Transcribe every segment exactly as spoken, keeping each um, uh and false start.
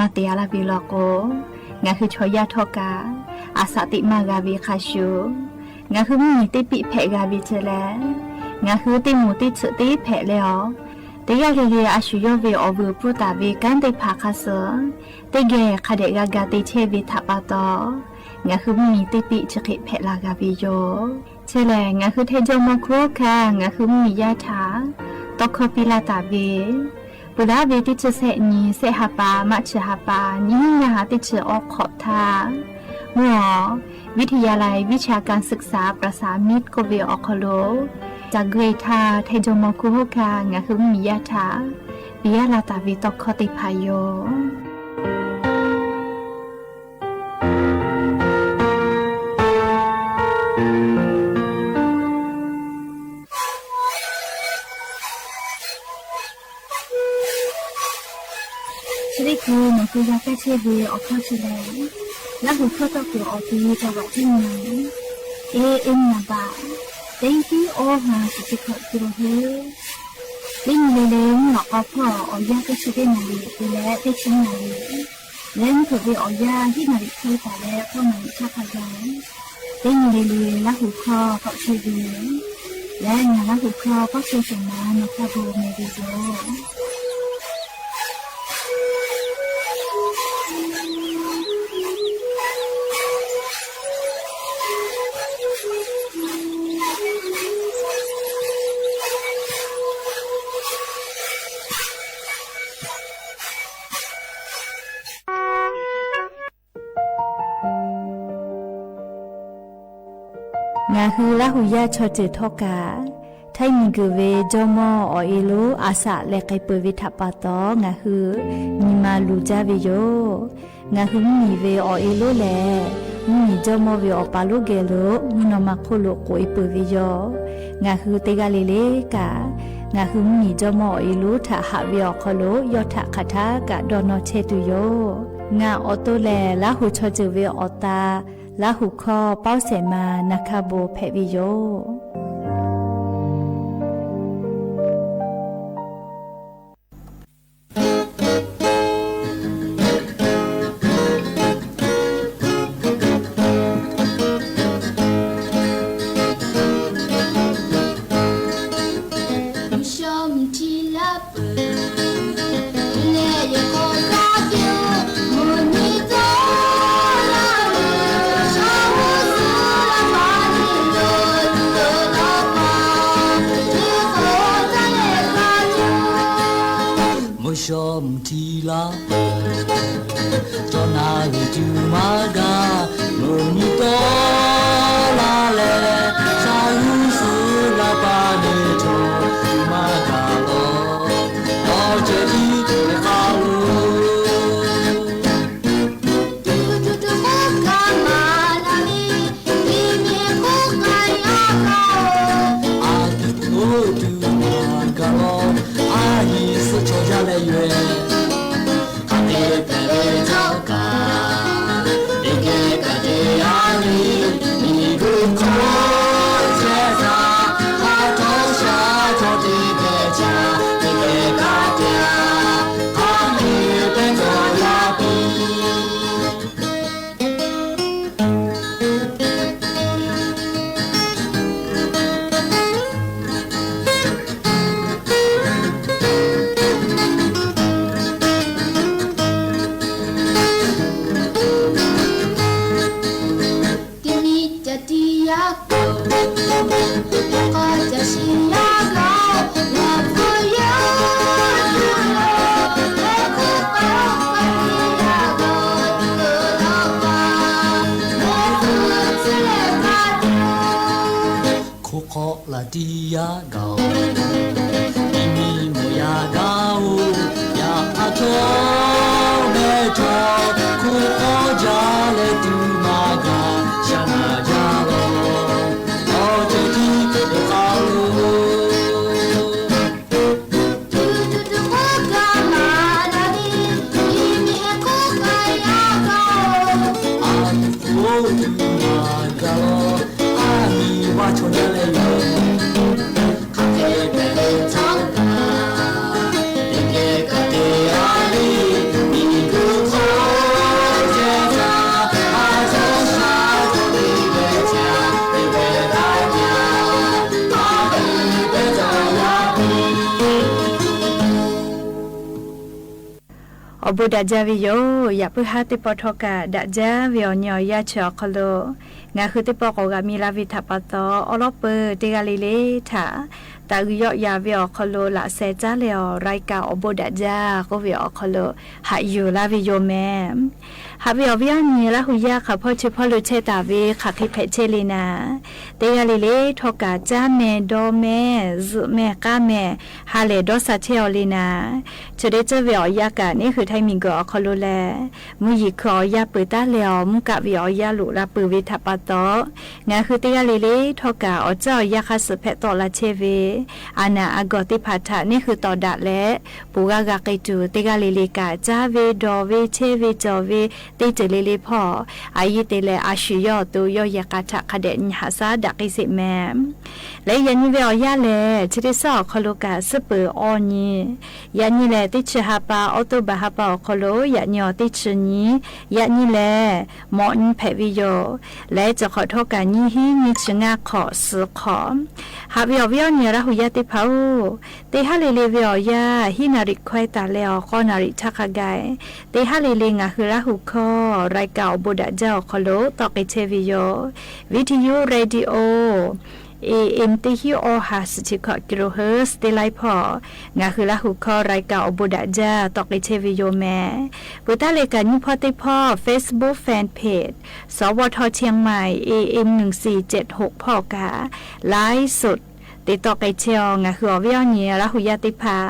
အတဲလၢ်ဝံၤလီၤကိး, ငါဟုချော်ယၢ်ထီၣ်ကး, အစးသ့ၣ်မၤဂၤဝံၤခါဆူ, ငါဟုမုၢ်နံၤသ့ၣ်ပံးဖဲးဂၤဝံၤထဲလဲၣ်, ငါဟုသ့ၣ်မူသ့ၣ်ခုသ့ၣ်ဖဲးလဲၣ်အီၤ, တယၢ်လံလံအစူၤယိၣ်ဝံၤအီၤဝံၤပူၣ်သးဝံၤကၢၣ်သ့ၣ်တဖၣ်ခါဆၢ, သ့ၣ်ဂဲၤခးဒဲးဂၤဂၤသ့ထဲဝံၤထးပာ်တီ, ငါဟုမုၢ်နံၤသ့ၣ်ပံး ဆၢဃ့းဖဲးလၢ်ဂၤဝံၤယိာ်. ထဲလဲၣ် ငါဟုထဲယိမီၢ်ခိၣ်ခါ, ငါဟုမုၢ်နံၤယၢ်ထး, တီခီပံလၢ်သးဝံၤ, ပူၤလၢဝံၤတဆံသၢနံၣ် ဆဲးဟးပာ် မးဆၢဟးပာ် နံၣ်ဟါတဆံအီၣ်ခိးထါ, မုၢ်အီၤ, วิทยาลัยวิชาการศึกษาประสามิตร ကိးဝဲအီၤခီလိာ်, တၢ်ဂ့ၢ်ထါ ထဲယိမီၢ်ခိၣ်ခါ, ငါဟုမုၢ်နံၤယၢ်ထး, ပံယၢ်လၢ်သးဝံၤတီခီသ့ၣ်တဖၣ်ယိာ်. ချ့ဒံၣ်ခု နီၢ်ကုယါကဲဆ့ဝံၤအီၤခီဆူလဲၣ်, လၢဟူးခီၣ်တီၣ်ကွံာ်အီၤပံတဝးတံၢ်နၤ, အ့ အ့ နၤဘၣ်, တံကံအိၣ်ဟါစံးဆံးခီၣ်ကၠိဟ့, လၢနံၤလံၤလံၤ မုၢ်နီၢ်ကီၢ်ဖီၣ်အီၤယၢ်ကဲဆ့ဒ့ၣ်နၤလံၤ ပူၤလၢတဆံနၤလံၤ လၢနထိးဝံၤအီၤယၢ် ဟံးနၤလံၤခဲတၢ်လၢ ဖီၣ်နၤလံၤဆၣ်ဖးယၢ်, လၢနံၤလံၤလံၤ လၢဟူးခီၣ်ဖီၣ်ဆ့ဝံၤ, လၢနၤလၢဟူးခီၣ်ဖီၣ်ဆ့စၢၤမး နီၢ်ခါဘိးမဲာ်ဝံၤယိာ်. ငါဟုလၢဟူးယၢ်ဆီၣ်တၢၢ်ထီၣ်ကး, ထဲမံၤဂ့ၤဝဲ ကၠီမီၢ်အီၤအ့လိ အစးလဲၤကဲပၢၤဝဲထးပာ်တီ ငါဟုနံၤမၤလူၤကၢ်ဝဲယိာ်. ငါဟုမုၢ်နံၤဝဲအီၤအ့လိလဲၣ်, မုၢ်နံၤကၠီမီၢ်ဝဲအီၤပာ်လိာ်ကဲလိာ် မုၢ်နီၢ်မၤခိၣ်လိာ်ကိးအ့ပၢၤဝဲယိာ်. ငါဟုတဂၤလံၤလံၤကး, ငါဟုမုၢ်နံၤကၠီမီၢ်အီၤအ့လိထးဟးဝဲအီၤခီလိာ် ယီၢ်ထးခးထးကးဒီးနီၢ်ထဲတုၤယိာ်. ငါအီၤတိၢ်လဲၣ် လၢဟူးဆီၣ်တၢၢ်ဝဲအီၤသး လၢဟူးခီၣ်ပီစဲးမး နီၢ်ခါဘိးဖဲးဝဲယိာ်. မုၢ်ဆှီမုၢ်ထံလၢ် တီၢ်နၣ်ရံၣ်တုၤမၤကၤ, မုၢ်နံၤတီၢ်လၢ်လဲၣ်, ဆၣ်ဂုၢ်စူၤလၢ်ပာ်န့ၣ်ထီၣ်တုၤမၤကၤလီၤ. ဒီးကဲဒ်တခါလီၤ. အသုအိၣ်တုၤမၤကၤလီၤ, အဟံၣ်ဆၢဆီၣ်ယၢ်လဲၢ်ယွဲၢ်, ခါက့ၤပဲာ်လၢထီၣ်ကၤ, တကဲကးတ့ၢ်အလံၤ, မံၤဂုၢ်ခီၣ်ဆဲးသး, ဟးထီၣ်ဆါထီၣ်တကဲကၢ်, တကဲကးတ့ၢ်, ခါက့ၤပဲာ်ထီၣ်ယၢ်ပံၤ ခိၣ်ဃီလၢတံၢ်ယၤဂၤဧိၤ, တံမံၤမိၢ်ယၤဂၤဧိၤ, ယၤအါထီၣ်မဲာ်ထီၣ်, ခိၣ်ဃီယၤလဲၤတုၤမၤကၤ, ဆၢနၤယၤလီၤ, ဒီးကဲဒ်တခါလီၤ. အသုအိၣ်တုၤမၤကၤလီၤ, အဟံၣ်ဝၣ်ဆီၣ်ယၢ်လဲၢ်ယွဲၢ်, ခါက့ၤပဲာ်လၢ ဘူးဒးဒၢဝဲယိၤ ယၣ်ပုၢ်ဟၢ်သ့ၣ်တဖၣ် ထီၣ်ကၢ်ဒးဒၢဝဲအီၤ ညီအယၢ်ဆၢအီၤခီလိာ် ငါဟုသ့ၣ်တဖၣ် ကိးဂၤမံလၢ်ဝဲထးပာ်တီ အလီၢ်ပၢၢ်တဂၤလံလၢထး တၢ်ဂုာ်ယီၣ်ယၤဝဲအီၤခီလိာ် လၢ်စဲးတၢ်လဲၣ်အီၤ ရၢၢ်ကၢ်အိၣ်ဘူးဒးဒၢ ကိးဝဲအီၤခီလိာ် ဟးယူၢ်လၢ်ဝဲယိၤမဲာ် ဟးဝဲအီၤဝဲအီၤန့ၣ် လၢဟူးယၢ်ဃာ်ဖီၣ်ထံဖီၣ်လိာ် ဆဲးတၢ်ဝဲ ဃၣ်ဃ့ဖဲးဆဲးလံနၤ တဂၤလံလၢထီၣ်ကၢ် ကၢ်မဲာ် ဒီမဲာ် စုးမဲာ် ဃါမဲာ် ဟးလဲၢ်ဒီးစးထဲအီၤလံနၤ ဆိဒ့ကၢၢ်ဝဲအီၤယၢ်ကၢ် န့ၣ်ဃုထၢၣ်မံၤဂီၤအီၤခီလိာ်လဲၣ် မူယံၤခုအီၤယၢ်ပၢၢ်တၢ်လဲၣ်အီၤ မူကၣ်ဝဲအီၤယၢ်လိာ်လၢ်ပၢၢ်ဝဲထးပာ်တီ ငါဟုတဂၤလံလၢထီၣ်ကၢ် အီၣ်ကၢ်အီၤယၢ်ဃၣ်စူး ဖဲးတီၣ်လၢ်ဆဲးဝဲ အနၢ်အဂီၢ်သ့ၣ်တဖၣ်ထး န့ၣ်ဃုတီၢ်ဒၣ်လဲၣ် ပူၤဂၤဂၤက့ၤတုၤ တဂၤလံလံကၢ် ကၢ်ဝဲ ဒီဝဲ ဆဲးဝဲ ကၠီဝဲ သ့တ့ၢ်လံလံဖီၣ် အအံၤသ့ၣ်လဲၣ် အဆူၣ်ယီၣ်အသိး ယီၣ်ယဲၢ်ကၢ်ထး ခါဒဲးနဟးစၢ်ဒၣ်က့ၤစ့ၢ်မဲာ် လၢယၤနံၤဝဲအီၤယၢ်လဲၣ် ဆိဒ့ကၢၢ်အီၤခီလိာ်ကၢ် စ့ၢ်ပၢၢ်အီၤနံၤ ယၤနံၤလဲၣ် တဆံဟါပာ် အီးထိဘၢၣ်ဟါပာ်အီၤခီလိာ် ယၤနံၤအီၤတဆံနံၤ ယၤနံၤလဲၣ် မီၣ်နံၤဖဲးဝဲယိၤ လၢကၠီၣ်ခီၣ်ထီၣ်ကၢ် နံၤဟံး နံၤဆံငါခီၣ် စူးခီၣ် ဟးဝဲအီၤဝဲအီၤန့ၣ် လၢဟူးယၢ်သ့ၣ်တဖၣ်ဧၢ သ့ၣ်ဟးလံလံဝဲအီၤယၢ် ဟံးနၣ်ရံၣ်ခွဲးတၢ်လဲၣ်အီၤ ဃိးနၣ်ရံၣ်ထးခါဂၤ သ့ၣ်ဟးလံလံ ငါဟုလၢဟူးခီ ရၢၢ်ကၢ်အိၣ်ဘူးဒးဒၢအီၤခီလိာ် တီၣ်က့ၤဆဲးဝဲယိၤ ဝံထယု ရေၣ်ဒံဢိ အ့ဢ့မ် တဟံးအီဟး စထံခီၣ် ကံၣ်ရူၣ်ဟၢၣ် သ့လၢ်ဖီၣ် ငါဟုလၢဟူးခီ ရၢၢ်ကၢ်အိၣ်ဘူးဒးဒၢ တီၣ်က့ၤဆဲးဝဲယိၤမဲာ် ပှၤတၢ်လဲၤကၢ်နံၤဖီသ့ၣ်တဖၣ် Facebook Fan Page စဝထ เชียงใหม่ เอเอ็ม หนึ่งสี่เจ็ดหก ဖီၣ်ကၢ် ไลฟ์สด သ့ၣ်တီၣ်က့ၤဆဲးအီၤ ငါဟုအီၤဝဲအီၤန့ၣ် လၢဟူးယၢ်သ့ၣ်တဖၣ်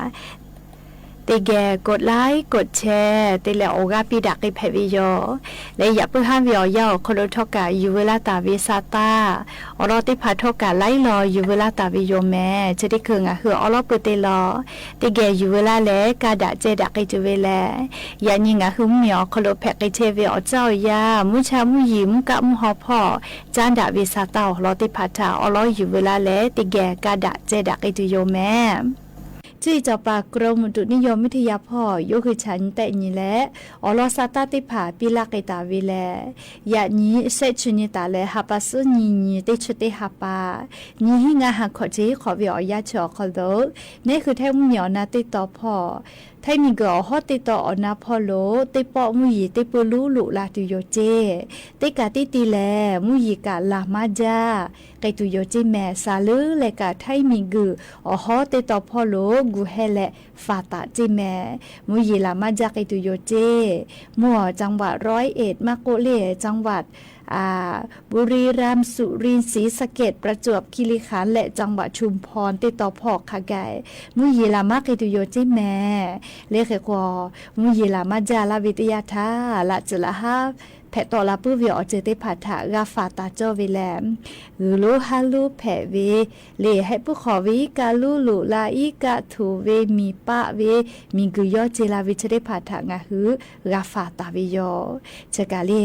သ့ၣ်ဂဲၤ กดไลค์ กดแชร์ သ့ၣ်လဲၤအိၣ်ဂၢ်ပံးဒၣ်က့ၤဖဲးဝဲယိၤ လၢယၣ်ပုၢ်ဟၢ်ဝဲအီၤယၢ်အီၤခီလိာ်ထီၣ်ကၢ် ယူၢ်ဝဲလၢ်တၢ်ဝဲစၢ်တၢ် အီလီၢ်သ့ၣ်တဖၣ်ထီၣ်ကၢ် လၢလီၤ ယူၢ်ဝဲလၢ်တၢ်ဝဲယိၤမဲာ် ဆိဒ့ကၢၢ် ငါဟုအီလီၢ်ပၢၢ်သ့ၣ်လီၤ သ့ၣ်ဂဲၤယူၢ်ဝဲလၢ်လဲၣ် ကၢ်ဒၣ်ကဲဒၣ်က့ၤတုၤဝဲလဲၣ် ယၤနံၤ ငါဟုမ့ၢ်အီၤခီလိာ် ဖဲးက့ၤဆဲးဝဲအီၤ ကၢ်အီၤယၢ် မူဆါမူယံၤ မူကၣ်မူဟီဖီၣ် ကၢ်ဒၣ်ဝဲစၢ်တၢ်အီလီၢ်သ့ၣ်တဖၣ်ထး အီလီၢ်ယူၢ်ဝဲလၢ်လဲၣ် သ့ၣ်ဂဲၤ ကၢ်ဒၣ်ကဲဒၣ်က့ၤတုၤယိၤမဲာ် ကၠုၢ်အံၤစီၤပၤ กรมอุตุนิยมวิทยา ဖီၣ် ယိၤဃုာ်ဆၣ်နံၤတၢနံၤလဲၣ် အီလီၢ်စၢ်တၢ်သ့ၣ်တဖၣ် ပံးလၢ်က့ၤတၢ်ဝဲလဲၣ် ယၤနံၤ စဲးဆူညံၤတၢ်လဲၣ် ဟးပာ်ဆူညံၤနံၤ သ့ၣ်ဆူသ့ၣ်ဟးပာ် နံၤဟံးငါဟးခီၣ် ဆံးဟံးခီၣ်ဝဲအီၤယၢ်ဆၢအီၤခီလိာ် န့ၣ်ဃုထၢၣ်မူမံၤအီၣ်နၢ်သ့ၣ်တီဖီၣ် ထၢၣ်မံၤဂုၢ်အီၣ်ဟီၣ်သ့ၣ်တီအီၣ်နၢ်ဖီၣ်လိာ် သ့ၣ်ပီၣ်မူယံၤ သ့ၣ်ပၢၢ်လူလူလၢ်တုၤယိၤစ့ သ့ၣ်ကၢ်သံတံၢ်လဲၣ် မူယံၤကၢ်လၢ်မၤဒၢ် က့ၤတုၤယိၤစ့မဲာ် စးလၢလၢ်ကၢ်ထၢၣ်မံၤဂုၢ်အီၣ်ဟီၣ်သ့ၣ်တီဖီၣ်လိာ် ဂုၢ်ဟဲလဲၣ် ဖးသးစ့မဲာ် မူယံၤလၢ်မၤဒၢ်က့ၤတုၤယိၤစ့ မူအီၣ် จังหวัดร้อยเอ็ด မးကိးလ့ၣ် จังหวัด บุรีรัมย์ สุรินทร์ ศรีสะเกษ ประจวบคีรีขันธ์ และ จังหวัดชุมพร သ့ၣ်တီဖီၣ်ခါဂၤ မူယံၤလၢ်မၤက့ၤတုၤယိၤစ့မဲာ် လၢဃ့ၢ်ကွီၢ် မူယံၤလၢ်မၤဒၢ်လၢ်ဝဲတယၢ်ထး လၢ်စၢၤလၢ်ဟါ ဖဲးတီၣ်လၢ်ပၢၢ်ဝဲအီၤစၢၤသ့ၣ်တဖၣ်ထး ဂၤဖးတၢ်ကၠီဝဲလဲၣ် ဂုၢ်လိဟါလိဖဲးဝဲ လၢဟဲပူၤဃီဝဲ ကၢ်လူလူလၢ်အံၤ ကၢ်ထူၣ်ဝဲ မံၤပာ်ဝဲ မံၤဂုၢ်ယီၣ်စ့လၢ်ဝဲဆၢသ့ၣ်တဖၣ်ထး ငါဟု ဂၤဖးတၢ်ဝဲယိၤ ဆၢကၢ်လံ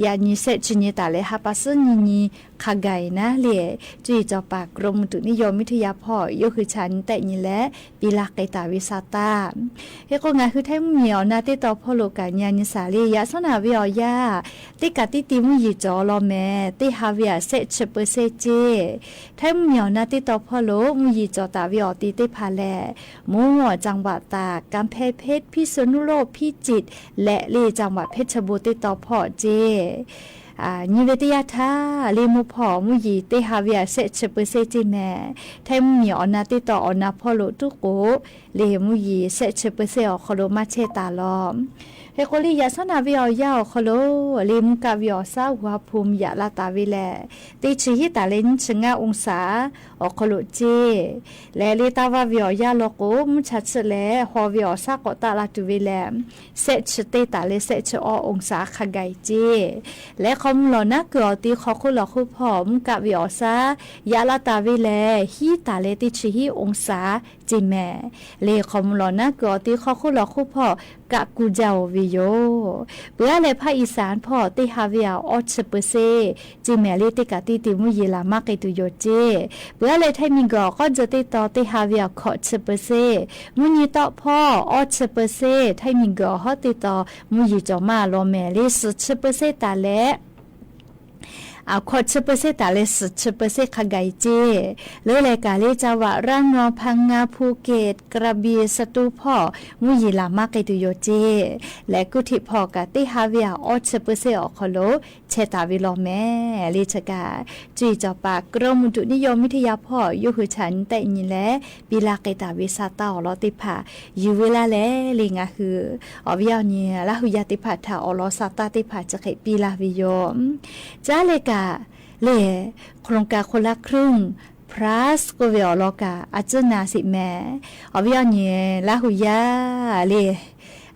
ယၤနံၤ စဲးဆူညံၤတၢ်လဲၣ် ဟးပာ်ဆူညံၤနံၤ ခါဂၤအံၤနၤလံ ကၠုၢ်အံၤစီၤပၤ กรมอุตุนิยมวิทยา ဖီၣ် ယိၤဃုာ်ဆၣ်နံၤတၢနံၤလဲၣ် ပံးလၢ်က့ၤတၢ်ဝဲစၢ်တၢ် ဟ့ၣ်ကိး ငါဟုထၢၣ်မူမံၤအီၣ်နၢ်သ့ၣ်တီဖီၣ်လိာ်ကၢ် ညါနံၤစၢ်လံ ယၢ်စီနၢ်ဝဲအီၤယၢ် သ့ၣ်ကၢ်သံတံၢ်မူယံၤကၠီလီၤမဲာ် သ့ၣ်ဟးဝဲအစဲးဆၢပၢၢ်စ့စ့ ထၢၣ်မူမံၤအီၣ်နၢ်သ့ၣ်တီဖီၣ်လိာ် မူယံၤကၠီတၢ်ဝဲအီၤသ့ၣ်တဖၣ်လဲၣ် မူအီၣ် จังหวัดตาก กำแพงเพชร พิษณุโลก พิจิตร လၢလၢ จังหวัดเพชรบูรณ์ သ့ၣ်တီဖီၣ်စ့ နံၤဝဲတယၢ်ထး လၢမူဖီၣ် မူယံၤသ့ၣ်ဟးဝဲအစဲးဆၢပၢၢ်စ့စ့မဲာ် ထၢၣ်မူမံၤအီၣ်နၢ်သ့ၣ်တီအီၣ်နၢ်ဖီၣ်လိာ်တူၢ်ကိး လၢမူယံၤစဲးဆၢပၢၢ်စ့အီၤခီလိာ် မၤဆဲးတၢ်လီၤ ဟ့ၣ်ကိးလံ ယၢ်စီနၢ်ဝဲအီၤယၢ်အီၤခီလိာ် လၢမူကၣ်ဝဲအီၤစၢ် ဝၤဖူမ် ယၢ်လၢ်တၢ်ဝဲလဲၣ် သ့ၣ်ဆံဟံးတၢ်လၢ နွံဆံငါ องศา အီၤခီလိာ်စ့ လၢလၢတၢ်ဝါဝဲအီၤယၢ်လီၤကိး မူဆါဆံးလဲၣ် ဟီၣ်ဝဲအီၤစၢ် ကိးတၢ်လၢ်တုၤဝဲလဲၣ် စဲးဆံသ့ၣ်တၢ်လၢ စဲးဆံအီ องศา ခါဂၤအံၤစ့ လၢခီမူလီၤနၢ်ကုၢ်အီၤသ့ၣ် ဃီၤခိၣ်လီၤခိၣ်ဖီၣ် မူကၣ်ဝဲအီၤစၢ် ယၢ်လၢ်တၢ်ဝဲလဲၣ် ဟံးတၢ်လၢ သ့ၣ်ဆံဟံး องศา စ့မဲာ် လၢခီမူလီၤနၢ်ကုၢ်အီၤသ့ၣ် ဃီၤခိၣ်လီၤခိၣ်ဖီၣ် ကၣ်ကူကၠၢ်အိၣ်ဝဲယိၤ ပှၤလၢ ภาคอีสาน ဖီၣ် သ့ၣ်ဟးဝဲအီၤ အီၣ်ဆံပၢၢ်စ့ စ့မဲာ်လၢ သ့ၣ်ကၢ်သံတံၢ်မူယံၤလၢ်မၤက့ၤတုၤယိၤစ့ ပှၤလၢ ไทย မံၤကီၢ် ကီၢ်စၢၢ်သ့ၣ်တီ သ့ၣ်ဟးဝဲအီၤ ခီၣ်ဆံပၢၢ်စ့ မူညံၤတီဖီၣ် အီၣ်ဆံပၢၢ်စ့ ไทย မံၤကီၢ် ဟီၣ်သ့ၣ်တီ မူယံၤကၠီမးလီၤမဲာ်လၢ စူၤဆံပၢၢ်စ့တၢ်လဲၣ် อ่า ขอดเชอเปอร์เซ็นต์ต๋าแล สุดเชอเปอร์เซ็นต์ ข้าไก่เจ้ แล้วแลกาเล่ จังหวัดระนอง พังงา ภูเก็ต กระบี่ สตูลพ่อ มุ้งหยีหลานมากเกยตุยโยเจ้ และกู้เทปพ่อกาเต้ฮาเวีย อ้อเชอเปอร์เซ็นต์ ออกคอโล แชร์ต๋าเวลอแม่ เล่เชกา จุ๋ยจอปาก กรมอุตุนิยมวิทยาพ่อ ยกหือฉันแต๊ยินและ ปีลาเกยต๋าเวซาตาออลอเต้ผ่า อยู่เวลาแล เล่งาหือ ออเวียเนีย ละหือยาเต้ผ่า ถ้าออลอซาตาเต้ผ่า จะเขยปีลาเวโย จ้าแลกา เล่ โครงการคนละครึ่ง พลัส ก็เวออลอกา อาจุนาสิแม่ ออเวียเนีย ละหือยา เล่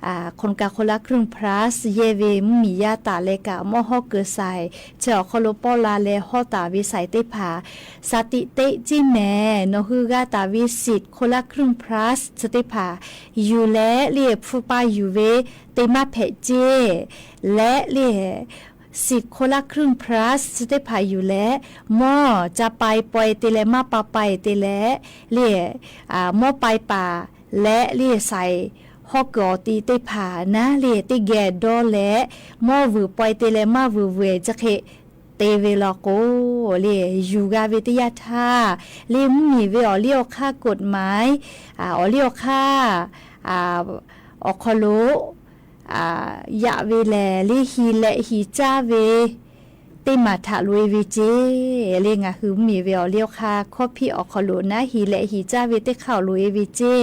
อ่า โครงการคนละครึ่ง พลัส เยเว มุ้งหยียาต๋าแลกา มอฮอเกิดใส่ เชอออกคอโลป้อลาแล ฮอต๋าเวใส่เต้ผ่า สติเต๊ะจิแม่ หนอหือกาต๋าเวสิทธิ์คนละครึ่ง พลัส เชอเต้ผ่า อยู่และ เล่ ผู้ปาอยู่เว เตมาแผะเจ้ และ เล่ สิทธิ์คนละครึ่ง พลัส เชอเต้ผ่าอยู่และ มอจะไปปอยเตแล มาปาไปเตแล เล่ อ่า มอไปป่า และ เล่ ใส่ ฮอกเกออตีเต้ผ่านะ เล่ เต้แก่ดอและ มอหวือปอยเตแล มาหวือเหว่ย จะเขยเตเวลอโก เล่ อยู่กาเวเตยาท่า เล่ มุ้งหยีเวออเลี้ยวค่ากฎหมาย อ่า ออเลี้ยวค่า อ่า ออกคอโล อ่า ยะเวแล เล่ หีแหละหีจ้าเว เตมาถะลุยเวเจ้ เล่งาหือมุ้งหยีเวออเลี้ยวค่า ข้อผิดออกคอโลนะ หีแหละหีจ้าเวเตเข้าลุยเวเจ้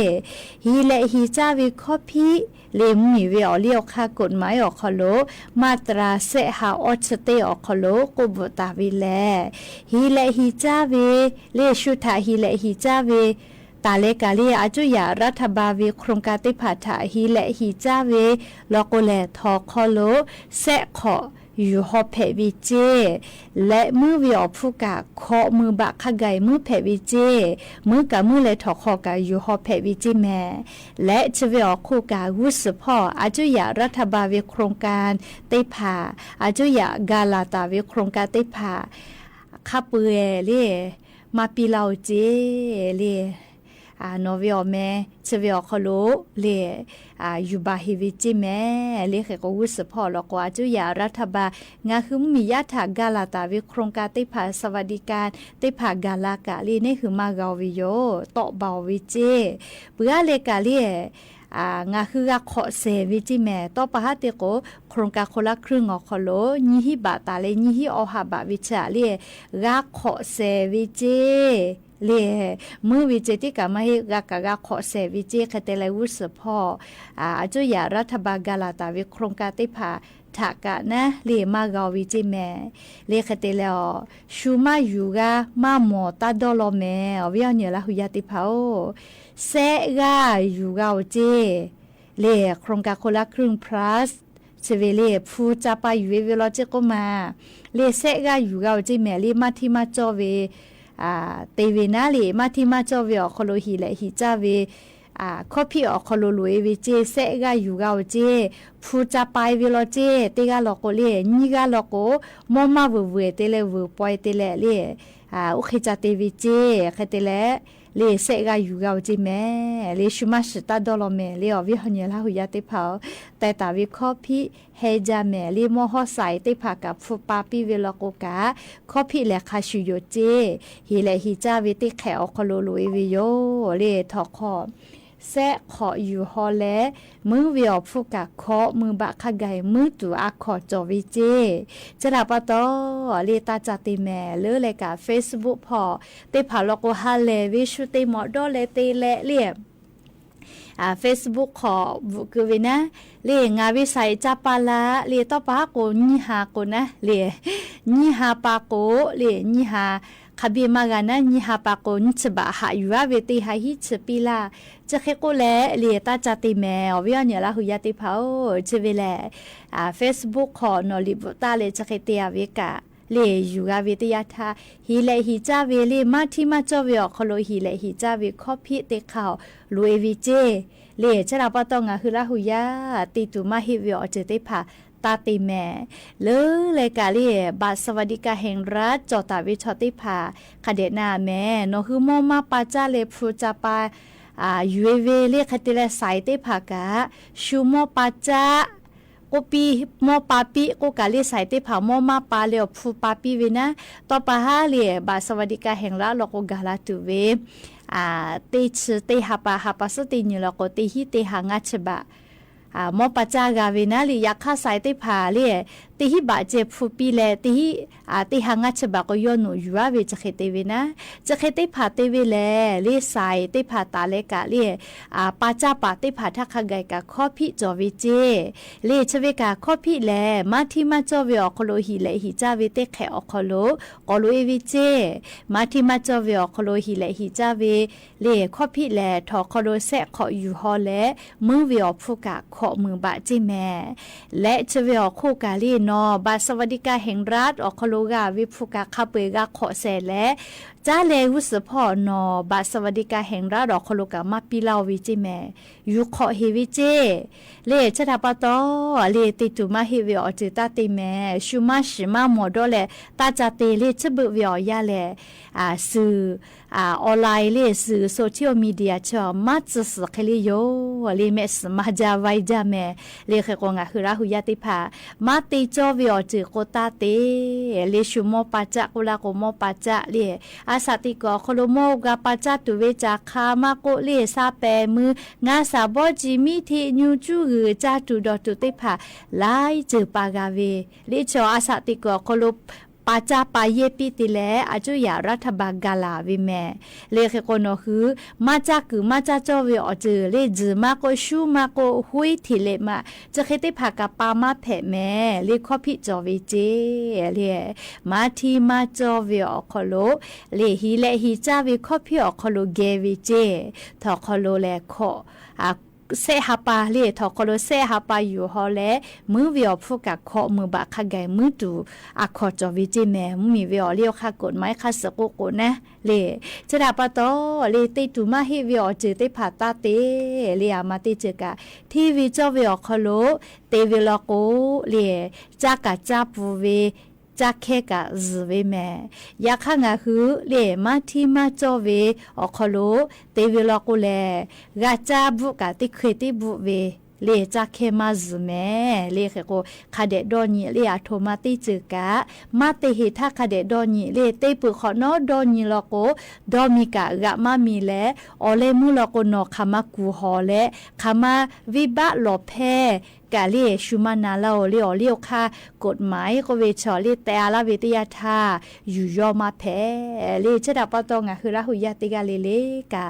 หีแหละหีจ้าเวข้อผิด เล่ มุ้งหยีเวออเลี้ยวค่ากฎหมายออกคอโล มาตราแสะหาออสเตอร์เลียออกคอโล โกบุตาเวแล หีแหละหีจ้าเว เล่ ชุดถะ หีแหละหีจ้าเว ต๋าแลกาเล่ อาจุยะรัฐบาลเว โครงการเตผ่าถะ หีแหละหีจ้าเว ลอโกแล ถอคอโล แสะขอ อยู่ฮอแผะเวเจ้ และมื้อเวออผู้ก๋า เคาะมือบะข้าไก่ มื้อแผะเวเจ้ มื้อก๋ามื้อแลถอคอกา อยู่ฮอแผะเวเจ้แม่ และเชเวออคู่ก๋า วุ้นสืบพ่อ อาจุยะรัฐบาลเว โครงการเตผ่า อาจุยะกาลาต๋าเว โครงการเตผ่า ข้าเปือยเล่ มาปีลาเจ้ เล่ อ่า หนอเวออแม่ เชเวออคอโล เล่ อ่า อยู่บาเฮเวเจ้แม่ เล่ เขยโกวุ้นสืบพ่อ ลอโกอาจุยะรัฐบาล งาคือมุ้งหยียาถะกาลาต๋าเว โครงการเตผ่า สวัสดิการเตผ่ากาลากะ เล่ เน่หือมาเกาเวโย เตาะเบาเวเจ้ เปื้อเล่กาเล่ อ่า งาคือกาเคาะแสเวเจ้แม่ เตาะปะฮะเตโก โครงการคนละครึ่งออกคอโล ยี่สิบบาทต๋าเล่ ยี่สิบออกห้าบาทเวเจ้เล่ กาเคาะแสเวเจ้ เล่ มื้อเวเจ้ตี้ก๋ามาเฮกากะกาเคาะแสเวเจ้ เขยเตแลวุ้นสืบพ่อ อ่า อาจุยะรัฐบาลกาลาต๋าเว โครงการเตผ่า ถะกะนะ เล่ มาเกาเวเจ้แม่ เล่เขยเตแลออ ชูมาอยู่กา มาหมอต้าด้อลอแม่ ออเวียเนียละหือยาเตผ่าโอ แสะกาอยู่เกาเจ้ เล่ โครงการคนละครึ่ง plus เชเวเล่ ผู้จาปาอยู่เวเวลอเจ้โกมา เล่ แสะกาอยู่เกาเจ้แม่ เล่ มาตี้มาจ้อเว อ่า เตเวนะ เล่ มาตี้มาจ้อเวออกคอโล หีแหละหีจ้าเว อ่า ข้อผิดออกคอโล หลุยเวเจ้ แสะกาอยู่เกาเจ้ ผู้จาปายเวลอเจ้ เตกาลอโกเล่ ยี่กาลอโก มอมาเว่ยเว่ยเตแล เว่ยปอยเตแล เล่ อ่า โอเค จาเตเวเจ้ เขยเตแล เล่ แสะกาอยู่เกาเจ้แม่ เล่ ชูมาสืบต้าด้อลอแม่ เล่ ออเวียเนียละหือยาเตผ่า แต่ต๋าเวข้อผิด เฮจาแม่ เล่ มอฮอสายเตผ่ากา ผู้ปาปี้เวลอโกกา ข้อผิดแหละคาชูโยเจ้ หีแหละหีจ้าเวเตแขะออกคอโล หลุยเวโย เล่ ถอคอ แสะขออยู่ฮอแล มื้อเวออผู้ก๋าเคาะมือบะข้าไก่ มื้อตั๋วอาขอจ่อเวเจ้ จาดาปะตอ เล่ ตาจาเตแม่ เล่ แลกา Facebook พ่อ เตผ่าลอโกฮาแลเว ชูเตหมอด้อแลเตแล เล่ อ่า Facebook ขอบุกึเวนะ เล่ งาเว็บไซต์จาปาละ เล่ ต้อปาโก ยี่ห้าโกนะ เล่ ยี่ห้าปาโก เล่ ยี่ห้า คาเบียมากานะ ยี่ห้าปาโก นี่ฉบับหาอยู่ว่าเวเตหาฮิตเชปีลา จะเขยโกแล เล่ ตาจาเตแมว เวียเนียละหือยาเตผ่าโอ เชเวแล อ่า Facebook ขอหนอลิบุตา เล่ จะเขยเตอเวกะ เล่ อยู่กาเวเตยาทา หีแหละหีจ้าเว เล่ มาตี้มาจ้อเวออกคอโล หีแหละหีจ้าเว ข้อผิดเตเข้า หลุยเวเจ้ เล่ จาดาปะตองาหือละหือยา ตีตั๋วมาฮิตเวออกเจอเตผ่า ตาเตแม่ เล่ แลกาเล่ บัตรสวัสดิการแห่งรัฐ จ่อต๋าเวชอเตผ่า คะแดะนาแม่ หนอหือมอมาปาจ้าเล่ ผู้จาปา อ่า อยู่เวเว เล่ เขยเตแลสายเตผ่ากา ชูมอปาจ้า โก้ปี้ မေႃးปาปี้ โก้กาเล่สายเต๊ผา မေႃးมาปาเลียว ผูปาปี้เวนะ ต่อไปฮะเล่ บัตรสวัสดิการแห่งรัฐ ลอโก้กาลาตั๋วเว อ่า เตจื้อเตหาปา หาปาซื่อเตยืน ลอโก้เตฮี้เตหางาฉบับ อ่า မေႃးปาจ๊าเวนะ เล่ ยาฆ่าสายเต๊ผาเล่ เตฮี้บาดเจ็บผูปี้แล เตฮี้ อ่า เตหางาฉบับก็ย่อหนุนอยู่ว่าเว จะเข้าเตเวนะ จะเข้าเตผาเตเวแล เล่ สายเต๊ผาต๋าแลกะเล่ อ่า ปาจ๊าปะเต๊ผาถ้าข้าใหญ่กะ ข้อผิดจ๋อเวเจ้ เล่ เชเวกะ ข้อผิดแล มาตี้มาจ้อเวออกคอโล หีแหละหีจ้าเว เต๊แขะออกคอโล กอโลเอเวเจ้ มาตี้มาจ้อเวออกคอโล หีแหละหีจ้าเว เล่ ข้อผิดแล ถอดคอโลแซะเคาะอยู่ฮอแล มึงเวออกผู้กะ เคาะหมื่นบาทเจ้แม่ และเชเวออกคู่กะเล่นอ บัตรสวัสดิการแห่งรัฐ ออกคอโลกาเวผู้กะ ข้าเปยกาเคาะแสนแล จ้าแล ฮู้สึกผ่อนอ บัตรสวัสดิการแห่งรัฐ ออกคอโลกา มาปี้เล่าเวเจ้แม่ อยู่เคาะเฮเวเจ้ เล่ ชะดาปาตอ เล่ เตตุมาเฮเวออกจื้อต้าเตแม่ ชูมาสิมาหมอดอแล ต้าจาเต เล่ เชเบิดเวออกยาแล อ่า สื่อ อ่า ออนไลน์ เล่ สื่อโซเชียลมีเดียเชอ มาจื้อสือเคเล่โย เล่ แม่สือมาจ้าไวจ้าแม่ เล่ เคยโกงะ หือราหูยาเต๊ผา มาเตจ้อเวออกจื้อโกต้าเต เล่ ชูมอปาจ๊ะ โกลาโกมอปาจ๊ะ เล่ อาสาติกอคอโลมอกาปาจ๊ะ ตั๋วเวจาคามาโก เล่ ซาแปมือ งาสาบอจีมิเทยูจูหือจ้า ตั๋วดอตั๋วเต๊ผา หลายเจอปากาเว เล่ ชออาสาติกอคอโล ปาจ๊ะปาเย่ปี้เตแล อาจุยารัฐบาลกาลาเวแม่ เล่ เคยโกนอหือ มาจ๊ะกือมาจ๊ะจ้อเวออกจื้อ เล่ จื้อมาโก ชูมาโก หุยเทเล่มา จะเข้าเตผากะปามาแผะแม่ เล่ ข้อผิดจ๋อเวเจ้ เล่ มาตี้มาจ้อเวออกคอโล เล่ หีแหละหีจ้าเว ข้อผิดออกคอโลแกเวเจ้ ถอดคอโลแลเคาะ อ่า แซะหาปา เล่ ถอดคอโลแซะหาปาอยู่ฮอแล มึงเวออกผู้กะ เคาะหมื่นบาทข้าใหญ่ มึงตั๋ว อ่า เคาะจ๋อเวเจ้แม่ มึงมีเวออกเลี้ยวค่ากฎหมาย ค่าเสือโกโกนะ เล่ ชะดาปาตอ เล่ เตตุมาเฮเวออกจื้อเต๊ผาต้าเต เล่ อามาเตเจอกะ ตี้เวจ้อเวออกคอโล เตเวลอโก เล่ จ๊ากะจ๊าปูเว จ๊าแค่กะจื้อเวแม่ ยาฆ่างาหือ เล่ มาตี้มาจ้อเวออกคอโล เตเวลอโกแล กาจ๊าบุกะ เตเคยเตบุเว เล่ จ๊าแค่มาจื้อแม่ เล่ เคยโก ข้าแดดดอหญิง เล่ อาโทมาเตเจอกะ มาเตเหตุถ้าข้าแดดดอหญิง เล่ เตปื้อขอน้อดอหญิงลอโก ดอมีกะ กะมามีแล ออแลมึงลอโกหนอ ข้ามากูหอแล ข้ามาวิบากหลอแพ้ กะเล่ ชูมานาเล่า เล่ ออกเลี้ยวค่ากฎหมาย โกเวชอ เล่ แต่อาลาเวเตยาธา อยู่ย่อมาแผะ เล่ ชะดาปาตองะ หือราหูยาเตกาเล่เล่กะ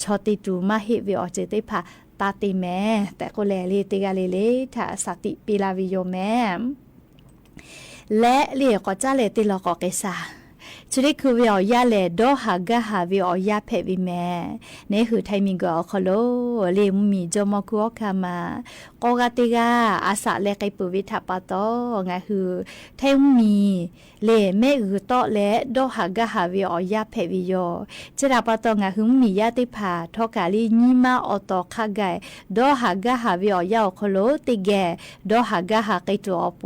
ชอเตตุมาเฮเวออกจื้อเต๊ผา ต้าเตแม่ แต่โกแลเล่ เตกาเล่เล่ ถ้าสติปีลาเวโยแม่ และเล่ ก่อจ้าแล เตลอก่อเกสา ชะเดคือเวออกยาแล ดอหากาหาเวออกยาแผะเวแม่ เนหือไทยมีก่อคอโล เล่ มีจ้อมอคือออกคามา ก่อกาเตกา อาสาแลไกเปิดเวถาปาตองะ หือ ไทยมี เล่ แม่อือต๊อแล ดอหากาหาเวออกยาแผะเวโย ชะดาปาตองะ หือมียาเตผา ทอกาลี ญิมาออตอข้าใหญ่ ดอหากาหาเวออกยาออกคอโล เตแก่ ดอหากาหาไกตั๋วออโป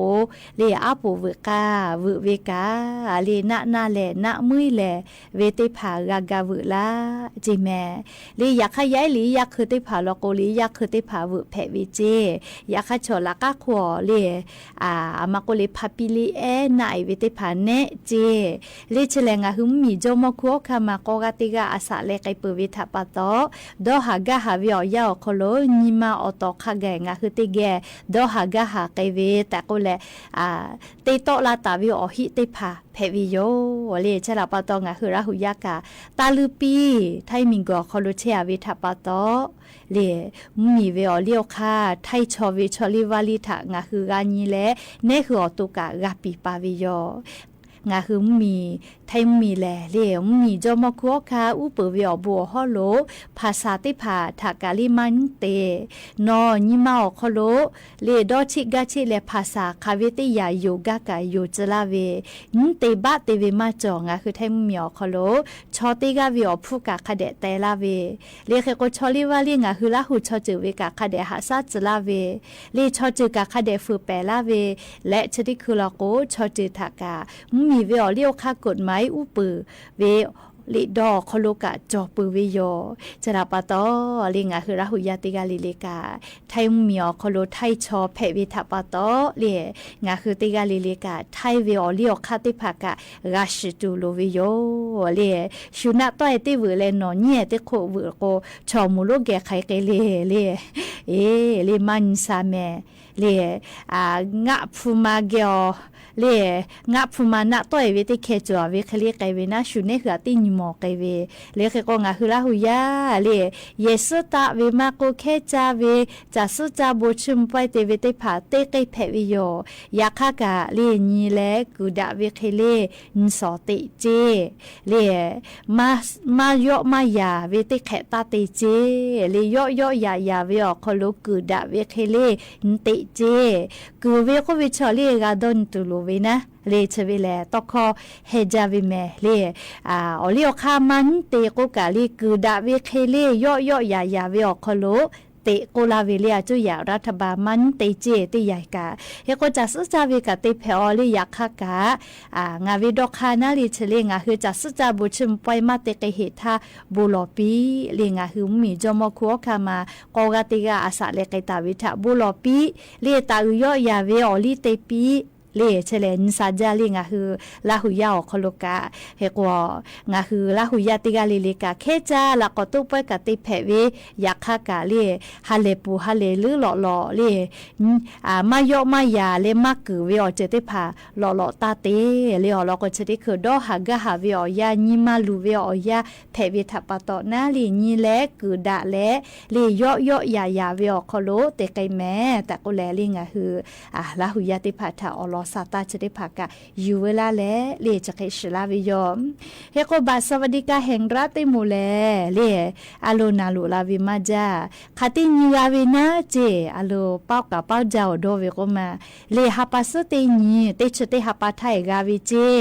เล่ อาปูวื้อกา วื้อเวกา เล่ นะนาแล นะมื้อแล เวเตผากากาวื้อละ เจแม่ เล่ ยาฆ่าย้ายหลี ยาคือเตผาลอโกหลี ยาคือเตผาวื้อแผะเวเจ ยาฆ่าชอละก้าขัว เล่ อ่า อามาโกเล่ พาปีลีแอ นะไอเวเตผาแนะเจ เล่ เฉลงะ หือมีจ้อมอคือออกคามา ก่อกาเตกา อาสาแลไกเปิดเวถาปาตอ ดอหากาหาเวออกยาออกคอโล ญิมาออตอข้าใหญ่ งะ หือเตแก่ ดอหากาหาไกเว แต่โกแล อ่า เตต๊อลาตาเวออกหิเตผา แผะเวโย เล่ ชะดาปาตองะ หือราหูยากา ตาลือปี ไทยมีก่อคอโลเชอาเวถาปาตอ เล่ มีเวออกเลี้ยวค่า ไทยชอเวชอลีวาลีถางะ หือกาญิแล เนหือออกตุกะ กาปีปาเวโย งะ หือมี ไทยมีแล เล่ มีจ้อมอคือออกคา อู้เปิดเวออกบัวฮอโล ภาษาเตผา ถากาลีมันเต นอ ญิมาออกคอโล เล่ ดอชิกาชิแล ภาษาคาเวเตยา โยกากาโยจละเว นเตบะเตเวมาจ่องะ หือไทยมีออกคอโล ชอเตกาเวออกผู้กะ ข้าแดดแต่ละเว เล่ เคยโกชอลีวาลีงะ หือราหูชอจื้อเวกะ ข้าแดดหาซาจละเว เล่ ชอจื้อกะ ข้าแดดฟือแปะละเว และชะดิคือลอโก ชอจื้อถากา มีเวออกเลี้ยวค่ากฎหมาย อู้เปิดเว လ့ၣ်ဒီး ခီဖျိကၣ် ကၠီၣ်ပၢၢ်ဝဲယီၤ စဒၣ်ပၢ်တီ လၢ ငါး ဟုး လါ ဟုး ယါ တဂၤလၢ်လၢ်ကၣ် ထၢၣ်မံၤအီၤ ခီဖျိ ထၢၣ်ဆီၣ်ဖဲးဝဲထၢၣ်ပၢ်တီ လၢ ငါး ဟုး တဂၤလၢ်လၢ်ကၣ် ထၢၣ်ဝဲအီၤ လၢ အီၣ်ခါ သ့ၣ်တဖၣ်ကၣ် ဂၤ စံၣ်တူၢ်လိာ်ဝဲယီၤ လၢ စူၤနးတီၢ် သ့ၣ်ဝဲလၢ နီၢ်ညံၣ် သ့ၣ်ခိၣ်ဝဲၢ်ကိး ဆီၣ်မူၤလိာ်ကဲၤ ခါကဲၤလၢ် လၢ အ့ လၢ မါနံစၢ်မဲာ် လၢ အ ငါဖုမၤကဲၤအီၤ လၢ ငါဖုမၤနးတီၢ် အဝဲသ့ၣ်ခဲစိာ် အဝဲခဲလၢာ်ကဲၤဝဲနၤ စူၤနဲၣ်ဃုာ် အသ့ၣ်ညံမီၢ်ကဲၤဝဲ လၢ ဃဲးကိး ငါး ဟုး လါ ဟုး ယါ လၢ ယဲၢ်စုတၢ်ဝဲ မၤကိးခဲကၢဝဲ စၢ်စုကၢ ဘိးဆူၣ်မပှဲၤ သ့ၣ်ဝဲသ့ၣ်တဖၣ် သ့ၣ်ကဲၤဖဲးဝဲယီၤ ယခါကၣ် လၢ ညံလဲ ကုၢ်ဒၣ်ဝဲခဲလၢာ် နစီၣ်သ့စ့ လၢ မါ မါယီၣ်မါယၢ်ဝဲ သ့ၣ်ခဲးတၢ်သ့စ့ လၢ ယီၣ်ယီၣ်ယၢ်ယၢ်ဝဲအီၤ ခီဖျိ ကုၢ်ဒၣ်ဝဲခဲလၢာ် နသ့စ့ ကုၢ်ဝဲဃိဝဲဆီၣ်လၢ အဂၤဒီး နတူၢ်လိာ်ဝဲနၤ လၢ ဆၢဝဲလဲၣ် တီခီ ဟဲကၢဝဲမဲာ် လၢ အ အီၤလၢ အီၣ်ခါ မါနံသ့ကိးကၣ် လၢ ကုၢ်ဒၣ်ဝဲခဲလၢာ် ယီၣ်ယီၣ်ယၢ်ယၢ်ဝဲအီၤ ခီဖျိ သ့ကိးလၢ်ဝဲလၢ အကၠိယၢ်ရးထၢၣ်ဘၣ် မါနံသ့စ့ သ့ၣ်ယၢ်ကၣ် ဃဲးကိး စၢ်စုကၢဝဲကၣ် သ့ၣ်ဖဲးအီၤ လၢ ယခါကၣ် အ ငါဝဲဒီခါနၤ လၢ ဆၢလၢ ငါး ဟုး စၢ်စုကၢ ဘိးဆူၣ်မပှဲၤ မၤသ့ကဲၤဟ့ၣ်ထါ ဘိးလီၤပံ လၢ ငါး ဟုး မ့ၢ် ကၠီၣ်မီၢ်ခူ အခါမး ကိးဂၤသ့ၣ်ဂၤ အစၢ်လဲၤကဲၤတၢ်ဝဲထၢၣ် ဘိးလီၤပံ လၢ တၢ်အုၣ်ယီၣ်ယၢ်ဝဲအီၤ လံသ့ပံ လၢ ဆၢလဲၣ် နစၢ်ကၢလၢ ငါး ဟုး လါ ဟုး ယါ အီၤ ခီဖျိကၣ် ဃဲးကိး ငါး ဟုး လါ ဟုး ယါ တဂၤလၢ်လၢ်ကၣ် ခဲကၢ လၢ ကီၢ်သူးပှဲၤ ကၣ်သ့ၣ်ဖဲးဝဲ ယခါကၣ် လၢ ဟးလဲၤပူၤ ဟးလဲၤလုၢ်လီၢ်လီၢ် လၢ အ မါယီၣ်မါယၢ် လၢ မၤကုၢ်ဝဲအီၤ စၢၤသ့ၣ်တဖၣ် လီၢ်လီၢ်တၢ်သ့ လၢ အီၤလီၤကိး ဆၢထံခူၣ် ဒီးဟးဂၤဟးဝဲအီၤယါ ညံမၤလူၤဝဲအီၤယါ ဖဲးဝဲထၢၣ်ပၢ်တီနၤ လၢ ညံလဲ ကုၢ်ဒၣ်လဲၣ် လၢ ယီၣ်ယီၣ်ယၢ်ယၢ်ဝဲအီၤ ခီဖျိ သ့ကဲၤမဲာ် တၢ်ကိးလဲၣ် လၢ ငါး ဟုး အ လါ ဟုး ယါ သ့ၣ်တဖၣ် ထၢၣ်အီၣ်လီၤစၢ်တၢ် ဆၢသ့ၣ်တဖၣ်ကၣ် ယူၤဝဲလၢ်လဲၣ် လၢ ဆၢဃဲးစံးလၢ်ဝဲယီၤ ဃဲးကိး ဘၣ်သးဝးဒံကၢ်ဟဲၣ်ရး သ့ၣ်မူၤလဲၣ် လၢ အလိၤနၢ်လိၤလၢ်ဝဲမၤကၢ ခးသ့ၣ်ညံဂၤဝဲနၤစ့ အလိၤပာ်ကၢ်ပာ်ကၢအီၤဒီးဝဲကိးမး လၢ ဟးပာ်စုသ့ၣ်ညံ သ့ၣ်ဆၢသ့ၣ်ဟးပာ်ထါအံၤဂၤဝဲစ့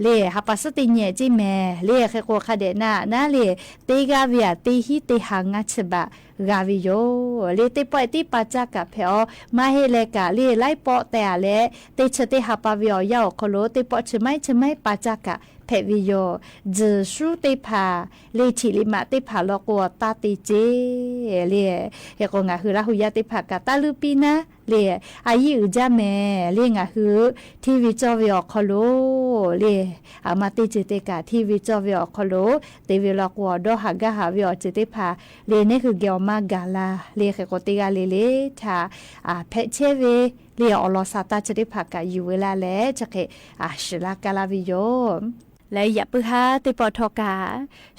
လၢ ဟးပာ်စုသ့ၣ်ညံအစ့မဲာ် လၢ ဃဲးကိး ခါဒဲးနၤနၤ လၢ သ့ၣ်ဂၤဝဲအသ့ၣ်ဟံၣ်သ့ၣ်ဟး ငါဆၢဘၣ် ဂၤဝဲယီၤ လၢ သ့ၣ်ပီၣ်သ့ၣ်ပာ်စၢ်ကၣ်ဖဲးအီၤ မၤဟ့ၣ်လဲၤကၣ် လၢ လၢပီၣ်တဲာ်အါလဲၣ် သ့ၣ်ဆၢသ့ၣ်ဟးပာ်ဝဲအီၤယါအီၤ ခီဖျိ သ့ၣ်ပီၣ်ဆၢမါဆၢမါပာ်စၢ်ကၣ်ဖဲးဝဲယီၤ စူၤသ့ၣ်တဖၣ် လၢ ထံၣ်လံမးသ့ၣ်တဖၣ် လီၤကိးအီၤတၢ်သ့စ့ လၢ ဃဲးကိး ငါး ဟုး လါ ဟုး ယါ သ့ၣ်တဖၣ်ကၣ် တၢ်လုၢ်ပံနၤ လၢ အယံၣ်အုၣ်ကၢ်မဲာ် လၢ ငါး ဟုး ထံၣ်ဝဲကၠီၣ်ဝဲအီၤ ခီဖျိ လၢ အမၤသ့စ့သ့ၣ်ကၣ် ထံၣ်ဝဲကၠီၣ်ဝဲအီၤ ခီဖျိ သ့ဝဲလီၤကိးအီၤဒီးဟးဂၤဟးဝဲအီၤ စၢၤသ့ၣ်တဖၣ် လၢ နဲၣ်ဃုာ်က့ၤအီၤမၤဂၤလၢ် လၢ ဃဲးကိး တဂၤလၢ်လၢ် ထၢၣ် အ ဖဲးဆဲးဝဲ လၢ အီၣ်လီၤစၢ်တၢ် ဆၢသ့ၣ်တဖၣ်ကၣ် ယူၤဝဲလၢ်လဲၣ် ဆၢဃဲး အ စံးလၢ်ကၢ်လၢ်ဝဲယီၤ လၢ ယပုၢ်ဟါ သ့ၣ်ပီၣ်ထီၣ်ကၣ်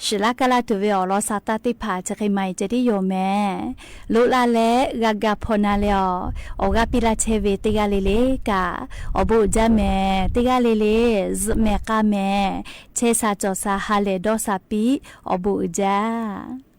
စံးလၢ်ကၢ်လၢ်တုၤဝဲ အီၣ်လီၤစၢ်တၢ်သ့ၣ်တဖၣ် ဆၢဃဲးမၤအံၤကဲဒ်ယိာ်မဲာ် လိၣ်လၢ်လဲၣ် ဂၤဂၤဖီၣ်နၤလၢအီၤ အီၣ်ဂၤပံလၢ်ဆဲးဝဲ တဂၤလၢ်လၢ်ကၣ် အီၣ်ဘူးအုၣ်ကၢ်မဲာ် တဂၤလၢ်လၢ် စံးမဲာ်ကၢ်မဲာ် ဆဲးစၢ်ကၠီၣ်စၢ် ဟးလဲၤဒီးစၢ်ပံ အီၣ်ဘူးအုၣ်ကၢ်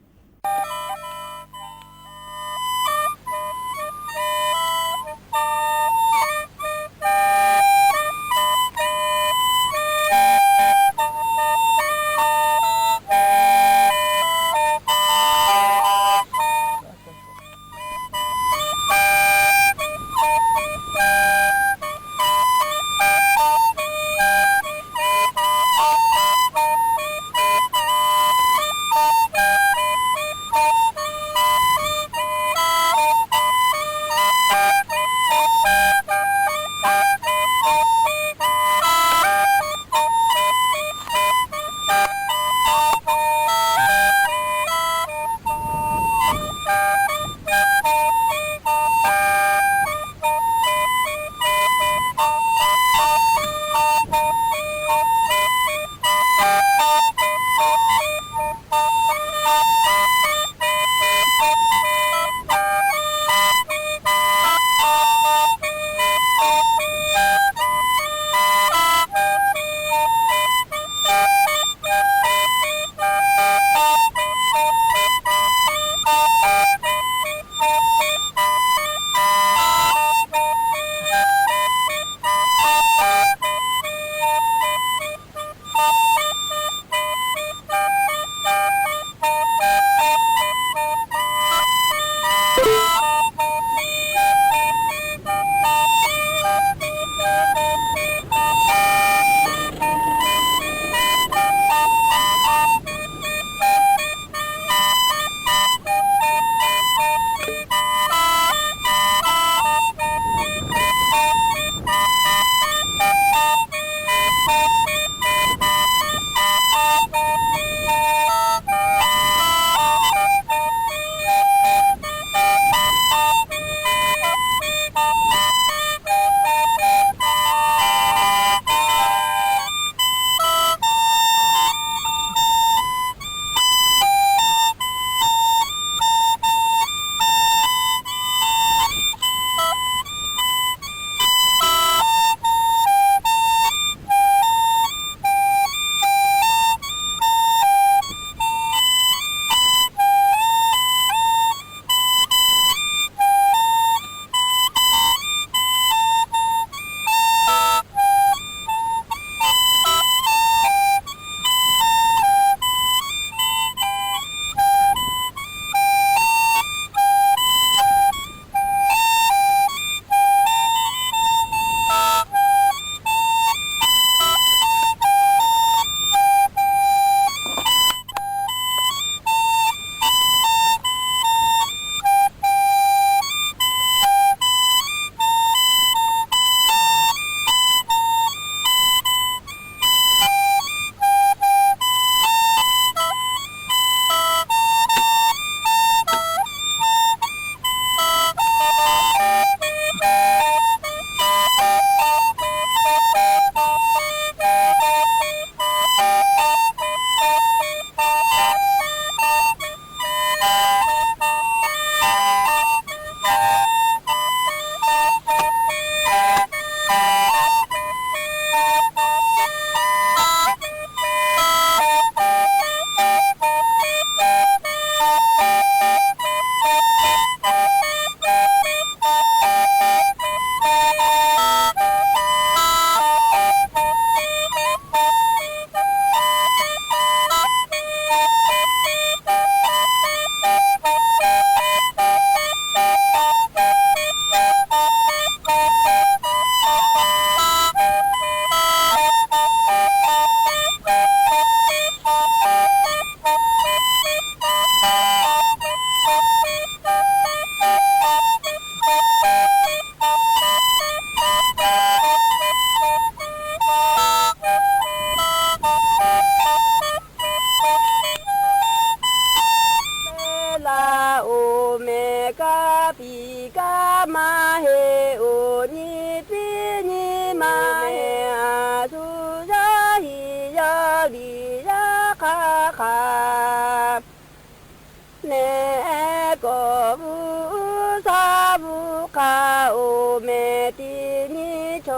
โช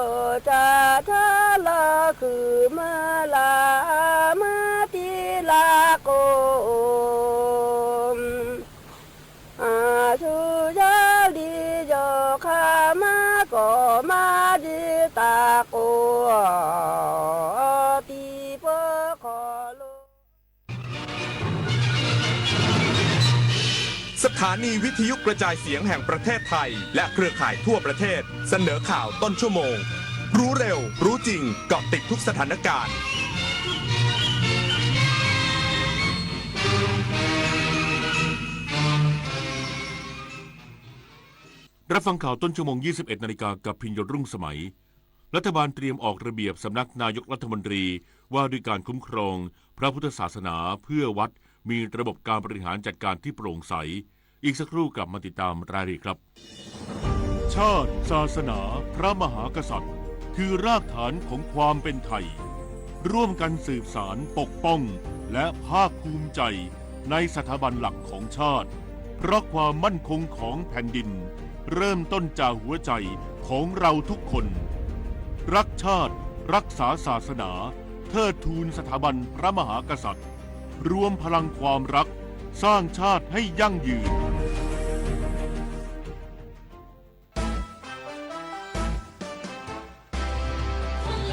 ติชาลาคือเมื่อลามาทีละกม อาสุยาลีโยคามาก็มาดีตาโก ตีเปอขอลง สถานีวิทยุกระจายเสียงแห่งประเทศไทย และเครือข่ายทั่วประเทศ เสนอข่าวต้นชั่วโมง รู้เร็ว รู้จริง เกาะติดทุกสถานการณ์ รับฟังข่าวต้นชั่วโมง ยี่สิบเอ็ดนาฬิกา กับพิญโยรุ่งสมัย รัฐบาลเตรียมออกระเบียบสำนักนายกรัฐมนตรีว่าด้วยการคุ้มครองพระพุทธศาสนา เพื่อวัดมีระบบการบริหารจัดการที่โปร่งใส อีกสักครู่กลับมาติดตามรายละเอียดครับ ชาติ ศาสนา พระมหากษัตริย์ คือรากฐานของความเป็นไทย ร่วมกันสืบสานปกป้อง และภาคภูมิใจในสถาบันหลักของชาติ เพราะความมั่นคงของแผ่นดิน เริ่มต้นจากหัวใจของเราทุกคน รักชาติ รักษาศาสนา เทิดทูนสถาบันพระมหากษัตริย์ รวมพลังความรัก สร้างชาติให้ยั่งยืน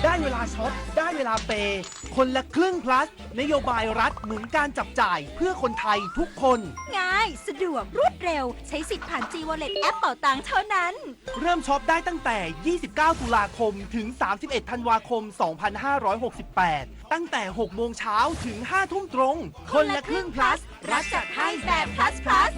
ได้เวลาช็อป ได้เวลาเปย์ คนละครึ่ง plus นโยบายรัฐหนุนการจับจ่ายเพื่อคนไทยทุกคน ง่าย สะดวก รวดเร็ว ใช้สิทธิ์ผ่าน G Wallet แอปเป๋าตังเท่านั้น เริ่มช็อปได้ตั้งแต่ ยี่สิบเก้า ตุลาคม ถึง สามสิบเอ็ด ธันวาคม สองพันห้าร้อยหกสิบแปด ตั้งแต่ หก โมงเช้า ถึง ห้า ทุ่มตรง คนละครึ่ง plus รัฐจัดให้แบบ plus plus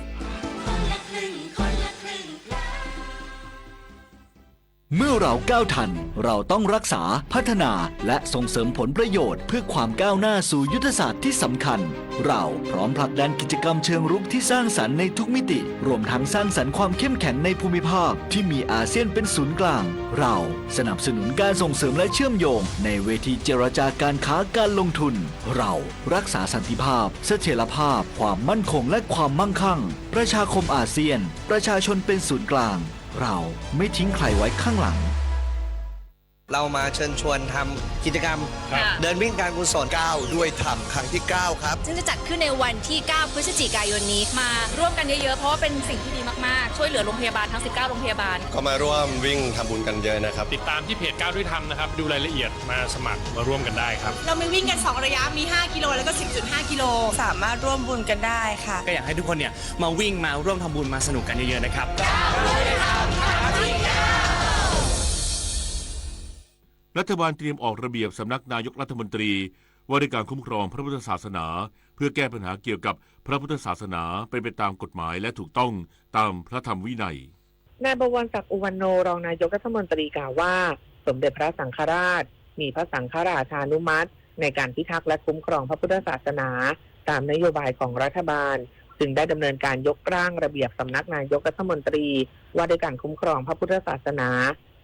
เมื่อเราก้าวทัน เราต้องรักษา พัฒนา และส่งเสริมผลประโยชน์เพื่อความก้าวหน้าสู่ยุทธศาสตร์ที่สำคัญ เราพร้อมผลักดันกิจกรรมเชิงรุกที่สร้างสรรค์ในทุกมิติ รวมทั้งสร้างสรรค์ความเข้มแข็งในภูมิภาคที่มีอาเซียนเป็นศูนย์กลาง เราสนับสนุนการส่งเสริมและเชื่อมโยงในเวทีเจรจาการค้าการลงทุน เรารักษาสันติภาพ เสถียรภาพ ความมั่นคง และความมั่งคั่ง ประชาคมอาเซียน ประชาชนเป็นศูนย์กลาง เราไม่ทิ้งใครไว้ข้างหลัง เรามาเชิญชวนทำกิจกรรม ครับ เดินวิ่งการกุศล ก้าวด้วยธรรม ครั้งที่เก้าครับ ซึ่งจะจัดขึ้นในวันที่เก้าพฤศจิกายนนี้ มาร่วมกันเยอะๆ เพราะว่าเป็นสิ่งที่ดีมากๆ ช่วยเหลือโรงพยาบาลทั้งสิบเก้าโรงพยาบาล ก็มาร่วมวิ่งทำบุญกันเยอะนะครับ ติดตามที่เพจก้าวด้วยธรรมนะครับ ดูรายละเอียด มาสมัครมาร่วมกันได้ครับ เรามีวิ่งกันสองระยะ มี ห้า กิโล แล้วก็ สิบจุดห้า กิโล สามารถร่วมบุญกันได้ค่ะ ก็อยากให้ทุกคนเนี่ยมาวิ่ง มาร่วมทำบุญ มาสนุกกันเยอะๆ นะครับ รัฐบาลเตรียมออกระเบียบสำนักนายกรัฐมนตรีว่าด้วยการคุ้มครองพระพุทธศาสนา เพื่อแก้ปัญหาเกี่ยวกับพระพุทธศาสนาเป็นไปตามกฎหมายและถูกต้องตามพระธรรมวินัย นายบวรศักดิ์ อุวันโณ รองนายกรัฐมนตรีกล่าวว่า สมเด็จพระสังฆราช มีพระสังฆราชานุมัติในการพิทักษ์และคุ้มครองพระพุทธศาสนา ตามนโยบายของรัฐบาล จึงได้ดำเนินการยกร่างระเบียบสำนักนายกรัฐมนตรี ว่าด้วยการคุ้มครองพระพุทธศาสนา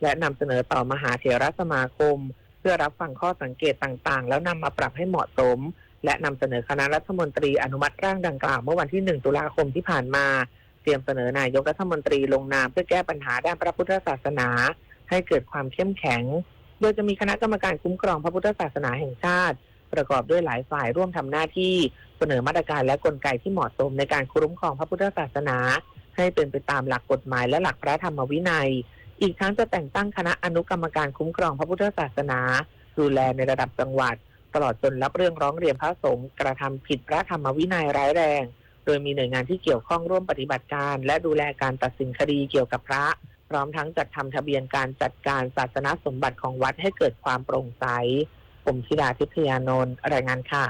และนำเสนอต่อมหาเถรสมาคม เพื่อรับฟังข้อสังเกตต่างๆ แล้วนำมาปรับให้เหมาะสม และนำเสนอคณะรัฐมนตรีอนุมัติร่างดังกล่าวเมื่อวันที่ หนึ่ง ตุลาคมที่ผ่านมา เตรียมเสนอนายกรัฐมนตรีลงนามเพื่อแก้ปัญหาด้านพระพุทธศาสนา ให้เกิดความเข้มแข็ง โดยจะมีคณะกรรมการคุ้มครองพระพุทธศาสนาแห่งชาติ ประกอบด้วยหลายฝ่ายร่วมทำหน้าที่ เสนอมาตรการและกลไกที่เหมาะสมในการคุ้มครองพระพุทธศาสนา ให้เป็นไปตามหลักกฎหมายและหลักพระธรรมวินัย อีกทั้งจะแต่งตั้งคณะอนุกรรมการคุ้มครองพระพุทธศาสนา ดูแลในระดับจังหวัด ตลอดจนรับเรื่องร้องเรียนพระสงฆ์กระทำผิดพระธรรมวินัยร้ายแรง โดยมีหน่วยงานที่เกี่ยวข้องร่วมปฏิบัติการ และดูแลการตัดสินคดีเกี่ยวกับพระ พร้อมทั้งจัดทำทะเบียนการจัดการศาสนสมบัติของวัดให้เกิดความโปร่งใส ผมธิดา ทิพยานนท์ รายงานค่ะ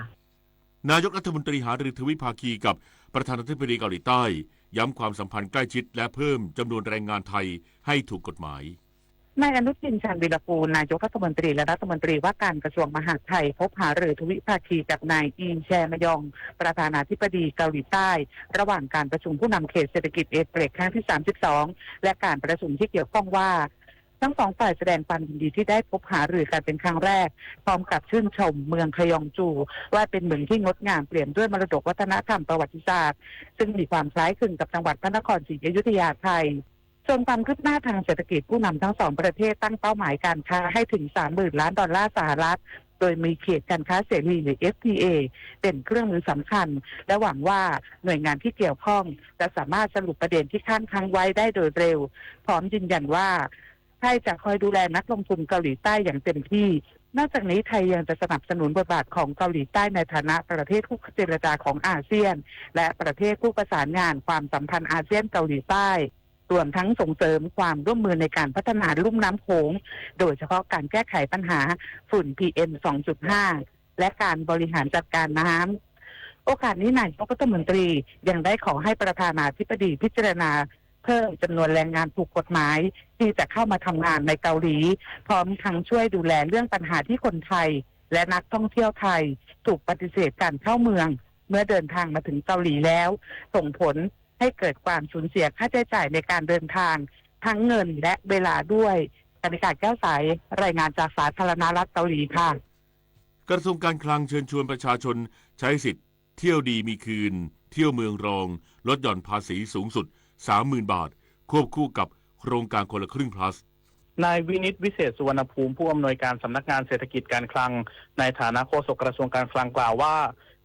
นายกรัฐมนตรีหารือทวิภาคีกับประธานาธิบดีเกาหลีใต้ ย้ำความสัมพันธ์ใกล้ชิดและเพิ่มจำนวนแรงงานไทยให้ถูกกฎหมาย นายอนุทิน ชาญวีรกูล นายกรัฐมนตรีและรัฐมนตรีว่าการกระทรวงมหาดไทย พบหารือทวิภาคีกับนาย อี แช มยอง ประธานาธิบดีเกาหลีใต้ ระหว่างการประชุมผู้นำเขตเศรษฐกิจเอเปกครั้งที่ สามสิบสอง และการประชุมที่เกี่ยวข้องว่า ทั้งสองฝ่ายแสดงความยินดีที่ได้พบหารือกันเป็นครั้งแรก พร้อมกับชื่นชมเมืองคยองจู ว่าเป็นเมืองที่งดงามเปี่ยมด้วยมรดกวัฒนธรรมประวัติศาสตร์ ซึ่งมีความคล้ายคลึงกับจังหวัดพระนครศรีอยุธยาไทย ส่วนความคืบหน้าทางเศรษฐกิจ ผู้นำทั้งสองประเทศตั้งเป้าหมายการค้าให้ถึงสามหมื่นล้านดอลลาร์สหรัฐ โดยมีเขตการค้าเสรีหรือ เอฟทีเอ เป็นเครื่องมือสำคัญ และหวังว่าหน่วยงานที่เกี่ยวข้องจะสามารถสรุปประเด็นที่ค้างค้างไว้ได้โดยเร็ว พร้อมยืนยันว่าไทยจะคอยดูแลนักลงทุนเกาหลีใต้อย่างเต็มที่ นอกจากนี้ไทยยังจะสนับสนุนบทบาทของเกาหลีใต้ในฐานะประเทศคู่เจรจาของอาเซียน และประเทศคู่ประสานงานความสัมพันธ์อาเซียนเกาหลีใต้ รวมทั้งส่งเสริมความร่วมมือในการพัฒนาลุ่มน้ำโขง โดยเฉพาะการแก้ไขปัญหาฝุ่น พีเอ็ม สองจุดห้า และการบริหารจัดการน้ำ โอกาสนี้นายกรัฐมนตรียังได้ขอให้ประธานาธิบดีพิจารณาเพิ่มจำนวนแรงงานถูกกฎหมายที่จะเข้ามาทำงานในเกาหลี พร้อมทั้งช่วยดูแลเรื่องปัญหาที่คนไทยและนักท่องเที่ยวไทยถูกปฏิเสธการเข้าเมือง เมื่อเดินทางมาถึงเกาหลีแล้ว ส่งผลให้เกิดความสูญเสียค่าใช้จ่ายในการเดินทาง ทั้งเงินและเวลาด้วย กนิกา แก้วใส รายงานจากสาธารณรัฐเกาหลีค่ะ กระทรวงการคลังเชิญชวนประชาชนใช้สิทธิ์เที่ยวดีมีคืน เที่ยวเมืองรอง ลดหย่อนภาษีสูงสุด สามหมื่นบาท ควบคู่กับโครงการคนละครึ่ง plus นายวินิต วิเศษสุวรรณภูมิ ผู้อำนวยการสำนักงานเศรษฐกิจการคลัง ในฐานะโฆษกกระทรวงการคลังกล่าวว่า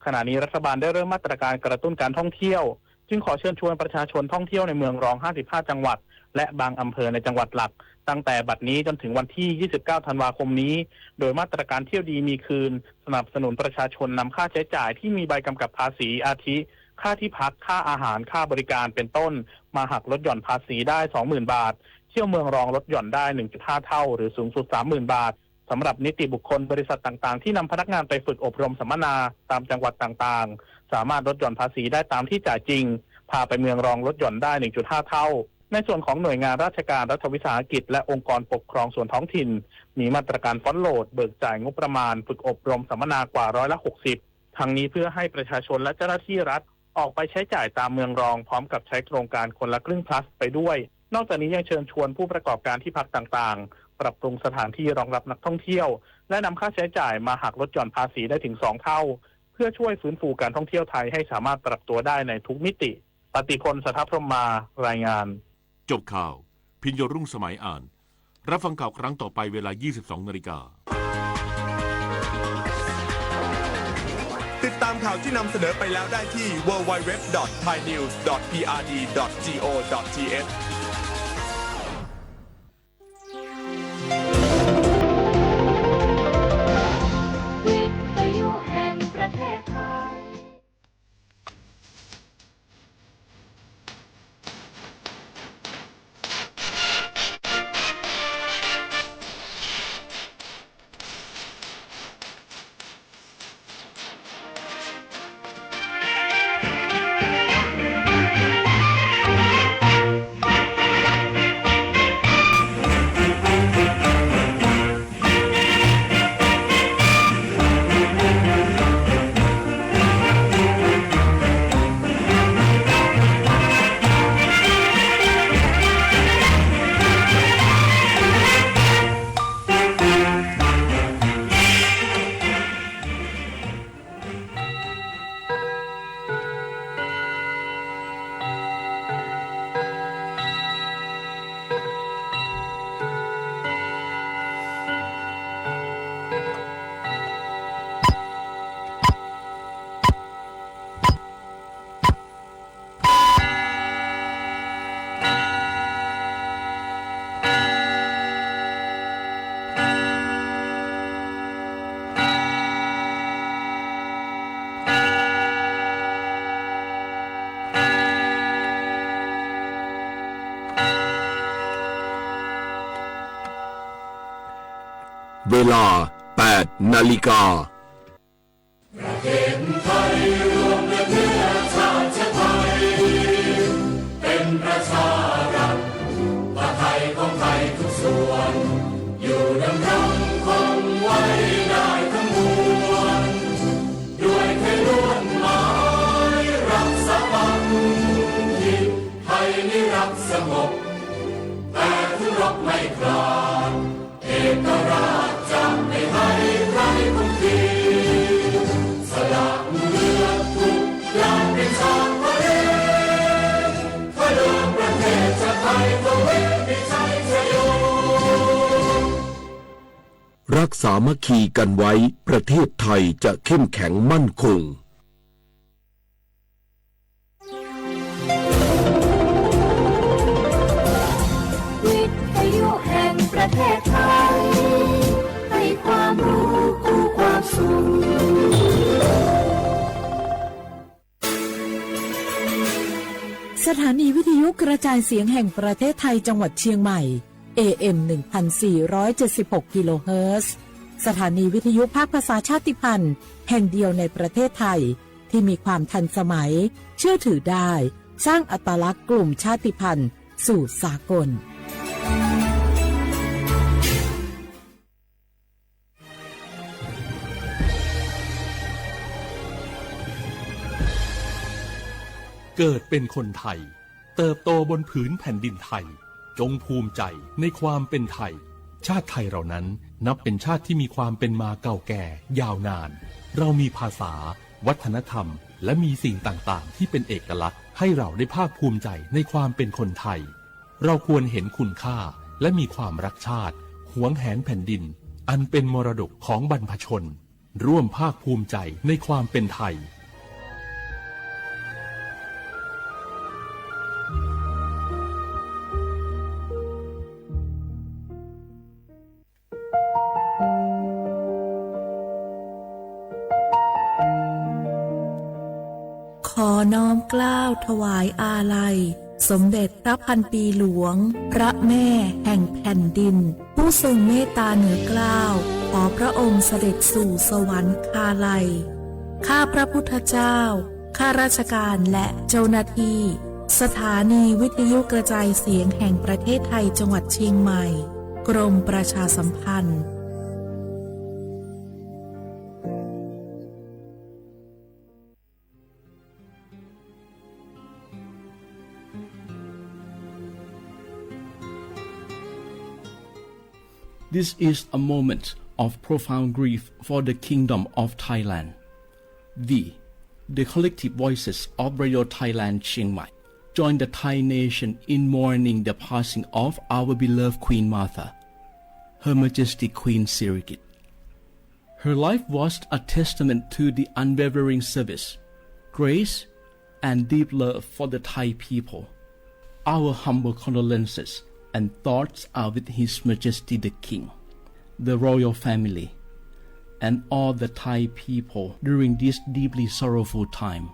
ขณะนี้รัฐบาลได้เริ่มมาตรการกระตุ้นการท่องเที่ยว จึงขอเชิญชวนประชาชนท่องเที่ยวในเมืองรอง ห้าสิบห้า จังหวัด และบางอำเภอในจังหวัดหลัก ตั้งแต่บัดนี้จนถึงวันที่ ยี่สิบเก้า ธันวาคมนี้ โดยมาตรการเที่ยวดีมีคืน สนับสนุนประชาชนนำค่าใช้จ่ายที่มีใบกำกับภาษี อาทิ ค่าที่พัก ค่าอาหาร ค่าบริการ เป็นต้น มาหักลดหย่อนภาษีได้ สองหมื่นบาท เที่ยวเมืองรองลดหย่อนได้ หนึ่งจุดห้า เท่า หรือสูงสุด สามหมื่นบาท สำหรับนิติบุคคล บริษัทต่างๆ ที่นำพนักงานไปฝึกอบรมสัมมนาตามจังหวัดต่างๆ สามารถลดหย่อนภาษีได้ตามที่จ่ายจริง พาไปเมืองรองลดหย่อนได้ หนึ่งจุดห้า เท่า ในส่วนของหน่วยงานราชการ รัฐวิสาหกิจ และองค์กรปกครองส่วนท้องถิ่น มีมาตรการฟรอนต์โลด เบิกจ่ายงบประมาณฝึกอบรมสัมมนากว่าร้อยละ หกสิบ ทั้งนี้เพื่อให้ประชาชนและเจ้าหน้าที่รัฐ ออกไปใช้จ่ายตามเมืองรอง พร้อมกับใช้โครงการคนละครึ่ง plus ไปด้วย นอกจากนี้ยังเชิญชวนผู้ประกอบการที่พักต่างๆ ปรับปรุงสถานที่รองรับนักท่องเที่ยว และนำค่าใช้จ่ายมาหักลดหย่อนภาษีได้ถึงสองเท่า เพื่อช่วยฟื้นฟูการท่องเที่ยวไทยให้สามารถปรับตัวได้ในทุกมิติ ปฏิพล สัทธพรหมมา รายงาน จบข่าว พิญโญรุ่งสมัยอ่าน รับฟังข่าวครั้งต่อไปเวลา ยี่สิบสองนาฬิกา ติดตามข่าวที่นำเสนอไปแล้วได้ที่ ดับเบิลยู ดับเบิลยู ดับเบิลยู ดอท ไทยนิวส์ ดอท พีอาร์ดี ดอท จี โอ ดอท ที เอช วิทยุแห่งประเทศไทย เวลา แปดนาฬิกา ประเทศไทยรวมและเพื่อชาติไทย เป็นประชารัฐ ผ้าไทยของไทยทุกส่วน อยู่ดำรงคงไว้ได้ทั้งมวล ด้วยไทยล้วนหมายรักสามัคคี ไทยนิรักสงบ แต่ทุรบไม่กล้า เอกราชจะไม่ให้ใครคุมขีด สละเลือดทุกอย่างเป็นชาติทะเล ถ้าเลือกประเทศชาติไทยก็ไม่ รักสามัคคีกันไว้ ประเทศไทยจะเข้มแข็งมั่นคง วิทยุแห่งประเทศไทย ให้ความรู้คู่ความสุข สถานีวิทยุกระจายเสียงแห่งประเทศไทยจังหวัดเชียงใหม่ เอ เอ็ม หนึ่งพันสี่ร้อยเจ็ดสิบหก กิโลเฮิรตซ์ สถานีวิทยุภาคภาษาชาติพันธุ์แห่งเดียวในประเทศไทย ที่มีความทันสมัย เชื่อถือได้ สร้างอัตลักษณ์กลุ่มชาติพันธุ์สู่สากล เกิดเป็นคนไทย เติบโตบนผืนแผ่นดินไทย จงภูมิใจในความเป็นไทย ชาติไทยเรานั้นนับเป็นชาติที่มีความเป็นมาเก่าแก่ยาวนาน เรามีภาษา วัฒนธรรม และมีสิ่งต่างๆ ที่เป็นเอกลักษณ์ ให้เราได้ภาคภูมิใจในความเป็นคนไทย เราควรเห็นคุณค่า และมีความรักชาติ หวงแหนแผ่นดิน อันเป็นมรดกของบรรพชน ร่วมภาคภูมิใจในความเป็นไทย ขอน้อมเกล้าถวายอาลัย สมเด็จพระพันปีหลวง พระแม่แห่งแผ่นดิน ผู้ทรงเมตตาเหนือเกล้า ขอพระองค์เสด็จสู่สวรรคาลัย ข้าพระพุทธเจ้า ข้าราชการและเจ้าหน้าที่ สถานีวิทยุกระจายเสียงแห่งประเทศไทยจังหวัดเชียงใหม่ กรมประชาสัมพันธ์ This is a moment of profound grief for the Kingdom of Thailand. We, the collective voices of Radio Thailand Chiang Mai, join the Thai nation in mourning the passing of our beloved Queen Mother, Her Majesty Queen Sirikit. Her life was a testament to the unwavering service, grace, and deep love for the Thai people. Our humble condolences and thoughts are with His Majesty the King, the royal family, and all the Thai people during this deeply sorrowful time.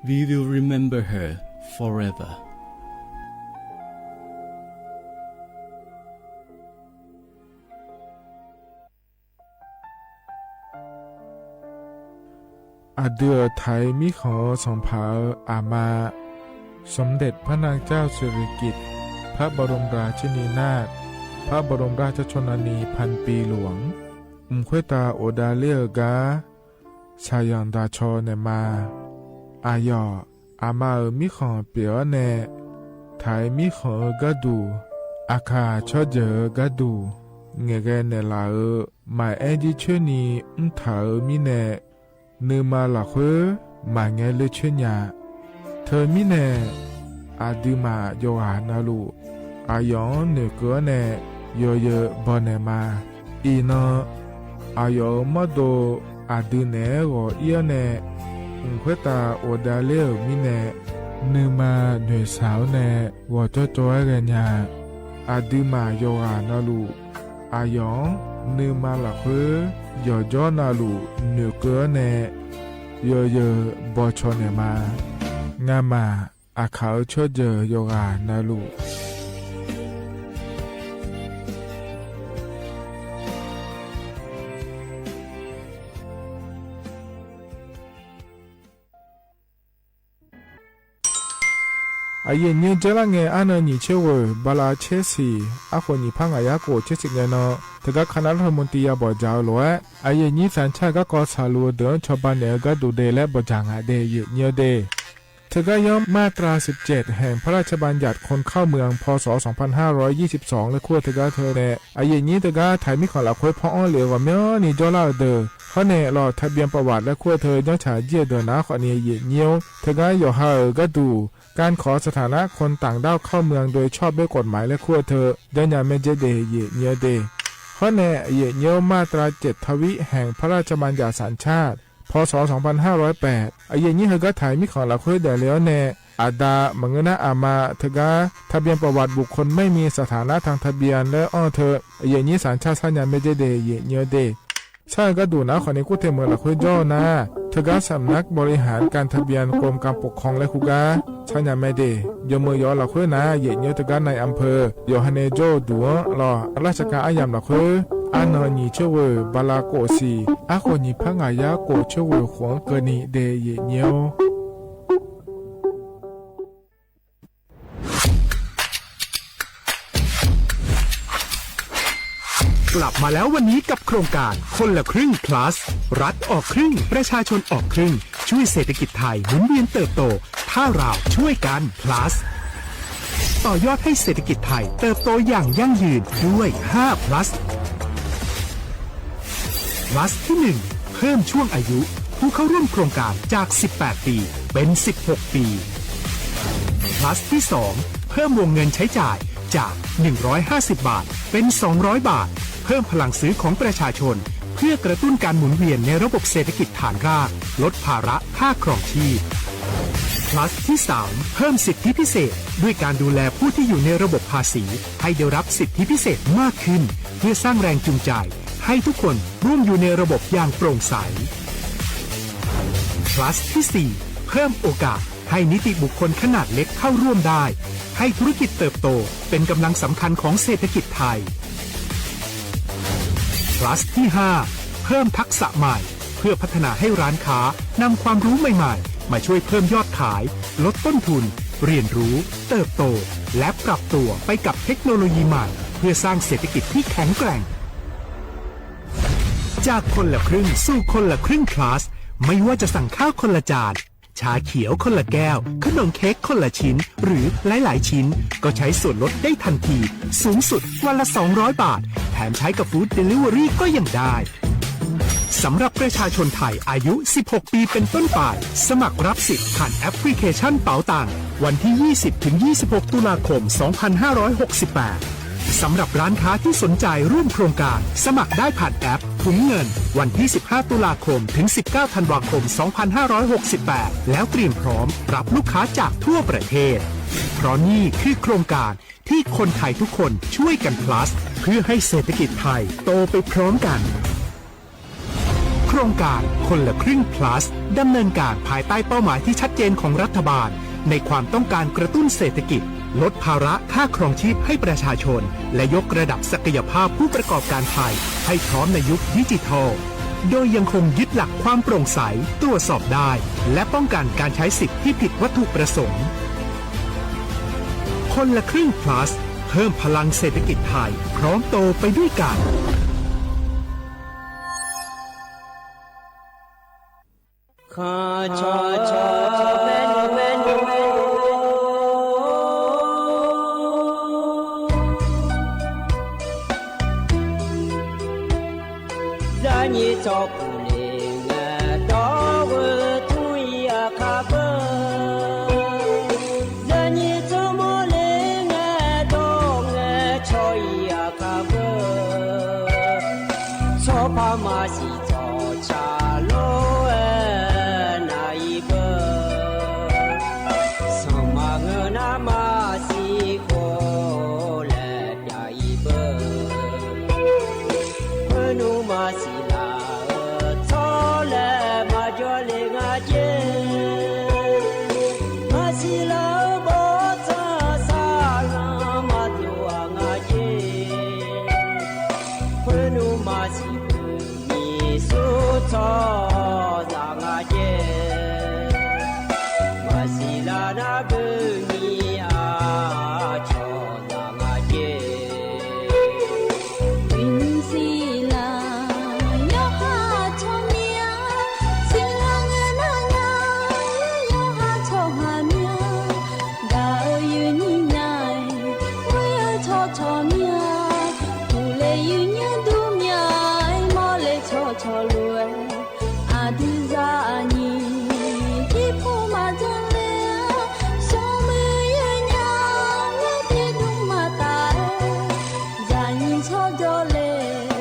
We will remember her forever. อะดื้อไทยมีของสองผา อามา สมเด็จพระนางเจ้าสิริกิติ์ พระบรมราชินีนาถ พระบรมราชชนนีพันปีหลวง อุ้มเขว้ตาโอดาเล่อก้า สายังดาชอแหน่มา อาหยอ อามาเอ๋อมีของเปียแหน่ ไทยมีของเอ๋อก้าดู อาข่าช่อเจ๋อก้าดู แงแกแหน่หลาเอ๋อ หมายแอ้นยี่เชื้อนี้ อุ้มถาเอ๋อมีแหน่ นือมาหละเค้อ หมายแงเลือเชื้อหญา เธอมีแหน่ อาดื้อหมาหยอหานาลู อาหยองเหนือเกอแหน่ ยอเยอบ่อแหน่มา อี่นอ อาหยอเอ๋อมอดโด อาดื้อแหน่หงอเอี้ยแหน่ อุ้มเขว้ตาโอดาเล่อมีแหน่ นือมาเหนือสาวแหน่ หงอจ้อจอยแกหญา อาดื้อหมาหยอหานาลู อาหยอง นือมาหละเค้อ หยอจ้อนาลู เหนือเกอแหน่ ยอเยอบ่อชอแหน่มา งาหมา อาข่าช่อเจ๋อหยอหานาลู อะเย่นเยียวเจ๊ละแง อะเนินหยีเชเว่อ บาลาเชศรี อะโขนหยีพัง อะยะโกเชศรีแงเนาะ เถิงก้าคณะรัฐมนตรียาบ่อจ๋าโหล อะเย่นยีสัญชาติก้า กอสาลู เดินชอปาเหนือก้าดูเด และบ่อจ๋างอะเด เย่นเยียวเด เถิงก้ายอมมาตราสิบเจ็ด แห่งพระราชบัญญัติคนเข้าเมือง พ.ศ. สองพันห้าร้อยยี่สิบสอง และขั้วเถิงก้าเทอแหน่ อะเย่นยีเถิงก้าไทยมีของหละเค้อ พ่องอ้อเหลียวกว่าเมี้ยวนี้จ้อเล่าเดอ ข้อแหน่ หลอดทะเบียนประวัติและขั้วเทอ ย้อนฉายเจี้ยเดอหนา ข้อนี้เย่นเยียว เถิงก้าหยอหาเอ๋อก้าดู ก๋านขอสถานะคนต่างด้าวเข้าเมืองโดยชอบด้วยกฎหมายและขั้วเทอ ย้อนหยาแม่เจ๊เด เย่นเยียวเด เพราะในเยกเยียวมาตราเจ็ดทวิแห่งพระราชบัญญัติสัญชาติ พ.ศ. สองพันห้าร้อยแปด เยกเยียวหื้อก๊าไทยมีของหลักเฮ้ยแด่แล้วแน่ อาดา มะงื้อนาอามา เถิกก๊า ทะเบียนประวัติบุคคลไม่มีสถานะทางทะเบียน และอ้อเถิก เยกเยียวสัญชาติ สัญญาแม่เจเด เยกเยียวเด ใช่ก๊าดูหนา ขอในกู้เตรียมเมืองหลักเฮ้ยจ้อนา เถิกก๊าสำนักบริหารการทะเบียนกรมการปกครองและคู่ก๊า สัญญาแม่เด ยอมเมืองยอหลักเฮ้ยนา เยกเยียวเถิกก๊าในอำเภอ ยอหันเนโจ้ดูลอ ราชการอายัมหลักเฮ้ย อาหนอหยี่เชเว่อ บาลาโกะสี่ อาโขวหยี่พักงายาโกะเชเว่อ ขวงเกินนี้เด เยกเยียว กลับมาแล้ววันนี้กับโครงการคนละครึ่ง plus รัฐออกครึ่ง ประชาชนออกครึ่ง ช่วยเศรษฐกิจไทยหมุนเวียนเติบโต ถ้าเราช่วยกัน plus ต่อยอดให้เศรษฐกิจไทยเติบโตอย่างยั่งยืนด้วย ห้า plus plus ที่หนึ่ง เพิ่มช่วงอายุผู้เข้าร่วมโครงการจาก สิบแปด ปี เป็น สิบหก ปี plus ที่สอง เพิ่มวงเงินใช้จ่ายจาก หนึ่งร้อยห้าสิบ บาท เป็น สองร้อย บาท เพิ่มพลังซื้อของประชาชน เพื่อกระตุ้นการหมุนเวียนในระบบเศรษฐกิจฐานราก ลดภาระค่าครองชีพ plus ที่สาม เพิ่มสิทธิพิเศษ ด้วยการดูแลผู้ที่อยู่ในระบบภาษี ให้ได้รับสิทธิพิเศษมากขึ้น เพื่อสร้างแรงจูงใจ ให้ทุกคนร่วมอยู่ในระบบอย่างโปร่งใส plus ที่สี่ เพิ่มโอกาสให้นิติบุคคลขนาดเล็กเข้าร่วมได้ ให้ธุรกิจเติบโตเป็นกำลังสำคัญของเศรษฐกิจไทย plus ที่ห้า เพิ่มทักษะใหม่ เพื่อพัฒนาให้ร้านค้านำความรู้ใหม่ๆ มาช่วยเพิ่มยอดขาย ลดต้นทุน เรียนรู้ เติบโต และปรับตัวไปกับเทคโนโลยีใหม่ เพื่อสร้างเศรษฐกิจที่แข็งแกร่ง จากคนละครึ่งสู่คนละครึ่ง plus ไม่ว่าจะสั่งข้าวคนละจาน ชาเขียวคนละแก้ว ขนมเค้กคนละชิ้น หรือหลายๆ ชิ้น ก็ใช้ส่วนลดได้ทันที สูงสุดวันละ สองร้อย บาท แถมใช้กับ food delivery ก็ยังได้ สำหรับประชาชนไทยอายุ สิบหก ปีเป็นต้นไป สมัครรับสิทธิ์ผ่านแอปพลิเคชันเป๋าตัง วันที่ ยี่สิบ ถึง ยี่สิบหก ตุลาคม สองพันห้าร้อยหกสิบแปด สำหรับร้านค้าที่สนใจร่วมโครงการ สมัครได้ผ่านแอปถุงเงิน วันที่ สิบห้า ตุลาคม ถึง สิบเก้า ธันวาคม สองพันห้าร้อยหกสิบแปด แล้วเตรียมพร้อมรับลูกค้าจากทั่วประเทศ เพราะนี่คือโครงการที่คนไทยทุกคนช่วยกัน plus เพื่อให้เศรษฐกิจไทยโตไปพร้อมกัน โครงการคนละครึ่ง plus ดำเนินการภายใต้เป้าหมายที่ชัดเจนของรัฐบาล ในความต้องการกระตุ้นเศรษฐกิจ ลดภาระค่าครองชีพให้ประชาชน และยกระดับศักยภาพผู้ประกอบการไทย ให้พร้อมในยุคดิจิทัล โดยยังคงยึดหลักความโปร่งใส ตรวจสอบได้ และป้องกันการใช้สิทธิ์ที่ผิดวัตถุประสงค์ คนละครึ่ง plus เพิ่มพลังเศรษฐกิจไทย พร้อมโตไปด้วยกัน ข้าชอชอแม่นแม่นแม่น ละนี้จอกูเลงดอกเวอทุยอาคาเบอ ละนี้จอมอเลงดอกชอยอาคาเบอ ชอพามาสี จอชาโลเอนาอีเบอ สมาเงอนามาสีโคแลดาอีเบอ เพื่อหนูมาสีลาเออทอแลมาจอเลงาเจ มาสีลาเออบอทาสาลามาตัวงาเจ เพื่อหนูมาสี มีสุดทอสางอาเจ มาสีลานาเบอร์มีอาชอสางอาเจ วินสีลายอหาชอเมีย สีลาเงินหายายอหาชอหาเมีย ดาวยืนยิ่งใหญ่ เว้ยเอ้ยชอชอเมีย กูเลยยืนเยื้อดูเมีย ไอ้หมอเลยชอชอรวย อาดื้อซาอาညီ ที่ผู้มาจังเลย สองมือยืนยาว เมื่อที่ดุงมาตาย ยาညီชอจอเลย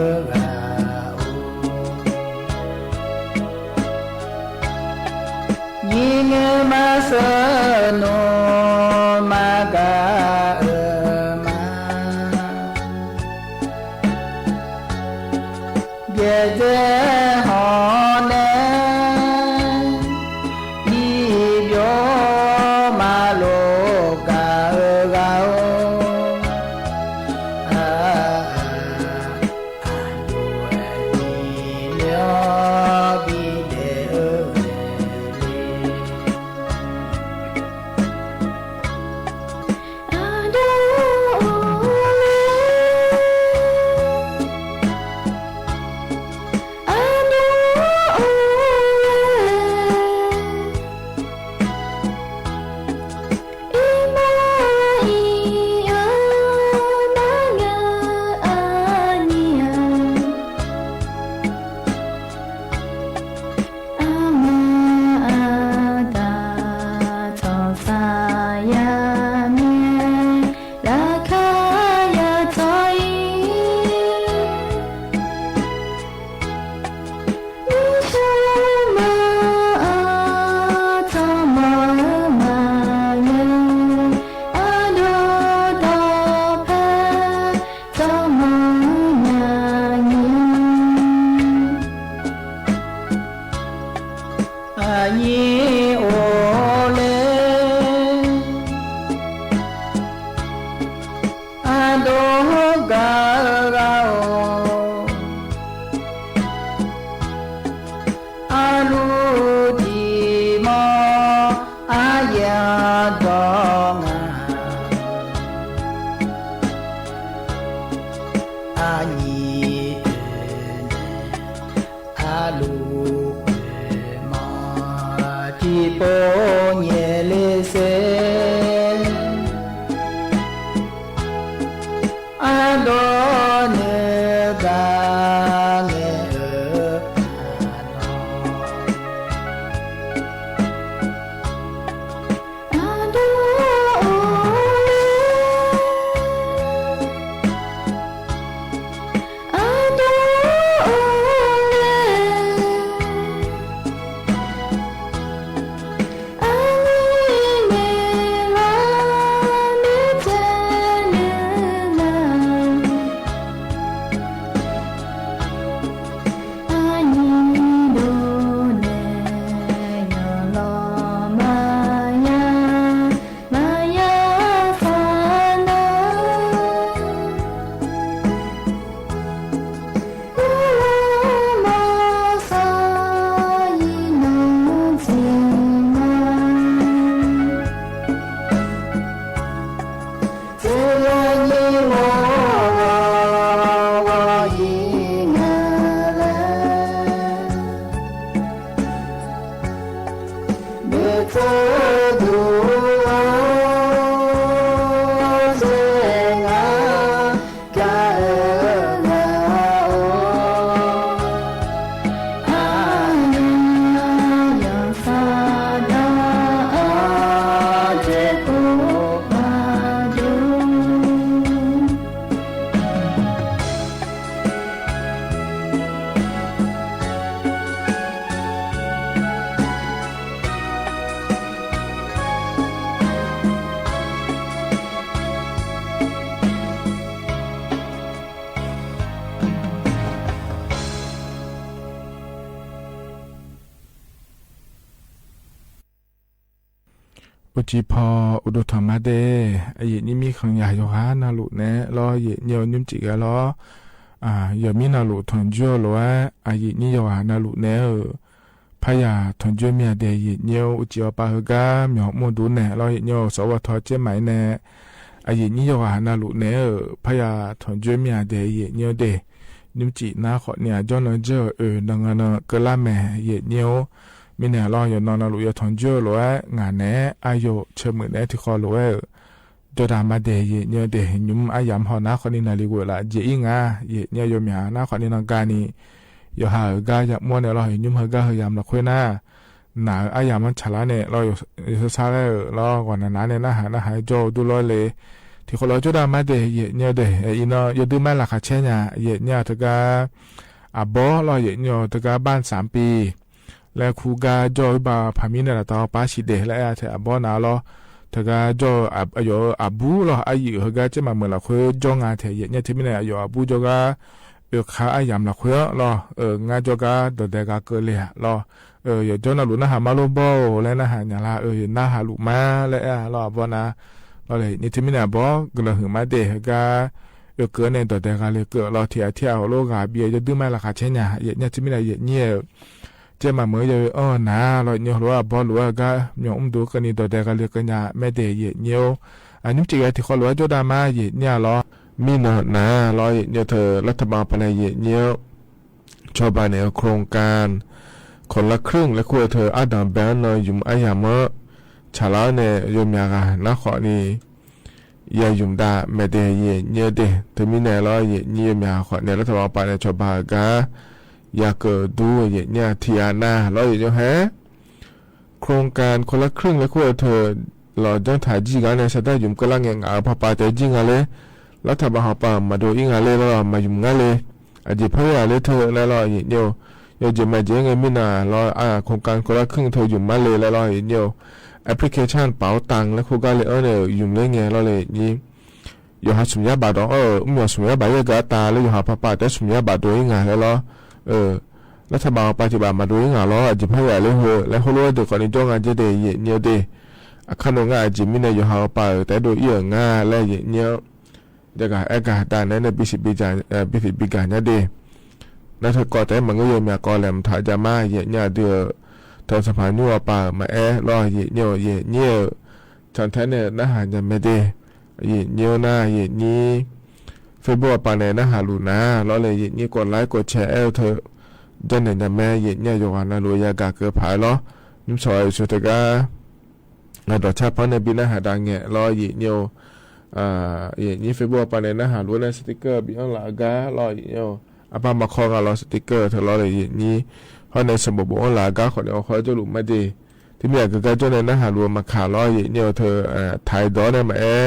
ယံၤငယ်မး သၢနူမး ကၤအၢမး ပျဲၢ်စဲဟီၣ်နဲ ဒ်ပျိမးလိာ် ကၤအၢဂၤဧၢ အၢ အညိအိၣ်လၢ အဒိၣ်ကၤဂၤဧိၤ အလူၤတံၤမီၤ အယဲၢ်ဒီးငါ အညိအိၣ်လၢ အလူၤကွံာ်မီၤ တံၤပိညဲၣ်လ့စ့ အဒိၣ်နုၢ်ဂၤငဲၤအၢ အိၣ်ကံၢ်ဖီ အိၣ်ဒိၣ်ထီၣ်မးဒဲး, အယံာ်နံၣ်မံၣ် ခီယၤယွၤဟးနၢ်လိာ်နဲလီၤ, ယံာ်နံၣ်အိၣ်နုၢ်စံးဂဲၤလီၤ. ယမ့ၢ်နၢ်လိာ်ထီၣ်ကၠိလိာ်ဝဲ, အယံာ်နံၣ်ယွၤဟးနၢ်လိာ်နဲဧၢ, ဖးယၤထီၣ်ကၠိမ့ၢ်အဒဲး, ယံာ်နံၣ်အိၣ်အူၣ်ကံၢ်အီပာ်ဟၢဂၤ မ့ၢ်ဟီၣ်မူဒူနဲလီၤ, ယံာ်နံၣ်အိၣ်စီၤဝီထီၣ်ကၠိမးအံၤနဲ, အယံာ်နံၣ်ယွၤဟးနၢ်လိာ်နဲဧၢ, ဖးယၤထီၣ်ကၠိမ့ၢ်အဒဲး, ယံာ်နံၣ်အိၣ်ဒဲး, နုၢ်စံးနါဃီန့ၣ် အကၠီနီၢ်ကၠိဧၢ, နဂၤနကလါမဲာ်, ယံာ်နံၣ်အိၣ်, မ့ၢ်နဲလီၤ ယနီၢ်နၢ်လိာ်ယထီၣ်ကၠိလိာ်ဝဲ, ငါနဲ, အယိာ်ဆၢမုၢ်နဲထံဃီလိာ်ဝဲဧၢ, ဒီးတၢ်မၤဒဲး ယံာ်နံၣ်အိၣ်ဒဲး, နံၣ်အါယၢ်မဟီၣ်နါဃီန့ၣ် နၤလံဝဲလၢ ကၠ့အံၤငါ, ယံာ်နံၣ်အယိာ်မ့ၢ်နါဃီန့ၣ် နဂၤန့ၣ်, ယွၤဟးဂၤယၤမူနဲလီၤ, ယနံၣ်ဟးဂၤဟၢယၤမလီၤခွ့နၤ, နၤအါယၢ်မဆါလါန့ၣ်လီၤ, ယဆါဆါလၢလီၤ, ဂီၢ်နၤနၤန့ၣ် နဟးနဟးကၠီဒူလီၤလၢ ထံၣ်ဃီလီၤ ကၠိဒၣ်မါဒၢႇ ယဲၢ်ညီဒၢၣ် အံၤနီၤ ယိၤဒုမါလၢ်ခၣ်ဆဲညါ ယဲၢ်ညီတဂၤ အဘီလီၤ ယဲၢ်ညီတဂၤ ဘၣ်သၢမ်ပီ လၢခူဂၤ ကၠီဘၣ်ဖးမံန့ၣ်ဒီး တၢ်ပၢ်ဆံးဒဲးလၢအထံၣ်အဘီနၤလီၤ တဂၤကၠီ အယိၤအဘူးလီၤ အယံာ်ဟဲဂၤ ကၠ့မးမုၢ်လီၤခွဲ ကၠီငါထဲ ယဲၢ်ညီ ထံမံန့ၣ် အယိၤအဘူးကၠီဂၤ အၢၣ်ခါအယၢမ်ၢ်လီၤခွဲလီၤ အၢၣ် ငါကၠီဂၤ ဒီးဒဲးဂၤကၢၤလံလီၤ ယိၤကၠီနၢ်လူၤနၢ်ဟးမါလိဘီဧိၤ လၢနၢ်ဟးညါလၢ အၢၣ် ယနၢ်ဟးလူၤမါလၢအလီၤ အဘီနၤ လီၤလၢယဲၢ်ညီ ထံမံန့ၣ် အဘီ ကလၢၤဟုၣ်မါဒဲးဟဲဂၤ အၢၣ် ကၢၤန့ၣ် ဒီးဒဲးဂၤလၢကၢၤလီၤ ထံၣ်အထံၣ်အဟီၣ်လိဂၤဘံ ယိၤဒုမါလၢ်ခၣ်ဆဲညါ ယဲၢ်ညီ ထံမံန့ၣ် ယဲၢ်ညီ ကၠ့မးမုၢ် ယဲၢ်အီၣ်နၤလီၤ ယဲၢ်ညီလိၤ အဘီလိၤ အဂၤ မၠီၣ်အူမ်ဒိၣ်ကနံၤ ဒီးဒဲးဂၤလၢကၢၤညါ မါဒဲး ယဲၢ်ညီ အနံၣ်စ့ၢ်ကီး ထံၣ်ဃီလီၤ ကၠိဒၣ်မါ ယဲၢ်ညီလီၤ မံနီၤနၤလီၤ ယဲၢ်ညီ ထၢၣ် လၢထးဘၣ်ပၤန့ၣ် ယဲၢ်ညီ ကၠီဘၣ်န့ၣ် โครงการ คนละครึ่ง လၢခိၣ်အထၢၣ် အါဒၣ်ဘဲနီၤ ယုမ်ၢ်အါယၢ်မၢ ဆၣ်လါန့ၣ် ယိၤမၠၣ်ဂၤ နါဃိးနံၣ် ယၤယုမ်ၢ်ဒၣ် မါဒဲး ယဲၢ်ညီဒဲး ထံမံန့ၣ်လီၤ ယဲၢ်ညီ ယိၤမၠၣ်ဂၤဃိးနံၣ် လၢထးဘၣ်ပၤန့ၣ် ကၠီဘၣ်ဂၤ ယၤကၢၤဒူ ယဲၢ်ညီ ထံၣ်အနၤလီၤ ယဲၢ်ညီဟဲ โครงการ คนละครึ่ง လၢခိၣ်အထၢၣ် လီၤ ကၠီထၣ်ကၠံၢ်ဂၤန့ၣ် ဆၢတဲာ်ယုမ်ၢ်ကလါငဲၢ်ငါ် အဖးပာ်တဲာ်ကၠံၢ်ဂၤလၢ လၢထးဘၣ်ဟီၣ်ပၤ မၤဒိအံၤဂၤလၢလီၤ မၤယုမ်ၢ်ငါလၢ အစ့ၢ်ဖဲယၤလၢထၢၣ်လၢလီၤ ယဲၢ်ညီ ယိၤကၠ့မၤကၠ့ငဲၤမံနီၤလီၤ အါ โครงการ คนละครึ่ง ထၢၣ်ယုမ်ၢ်မါလၢလၢလီၤ ယဲၢ်ညီ แอปพลิเคชัน ป๋าตัง လၢခိၣ်ဂၤလၢအၢန့ၣ် ယုမ်ၢ်လၢငဲၤလီၤလၢယဲၢ်ညီ ယိၤဟၣ်ဆူၣ်ယါဘၣ်ဒီး အၢၣ် မ့ၢ်ယိၤဟၣ်ဆူၣ်ယါဘၣ်ယဲၢ်ဂၤတၢ်လၢယိၤဟၣ်ဖးပာ်တဲဆူၣ်ယါဘၣ်ဒိအံၤဂၤလၢလီၤ အၢၣ် လၢထးဘၣ်ပာ်တံၢ်ဘၣ်မၤဒိအံၤဂၤလီၤ အစ့ၢ်ဖဲယၤလၢဟၢၣ် လၢဟိလိဝဲဒၢးဃိးနံၣ်ကၠီငါကၠ့ဒဲး ယဲၢ်ညီဒဲး အခါနီၣ်ငါအစ့ၢ်မံန့ၣ် ယိၤဟၣ်ပာ်အၢၣ်တဲဒိအံၤအၢၣ်ငါလၢယဲၢ်ညီ တဂၤအဲၣ်ဂၤဒၣ်နဲန့ၣ် ဘံၣ်သ့ၣ်ဘံၣ်ဂၤ ဘံၣ်သ့ၣ်ဘံၣ်ဂၤညါဒဲး နထၢၣ်ကီၢ်တဲမၤငါယိၤမၠၣ်ကီၢ်လဲၣ် မထးယါမါ ယဲၢ်ညီဒုး ထၢၣ်သဖၣ်ညူအီၤပာ်မၤအဲၣ်လီၤ ယဲၢ်ညီ ယဲၢ်ညီ ဆၣ်ထဲန့ၣ် နၢ်ဟါညါမဲဒဲး ယဲၢ်ညီနၤ ယဲၢ်ညီ Facebook အပၤန့ၣ် နၢ်ဟါလူၤနၤလီၤလၢ ယဲၢ်ညီ กดไลค์ กดแชร์ အဲၣ်ထၢၣ် ဒ်န့ၣ်ညါမဲ ယဲၢ်ညီ ယိၤဂၤနၤလူၤယၤဂၤကၢၤဖးလီၤ နံၣ်ဆီၣ်ဝဲယဆိတဂၤ ဒီးဆၣ်ဖီန့ၣ် ဘံၣ်နၢ်ဟါဒၣ်ငဲၤလီၤ ယဲၢ်ညီ ယဲၢ်ညီ Facebook အပၤန့ၣ် နၢ်ဟါလူၤန့ၣ် စတံကၢၢ် ဘံၣ်အီၣ်လၢအဂၤလီၤ ယဲၢ်ညီ အပၢ်မၤခီဂၤလီၤ စတံကၢၢ်ထၢၣ်လီၤလၢ ယဲၢ်ညီ ဟီန့ၣ် စဘိးဘိးအီၣ်လၢအဂၤဃိးန့ၣ် အီၣ်ဃီကၠိလူၤမးဒဲး ထံမံၤအကကၢၢ်ကၠိန့ၣ် နၢ်ဟါလူၤမၤခးလီၤ ယဲၢ်ညီ ထၢၣ် ထၢၣ်ဒီးန့ၣ်မၤအဲၣ်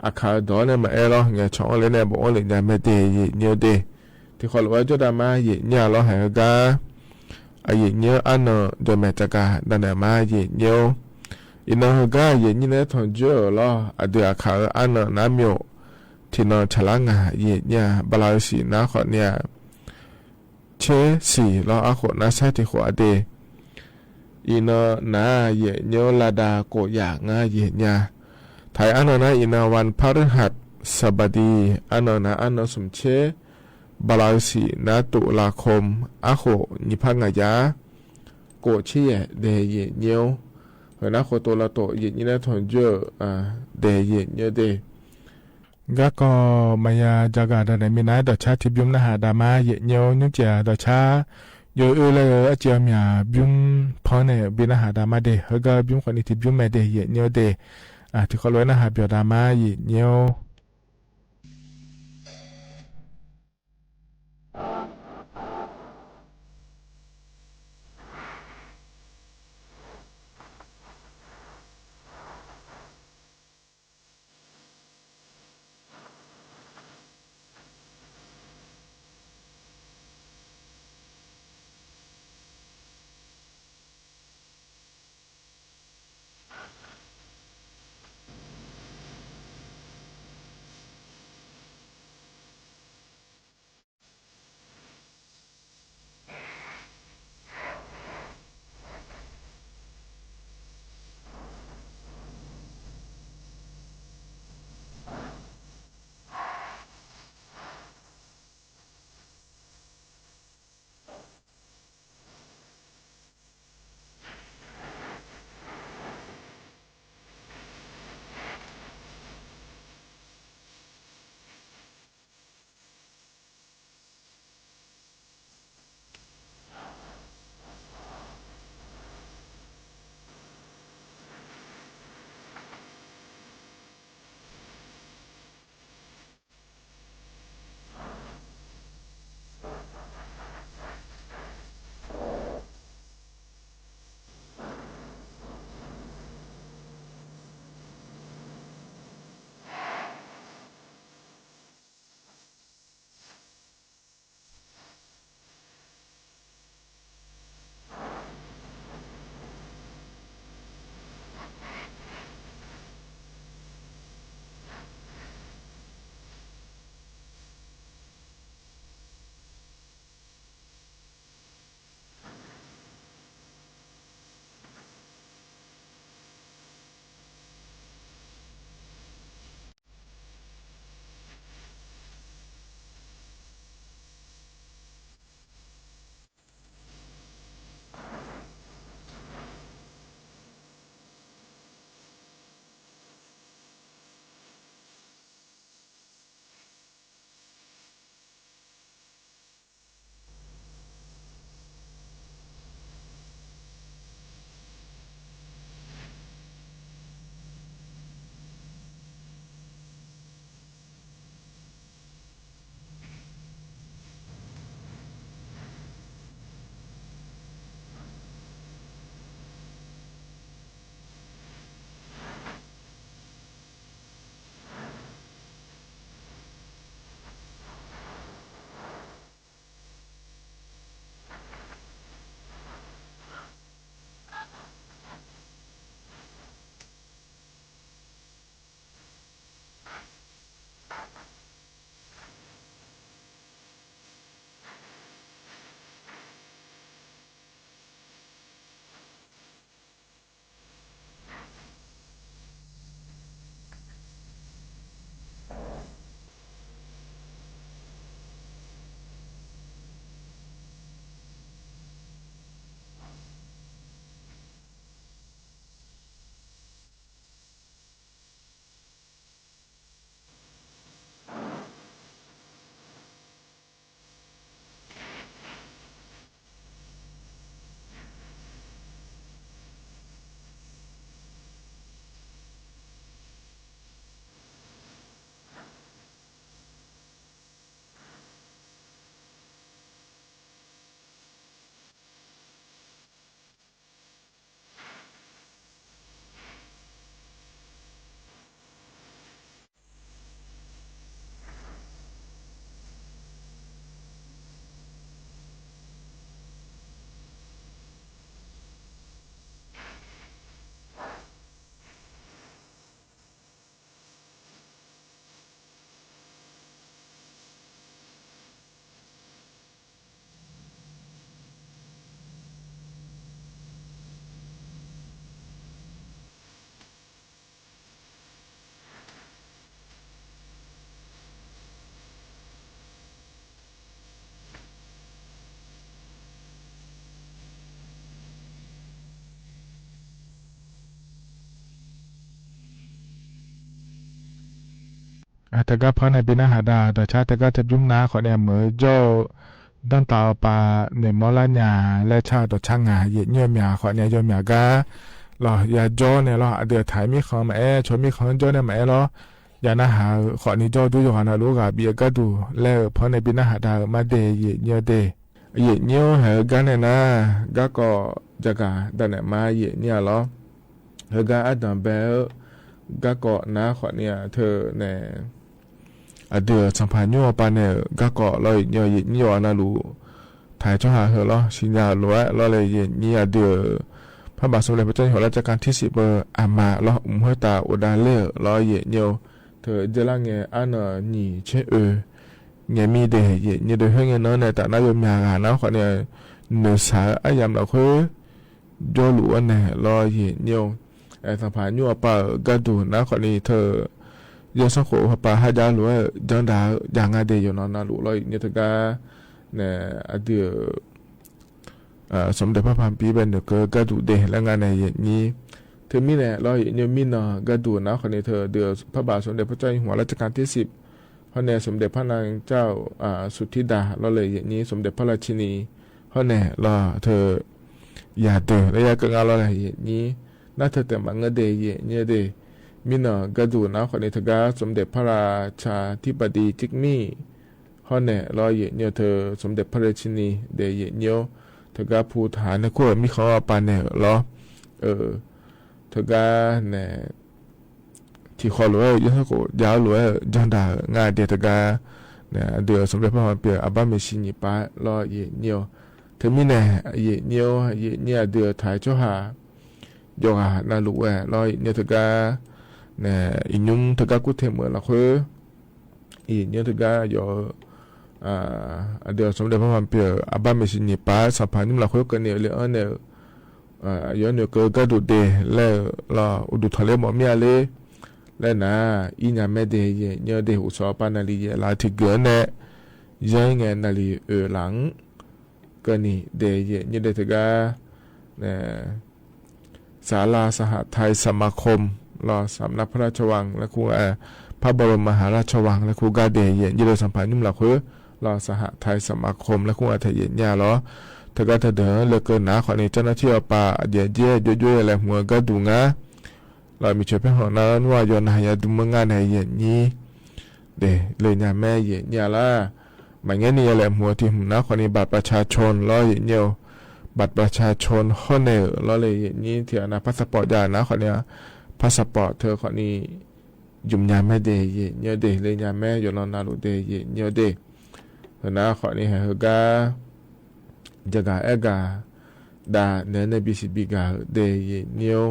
အခါဒီးန့ၣ်မၤအဲၣ်လီၤ ငဲၤဆီၣ်အီၣ်လၢန့ၣ် ဘိးအီၣ်လၢညါမဲဒဲး ယဲၢ်ညီဒဲး ထံၣ်ဃီလီၤဝဲကၠိဒၣ်မါ ယဲၢ်ညီလီၤ ဟဲဂၤ အယဲၢ်ညီအါနီၢ် ဒီးမဲာ်တကၤ ဒၣ်နဲၣ်မါ ယဲၢ်ညီ အံၤနီၢ်ဟဲဂၤ ယဲၢ်ညီနဲထွန်ကၠိလီၤ အဒုးအခါအၢအါနီၢ် နါမျိာ် ထံၣ်နီၢ်ဆၣ်လါငါ ယဲၢ်ညီ ဘလါစံၣ် နါဃိးန့ၣ် ဆဲစံၣ်လီၤ အဃိးနါဆါထံၣ်ဃိးအဒဲး အံၤနီၢ်နၤ ယဲၢ်ညီ လါဒၢကိးယၢ် ငါ ယဲၢ်ညီ ထါအါနီၢ်နၤ အံၤနီၢ် วันพฤหัสบดี အါနီၢ်နၤ အါနီၢ်ဆူၣ်ဆဲ ဘလါစံၣ် နါတုလါခိမ် အဃိးနံၣ်ဖးငါယၤ ကိးဆံယဲၢ် ဒဲး ယဲၢ်ညီ ဟဲနါဃိးတိၤလါတိၤ ယဲၢ်ညီနဲထွန်ကၠိ ဒဲး ယဲၢ်ညီဒဲး ဂၤကီးမၤယၤ ယၤဂၤဒၣ်နဲၣ် မ့ၢ်နၤ ဒီးဆါထံၣ်ဘုမနၢ်ဟါဒၣ်မါ ယဲၢ်ညီ နုၢ်ကၠဲး ဒီးဆါ ယိၤအၢလၢအစံၣ်အီၤမ့ၢ်ဘုဖီန့ၣ် ဘံၣ်နၢ်ဟါဒၣ်မါဒဲး ဟဲဂၤဘုဃိးနံၣ်ထံၣ်ဘုမဲာ်ဒဲး ယဲၢ်ညီဒဲး ထံၣ်ဃီလီၤဝဲနၢ်ဟါဘၣ်ဒၣ်မါ ယဲၢ်ညီ အတၢ်ဂၤဖဲန့ၣ် ပီၼၢဟဒါ တၢ်ဆါတၢ်ဂၤတဘျုးနၤ ခီန့ၣ် မ့ၢ်ယိၣ် ဒၢၣ်တၢ်အီၣ်ပာ် န့ၣ် မီလါညါ လၢဆၣ်ဒီးဆၣ်ငါ ယဲၢ်ညိုမၠး ခီန့ၣ် ယိၣ်မၠးဂၤ လီၤ ယၤယိၣ်န့ၣ်လီၤ အဒုးထံၣ်မံၣ်ဃီမးအဲၣ် ဆိမံၣ်ဃီယိၣ်န့ၣ်မးအဲၣ်လီၤ ယၤနၢဟး ခီန့ၣ် ယိၣ်ဒုးယိၣ်ဂၤနၤလူၤဂၤ ဘံၣ်အကါဒူၣ် လၢဖဲန့ၣ် ပီၼၢဟဒါ မၤဒဲး ယဲၢ်ညိုဒဲး ယဲၢ်ညိုဟဲဂၤန့ၣ်နၤ ဂၤကီး ယၤဂၤ ဒၣ်နဲၣ်မၤ ယဲၢ်ညိုလီၤ ဟဲဂၤအဒၣ်ဘဲ ဂၤကီးနၤ ခီန့ၣ် ထၢၣ်န့ၣ် အဒုး စီၤဖးညူအီၣ်ပာ်န့ၣ် ဂၤကီးလီၤ ယဲၢ်ညို ယဲၢ်ညိုအီၣ်နၤလူၤ ထံၣ်ကၠီဟးဟဲလီၤ ဆံညါလိၤဝဲ လီၤလၢယဲၢ်ညိုအဒုး ဖဲဘၣ်စီၤမ့ဒဲး ဖဲကၠီယူၢ်ဟွါ လၢကၠီၣ်ကၣ်ထံစံး ပှၤအမါလီၤ မူဟဲတၢ်အိၣ်ဒၣ်လဲာ်လီၤ ယဲၢ်ညို ထၢၣ် ယဲၢ်လါငဲၤ အါနၢ်နံၣ်ဆံအၢ ငဲၤမံၤဒဲး ယဲၢ်ညိုဒဲး ဟဲငဲၤနီၢ်န့ၣ် တၢ်နါယိၣ်မၠးဂၤနၤ ခီန့ၣ် နုာ်စၢ်အယမ်လီၤဃု ယိၣ်လူၤဝဲန့ၣ်လီၤ ယဲၢ်ညို အဲၣ် စီၤဖးညူအီၣ်ပာ် ဂၤဒူၣ်နၤ ခီန့ၣ် ထၢၣ် ယဲၢ်စီၤခိၣ်ဟီၣ်ပာ် ဟးယၤလိၤဝဲ ယၢၢ်ဒၣ် ယၤငါဒဲး ယိၣ်နီၢ်နၤလူၤလီၤ ယဲၢ်ညိုတဂၤ န့ၣ် အဒုး စီၤမ့ဒဲးဖးဖးပံး ဘၣ်နုာ်ကၢ ဂၤဒူၣ်ဒဲး လၢငါန့ၣ် ယဲၢ်ညို ထၢၣ်မံၤန့ၣ်လီၤ ယဲၢ်ညို မံနီၢ် ဂၤဒူၣ်နၤ ခီန့ၣ် ထၢၣ် ဒုး ဖဲဘၣ်စီၤမ့ဒဲး ဖဲကၠီယူၢ်ဟွါ လၢကၠီၣ်ကၣ်ထံစံး ဟီန့ၣ် စီၤမ့ဒဲး ဖးနၢင်းကၠီၣ် အ သုထံဒါ လီၤလၢယဲၢ်ညို စီၤမ့ဒဲး ဖးရၢၡိနီ ဟီန့ၣ်လီၤ ထၢၣ် ယၤဒုး လၢယၤကငါလီၤလၢယဲၢ်ညို နၢ်ထၢၣ်တၢ်မၤငၢၢ်ဒဲး ယဲၢ်ညိုဒဲး မံနီၢ် ဂၤဒူၣ်နၤ ခီန့ၣ် တဂၤ စီၤမ့ဒဲး ဖးရၢၡၢထံပဒံ ကၠံၣ်မံၣ် ဟီန့ၣ်လီၤ ယဲၢ်ညို ထၢၣ် စီၤမ့ဒဲး ဖးရၢၡိနီ ဒဲး ယဲၢ်ညို တဂၤ ဖူထၣ် န့ၣ် ခိၣ်မံၣ်ဃီအီၣ်ပာ်န့ၣ်လီၤ အ တဂၤန့ၣ် ထံၣ်ဃီလိၤဝဲ ယဲၢ်စီၤခိၣ် ယၤလိၤဝဲ ယၢၢ်ဒၣ် ငါဒဲးတဂၤ န့ၣ် အဒုး စီၤမ့ဒဲး ဖးဖးပံး အဘၣ်မ့ၢ်စံနံၣ်ပၢၢ် လီၤ ယဲၢ်ညို ထၢၣ်မံၤန့ၣ် ယဲၢ်ညို ယဲၢ်ညို အဒုး ထံၣ်ကၠီဟး ယိၣ်ဂၤနၤလူၤဝဲ လီၤ ယဲၢ်ညိုတဂၤ န့ၣ် အံၤညုမ်တဂၤ ကူၣ်ထဲမုၣ် လီၤဃု ယဲၢ်ညိုတဂၤ ယိၣ် အ အဒုး စီၤမ့ဒဲး ဖးဖးပံး အဘၣ်မ့ၢ်စံနံၣ်ပၢၢ် စီၤဖးညူမ် လီၤဃု ကန့ၢ်လၢအီၤန့ၣ် ယိၣ်န့ၣ် ကၢၣ်ဂၤဒူၣ်ဒဲး လၢလီၤ အိၣ်ဒူၣ်ထီၣ်လၢ မိၢ်မံအလ့ လၢနၤ အံၤညါမဲဒဲး ယဲၢ်ညိုဒဲး အိၣ်ဆီပာ်နၣ်ရံၣ်ယဲၢ်လါ ထံၣ်ဂၢၢ်န့ၣ် ယဲၢ်ငဲၤနၣ်ရံၣ်အၢလၢ် ကန့ၢ်ဒဲး ယဲၢ်ညိုဒဲးတဂၤ န့ၣ် ศาลาสหทัยสมาคม လီၤ สำนักพระราชวัง လၢခူ พระบรมมหาราชวัง လၢခူဂၤဒဲး ယဲၢ်ညိုဒဲး စီၤဖးညူမ် လီၤဃု လီၤ สหทัยสมาคม လၢခူအထၢၣ် ယဲၢ်ညိုလီၤ တဂၤတဒုး လၢကၢၢ်နၤ ခီန့ၣ် เจ้าหน้าที่အီၤပာ် အဒဲးဒဲး ယိၣ်ယိၣ်ယဲၢ်လဲၣ် မူဂၤဒူၣ်ငါ လီၤ မ့ၢ်ဆၢဖဲဟီၣ်နၤ နွံယိၣ်နၤ ယၤဒူၣ်မုၢ်ငါန့ၣ် ယဲၢ်ညို ဒဲး လၢညါမဲ ယဲၢ်ညိုလၢ မၤငဲၤန့ၣ် ယဲၢ်လဲၣ် မူထံၣ်မူနၤ ခီန့ၣ် บัตรประชาชน လီၤ ယဲၢ်ညို บัตรประชาชน ဟီၣ်န့ၣ် လီၤလၢယဲၢ်ညို ထံၣ်အနၢ် พาสปอร์ต ယၤနၤ ခီန့ၣ် พาสปอร์ต ထၢၣ် ခီန့ၣ် ယုမ်ၢ်ညါမဲဒဲး ယဲၢ်ညိုဒဲး လၢညါမဲ ယိၣ်နီၢ်နၤလူၤဒဲး ယဲၢ်ညိုဒဲး ဟဲနၤ ခီန့ၣ် ဟဲဟဲဂၤ ယဲၢ်ဂၤအဲၣ်ဂၤ ဒၣ်နဲၣ်နဲၣ် ဘံၣ်စံးဘံၣ်ဂၤ ဒဲး ယဲၢ်ညို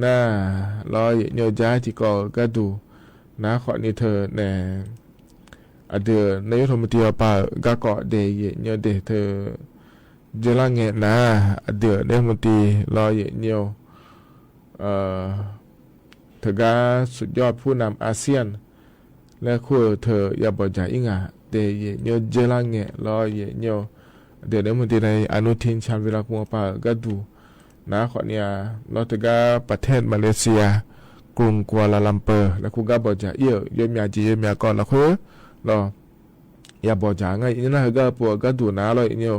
နၤ လီၤ ယဲၢ်ညို ယၤထံၣ်ကီး ဂၤဒူၣ် နၤ ခီန့ၣ် ထၢၣ် န့ၣ် အဒုး นายกรัฐมนตรี အီၤပာ် ဂၤကီးဒဲး ယဲၢ်ညိုဒဲး ထၢၣ် ယဲၢ်လါငဲၤနၤ အဒုး นายกรัฐมนตรี လီၤ ယဲၢ်ညို တဂၤ สุดยอดผู้นำอาเซียน လၢခူထၢၣ် ယၤဘီၣ်ယၤအံၤငါ ဒဲး ယဲၢ်ညို ယဲၢ်လါငဲၤ လီၤ ယဲၢ်ညို အဒုး นายกรัฐมนตรี ในอนุทิน ชาญวีรกูล အီၤပာ် ဂၤဒူၣ် နၤ ခီန့ၣ် လီၤ တဂၤ ประเทศมาเลเซีย กรุงกัวลาลัมเปอร์ လၢခူဂၤဘီၣ်ယၤအံၤ ယိၣ်မၠါက့ ယိၣ်မၠါကီး လီၤဃု လီၤ ယၤဘီၣ်ယၤ ငါ ယဲၢ်ညို နၤ ဟဲဂၤပူၤ ဂၤဒူၣ်နၤ လီၤ ယဲၢ်ညို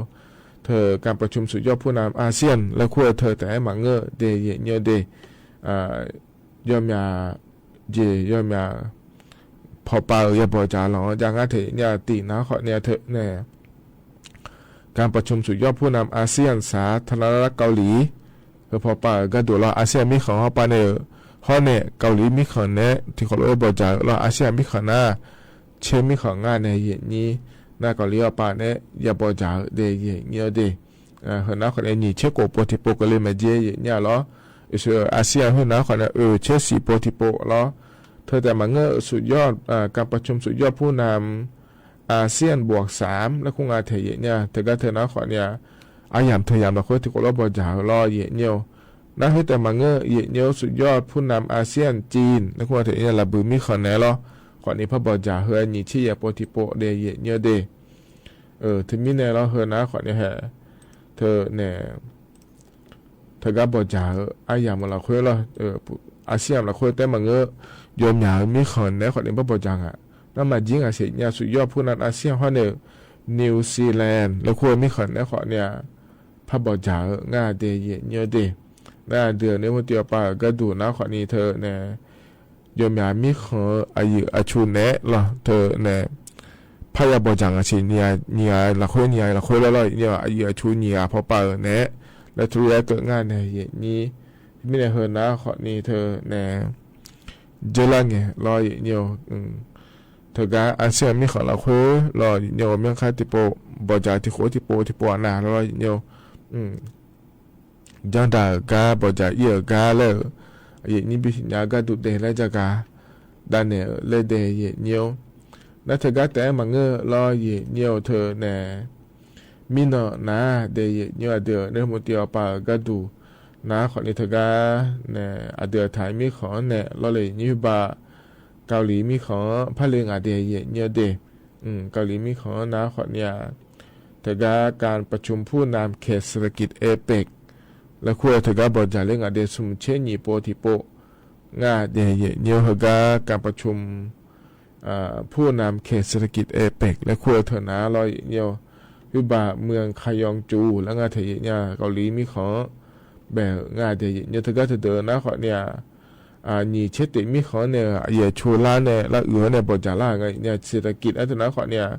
ထၢၣ် การประชุมสุดยอดผู้นำอาเซียน လၢခူထၢၣ် တၢ်အဲၣ်မၤငၢၢ် ဒဲး ယဲၢ်ညိုဒဲး ယိၣ်မၠါက့ ယိၣ်မၠါ ဖီၣ်ပာ် ယၤဘီၣ်ယၤလီၤ ယၤငါထဲ ယဲၢ်ညိုတံၢ်နၤ ခီန့ၣ် ထၢၣ် န့ၣ် การประชุมสุดยอดผู้นำอาเซียน สาธารณรัฐเกาหลี ဟဲဖီၣ်ပာ် ဂၤဒူၣ်လီၤ อาเซียน မံၤဃၣ် အီၤပာ်န့ၣ် ဟီၣ်န့ၣ် เกาหลี မံၤဃၣ်န့ၣ် ထံၣ်ဃီးလၢယၤဘီၣ်ယၤလီၤ อาเซียน မံၤဃၣ်နၤ ဆဲမံၤဃၣ် ငါ န့ၣ် ယဲၢ်ညို နၤ เกาหลี အီၤပာ်န့ၣ် ယၤဘီၣ်ယၤ ဒဲး ယဲၢ်ညိုဒဲး ဟဲနၤ ခီန့ၣ် ညီဆဲကိး ပီၣ်ထံးပိး ကလံၤမဲးက့ ယဲၢ်ညိုလီၤ အံၤ อาเซียน ဟဲနၤ ခီန့ၣ် အၢ ဆဲစံး ပီၣ်ထံးပိးလီၤ ထၢၣ် တၢ်အဲၣ်မၤငၢၢ် สุดยอด การประชุมสุดยอดผู้นำอาเซียนบวกสาม လၢခူငါထဲ ယဲၢ်ညို တဂၤထၢၣ်နၤ ခီန့ၣ် အယၢၢ်ထၢၣ်ယၢၢ် လီၤဃု ထံၣ်ဃီးလၢယၤဘီၣ်ယၤလီၤ ယဲၢ်ညို နၤ ဟဲတၢ်အဲၣ်မၤငၢၢ် ယဲၢ်ညို สุดยอดผู้นำอาเซียน จีน လၢခူထၢၣ် ယဲၢ်ညို လၢဘုး မံၤဃၣ်န့ၣ်လီၤ ခီန့ၣ် ဖးဘီၣ်ယၤ ဟဲညီဆဲယဲၢ် ပီၣ်ထံးပိး ဒဲး ယဲၢ်ညိုဒဲး ထၢၣ်မံၤန့ၣ်လီၤ ဟဲနၤ ခီန့ၣ် ဟဲ ထၢၣ် န့ၣ် တၢ်ဂၤဘိၣ်စၢ် အါယၢ်မိူဝ်ၼ်ၶိုၼ်းလီၤ ဢၢ အၣ်သီႇယၢၼ်ၶိုၼ်းတၢ်မၤငို ယိုမၠၣ်မီးၶွင်ၼႆၶိုၼ်း ဘၣ်ဘိၣ်စၢ် ၼၢမၤယိင်း အသ့ၣ်ညါ သုးယီၢ်ဖိၼ်း အၣ်သီႇယၢၼ် နယူးဇီလႅၼ်ႇ လၢၢ်ခိၣ်မီးၶွင်ၼၼ်ၶိုၼ်း ဖးဘိၣ်စၢ် ငါဒဲးယဲၢ်ညိုဒဲး နဒုး နၢမတီႇအပၢ် ကၢဒူၣ် နၢ်ခီၣ်နံၣ် တၢ်နဲၣ် ယိုမၠၣ်မီးခွန် အယုၢ်အဆူၣ်နဲၣ်လီၤ တၢ်နဲၣ် ဖးယၢ်ဘီၣ်စၢ် အဆံး နံၣ်ဂၤ နံၣ်ဂၤလၢ်ခွဲ နံၣ်ဂၤလၢ်ခွဲလီၤလီၤ ယိုမၠၣ် အယုၢ်အဆူၣ် နံၣ်ဂၤဖီပာ် တၢ်နဲၣ် လၢထူရံၣ် ကၢး ငါဒဲးယဲၢ်ညို မ့ၢ်နဲၣ် ဟၢၣ် နၢ်ခီၣ်နံၣ် တၢ်နဲၣ် ယဲၢ်လါငဲၢ်လီၤ ယိုမၠၣ် တၢ်ဂၤ အၣ်သံၣ် မီးခွန်လၢ်ခွဲလီၤ ယိုမၠၣ် မီးခါ ထံၣ်ပိ ဘီၣ်စၢ် ထံၣ်ဃိ ထံၣ်ပိ ထံၣ်ပိ အနၢ်လီၤ ယိုမၠၣ် ယၢ်ဒၣ်ဂၤ ဘီၣ်စၢ် အံၤဂၤလၢ ယဲၢ်ညိ ဘံၣ်သ့ၣ်ညါ ကၢဒူၣ်ဒဲး လၢကၢး တၢ်နဲၣ် လၢဒဲးယဲၢ်ညိ နတၢ်ဂၤ တၢ်အဲၣ်မၤငိုလီၤ ယဲၢ်ညိ တၢ်နဲၣ် မံနီၢ် နၢ်ဒဲးယဲၢ်ညိ အဒုး နၢမတီၣ်အပၢ် ကၢဒူၣ် နၢ်ခီၣ်နံၣ် တၢ်ဂၤ နဲၣ် အဒုး အထၢၣ်မီးခွန်နဲၣ်လီၤ လၢယဲၢ်ညိ ဘၣ် ကၢလံၤမီးခွန် ဖးလၢ ငါဒဲးယဲၢ်ညိဒဲး ကၢလံၤမီးခွန် နၢ်ခီၣ်နံၣ် တၢ်ဂၤ การประชุมผู้นำเขตเศรษฐกิจ เอเปก လၢ်ခွဲ တၢ်ဂၤ ဘီၣ်စၢ် လၢ ငါဒဲး သုးမုၢ်ဆ့ ညိၣ်ပိ ထံၣ်ပိ ငါဒဲးယဲၢ်ညိ တၢ်ဂၤ การประชุม ผู้นำเขตเศรษฐกิจ เอเปก လၢ်ခွဲ တၢ်နဲၣ်လီၤ ယဲၢ်ညိ ဘၣ် เมืองคายองจู လၢ ငါဒဲးယဲၢ်ညိ ကၢလံၤမီးခွန် ဘၣ် ငါဒဲးယဲၢ်ညိ တၢ်ဂၤ တၢ်ဒုး နၢ်ခီၣ်နံၣ် အညိၣ်ဆ့တ့ၢ်မီးခွန်နဲၣ် ယဲၢ်ဆူၣ်လၢ်နဲၣ် လၢအုၣ်န့ၣ် ဘီၣ်စၢ်လၢ ငါဒဲးယဲၢ်ညိ เศรษฐกิจ အတၢ် နၢ်ခီၣ်နံၣ်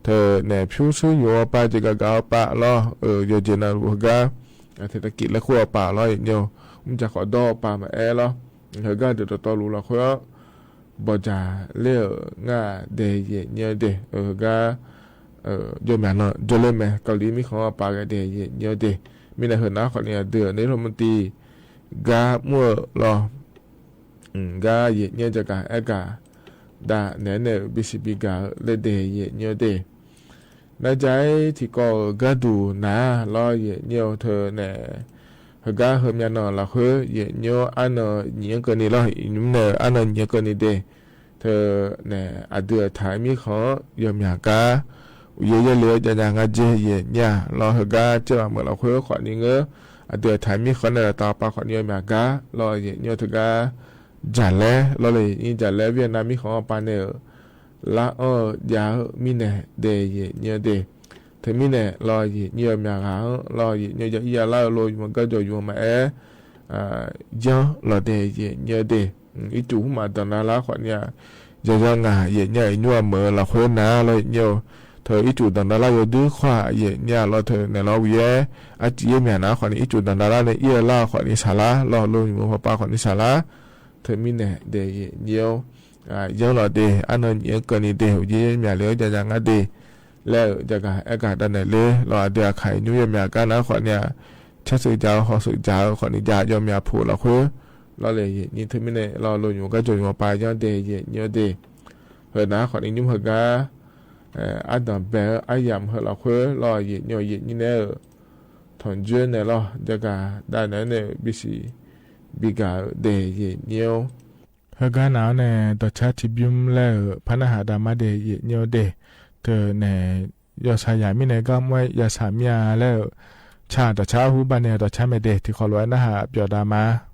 တၢ်နဲၣ် ဖၠူးဆူယိၣ်အပၢ် ကၠ့ကးကးအပၢ်လီၤ ယိၣ်ကၠ့နၢ်ရူၢ် တၢ်ဂၤ เศรษฐกิจ လၢ်ခွဲအပၢ်လီၤ ယဲၢ်ညိ မုၢ်ကၠၢ်ဃီဒီးအပၢ်မၤအဲၣ်လီၤ တၢ်ဂၤ ဒုးတီၤတီၤလူၤလီၤ ခွဲ ဘီၣ်စၢ်လၢ ငါဒဲးယဲၢ်ညိဒဲး တၢ်ဂၤ ယိုမၠၣ်နီၢ် ယိုလၢမဲာ် ကၢလံၤမီးခွန်အပၢ် ကဒဲးယဲၢ်ညိဒဲး မ့ၢ်နဲၣ် ဟၢၣ် နၢ်ခီၣ်နံၣ် အဒုး နၢမတီၣ် ဂၤမုၢ်လီၤ ဂၤယဲၢ်ညိ ကၠ့ကး အဲၣ်ကး တၢ်နဲၣ် နဲၣ် ဘံၣ်သ့ၣ်ဘံၣ်ကး လၢဒဲးယဲၢ်ညိဒဲး နကၠဲထံကီၢ် ကၢဒူၣ် နၢ်လီၤ ယဲၢ်ညိ တၢ်နဲၣ် တၢ်ဂၤ ဟၢၣ်မၠၣ်နီၢ်လီၤ ခွဲ ယဲၢ်ညိ အါနီၢ်ညံၣ်ကၢၢ်နံၣ်လီၤ ယဲၢ်ညိ နဲၣ် အါနီၢ်ညံၣ်ကၢၢ်နံၣ်ဒဲး တၢ်နဲၣ် အဒုး အထၢၣ်မီးခွန် ယိုမၠၣ်ကါ ယဲၢ်ယဲၢ်လၢ ကၠ့ကး ငါဒဲးယဲၢ်ညိလီၤ တၢ်ဂၤ ကၠ့ဘၣ်မုၢ်လီၤ ခွဲ ခီၣ်နံၣ် ငါ အဒုး အထၢၣ်မီးခွန်နဲၣ် တၢ်ပာ်ခွါ ယိုမၠၣ်ကါလီၤ ယဲၢ်ညိ တၢ်ဂၤ ကၠၢ်လဲလီၤ လၢယဲၢ်ညိ ကၠၢ်လဲ ဝံၣ်ယၣ်နၢမ်မီးခွန်အပၢ် နဲၣ် လၢအီၣ်ယၤ မ့ၢ်နဲၣ် ဒဲးယဲၢ်ညိဒဲး တၢ်မ့ၢ်နဲၣ်လီၤ ယဲၢ်ညိ ယိုမၠၣ်ကါလီၤ ယဲၢ်ညိ ယအံၣ်ယလါ လိၤယိၤ မၤကၢၢ်ယိၤ ယိၤမၤအဲၣ် ယီလီၤ ဒဲးယဲၢ်ညိဒဲး အံၣ်စူၣ် ဟူမး တၢ်နဲၣ်လီၤ ခီၣ်နံၣ် ယီယီ ငါ ယဲၢ်ညိ အံၣ်ညိ အမုၢ်လီၤ ခွဲ နၢ်လီၤ ယဲၢ်ညိ တၢ် အံၣ်စူၣ် တၢ်နဲၣ်လီၤ ယိၤဒုး ခွါ ယဲၢ်ညိလီၤ တၢ်နဲၣ်လီၤ ဝံၣ်ယဲၢ် အစံၣ်ယဲၢ်မၠၣ် နၢ်ခီၣ်နံၣ် အံၣ်စူၣ် တၢ်နဲၣ်လီၤ န့ၣ် အံၣ်ယလါ ခီၣ်နံၣ် စၢ်လါလီၤ လိၤယိၤ မိၢ်ပၢ် ခီၣ်နံၣ် စၢ်လါ တၢ်မ့ၢ်နဲၣ် ဒဲးယဲၢ်ညိ ယီလီၤဒဲး အါနီၢ်ညံၣ်ကၢၢ်နံၣ်ဒဲး ယဲၢ်ယဲၢ်မၠၣ်လၢ ကၠ့ကး ငါဒဲး လၢ ကၠ့ကး အဲၣ်ကး တၢ်နဲၣ်လီၤ အဒုး အခါ ယိုမၠၣ်ကါ နၢ်ခီၣ်နံၣ် ဆၢသုးကၠၢ် ဟီၣ်သုးကၠၢ် ခီၣ်နံၣ် ယီယီ မၠၣ်ဖိလီၤ ခွဲ လီၤ လၢယဲၢ်ညိ တၢ်မ့ၢ်နဲၣ်လီၤ လိၤယိၤ ကၢၢ်ယိၤ မီၢ်ပၢ် ယီ ဒဲးယဲၢ်ညိဒဲး ဟၢၣ် နၢ်ခီၣ်နံၣ် ယိုမၠၣ်ကါ အါတၢ်ဘဲ အါယၢ်မုၢ်လီၤ ခွဲ လီၤ ယဲၢ်ညိ ယဲၢ်ညိ နဲၣ် ထွန်ကၠိနဲၣ်လီၤ ကၠ့ကး တၢ်နဲၣ် နဲၣ် ဘံၣ်သ့ၣ်ဘံၣ်ကး ဒဲးယဲၢ်ညိ ဟၢၣ် ဂၤ နၢ်န့ၣ် ဒီးဆါ ထံဘျုး လၢ ဖးနၢ်ဟး တၢ်မၤ ဒဲးယဲၢ်ညိဒဲး တၢ်နဲၣ် ယီၢ်ဆၣ်ယၢ် မ့ၢ်နဲၣ် ဂၤမွဲ ယီၢ်ဆၣ်မၠၣ်လၢ ဆၣ် ဒီးဆါ ဟူဘၣ်န့ၣ် ဒီးဆါ မဲာ်ဒဲး ထံၣ်ခီၣ်လိာ် အဲၣ်နၢ်ဟး ပၠီၣ်တၢ်မၤ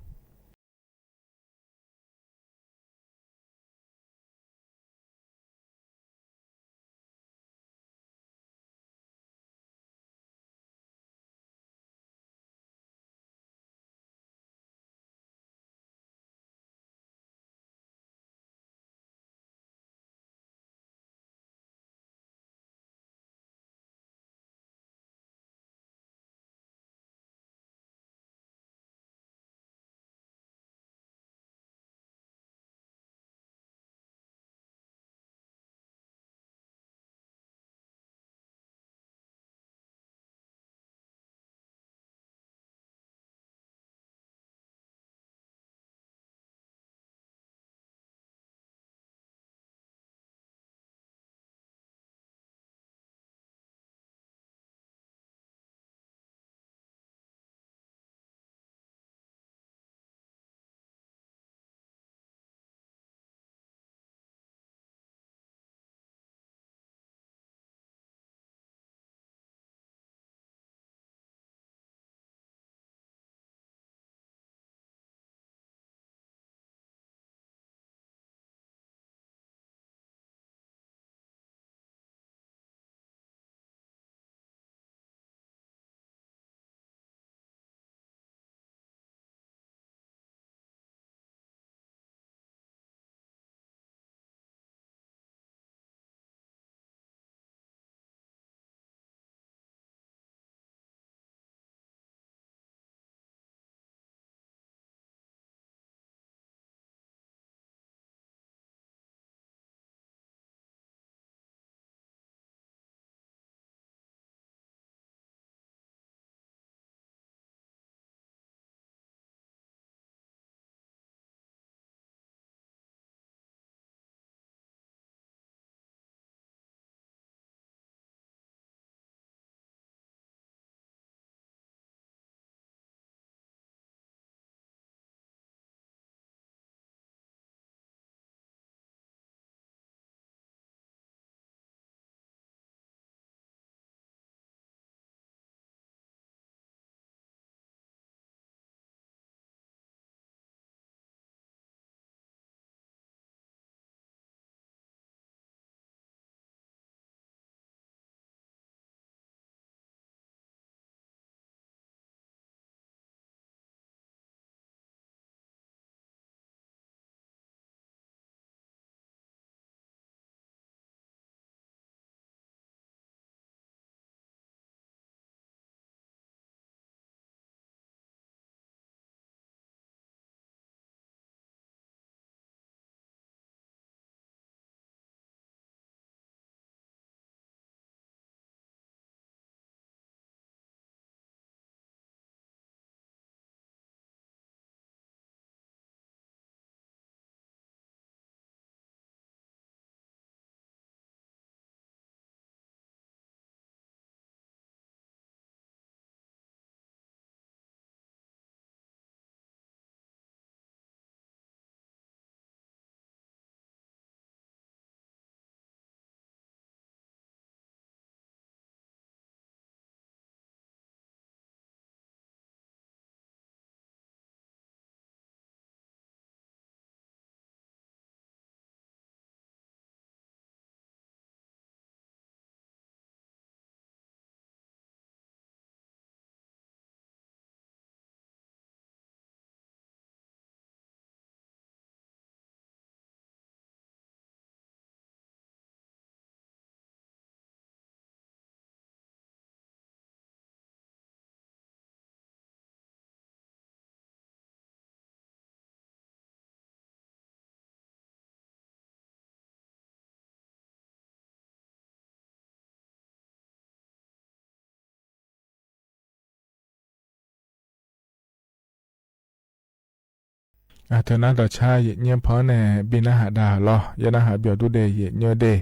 အၢ ထၢၣ်နၢ်ဒီးဆၣ် ယဲၢ်ညီၣ်ဖီန့ၣ် ဘံၣ်နၢ်ဟးဒါလီၤ. ယဲၢ်နၢ်ဟးပျီၤဒူၣ်ဒဲး ယဲၢ်ညီၣ်ဒဲး.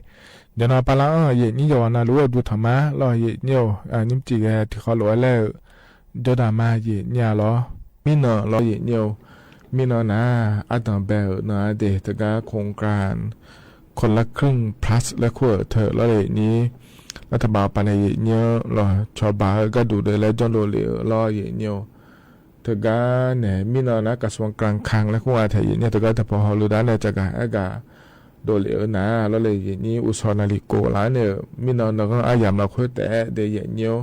ယနီၢ်ပၢ်လၢအၢၣ် ယဲၢ်ညီၣ် ယွၤနၢ်လူၢ်ဒူၣ်ထီၣ်မးလီၤ ယဲၢ်ညီၣ်. အၢ နံၣ်မတံၢ်ဂဲၤ ထံၣ်ဃီလိာ်ဝဲလၢ ယိၤဒၣ်မး ယဲၢ်ညီၣ်လီၤ. မံနီၤလီၤ ယဲၢ်ညီၣ်. မံနီၤနၤ အတၢ်ဘဲအၢၣ်နၤဒဲး တဂၤ โครงการคนละครึ่ง plus လၢခိၣ်အၢၣ်ထၢၣ်လီၤ ယဲၢ်ညီၣ်. လၢထးဘၣ်ပၤန့ၣ် ယဲၢ်ညီၣ်လီၤ. ဆီၣ်ဘၣ်အၢၣ်ကါဒိၣ်ဒဲးလၢ ကၠီဒိၣ်လ့ၣ်အၢၣ်လီၤ ယဲၢ်ညီၣ်. တဂၤန့ၣ် မံနီၤနၤ กระทรวงการคลัง လၢခိၣ်အၢၣ်ထၢၣ် ယဲၢ်ညီၣ်. တဂၤတဖီဟီၣ်လူၤဒါန့ၣ် စ့ၢ်ကီး အဲၣ်ကၣ်ဒိၣ်လ့ၣ်အၢၣ်နၤလီၤလၢ ယဲၢ်ညီၣ်. ဦးစောနလီကိုလၢန့ၣ် မံနီၤနဂီၢ်အါယၢ်လီၤ ခွဲးတဲဒဲး ယဲၢ်ညီၣ်.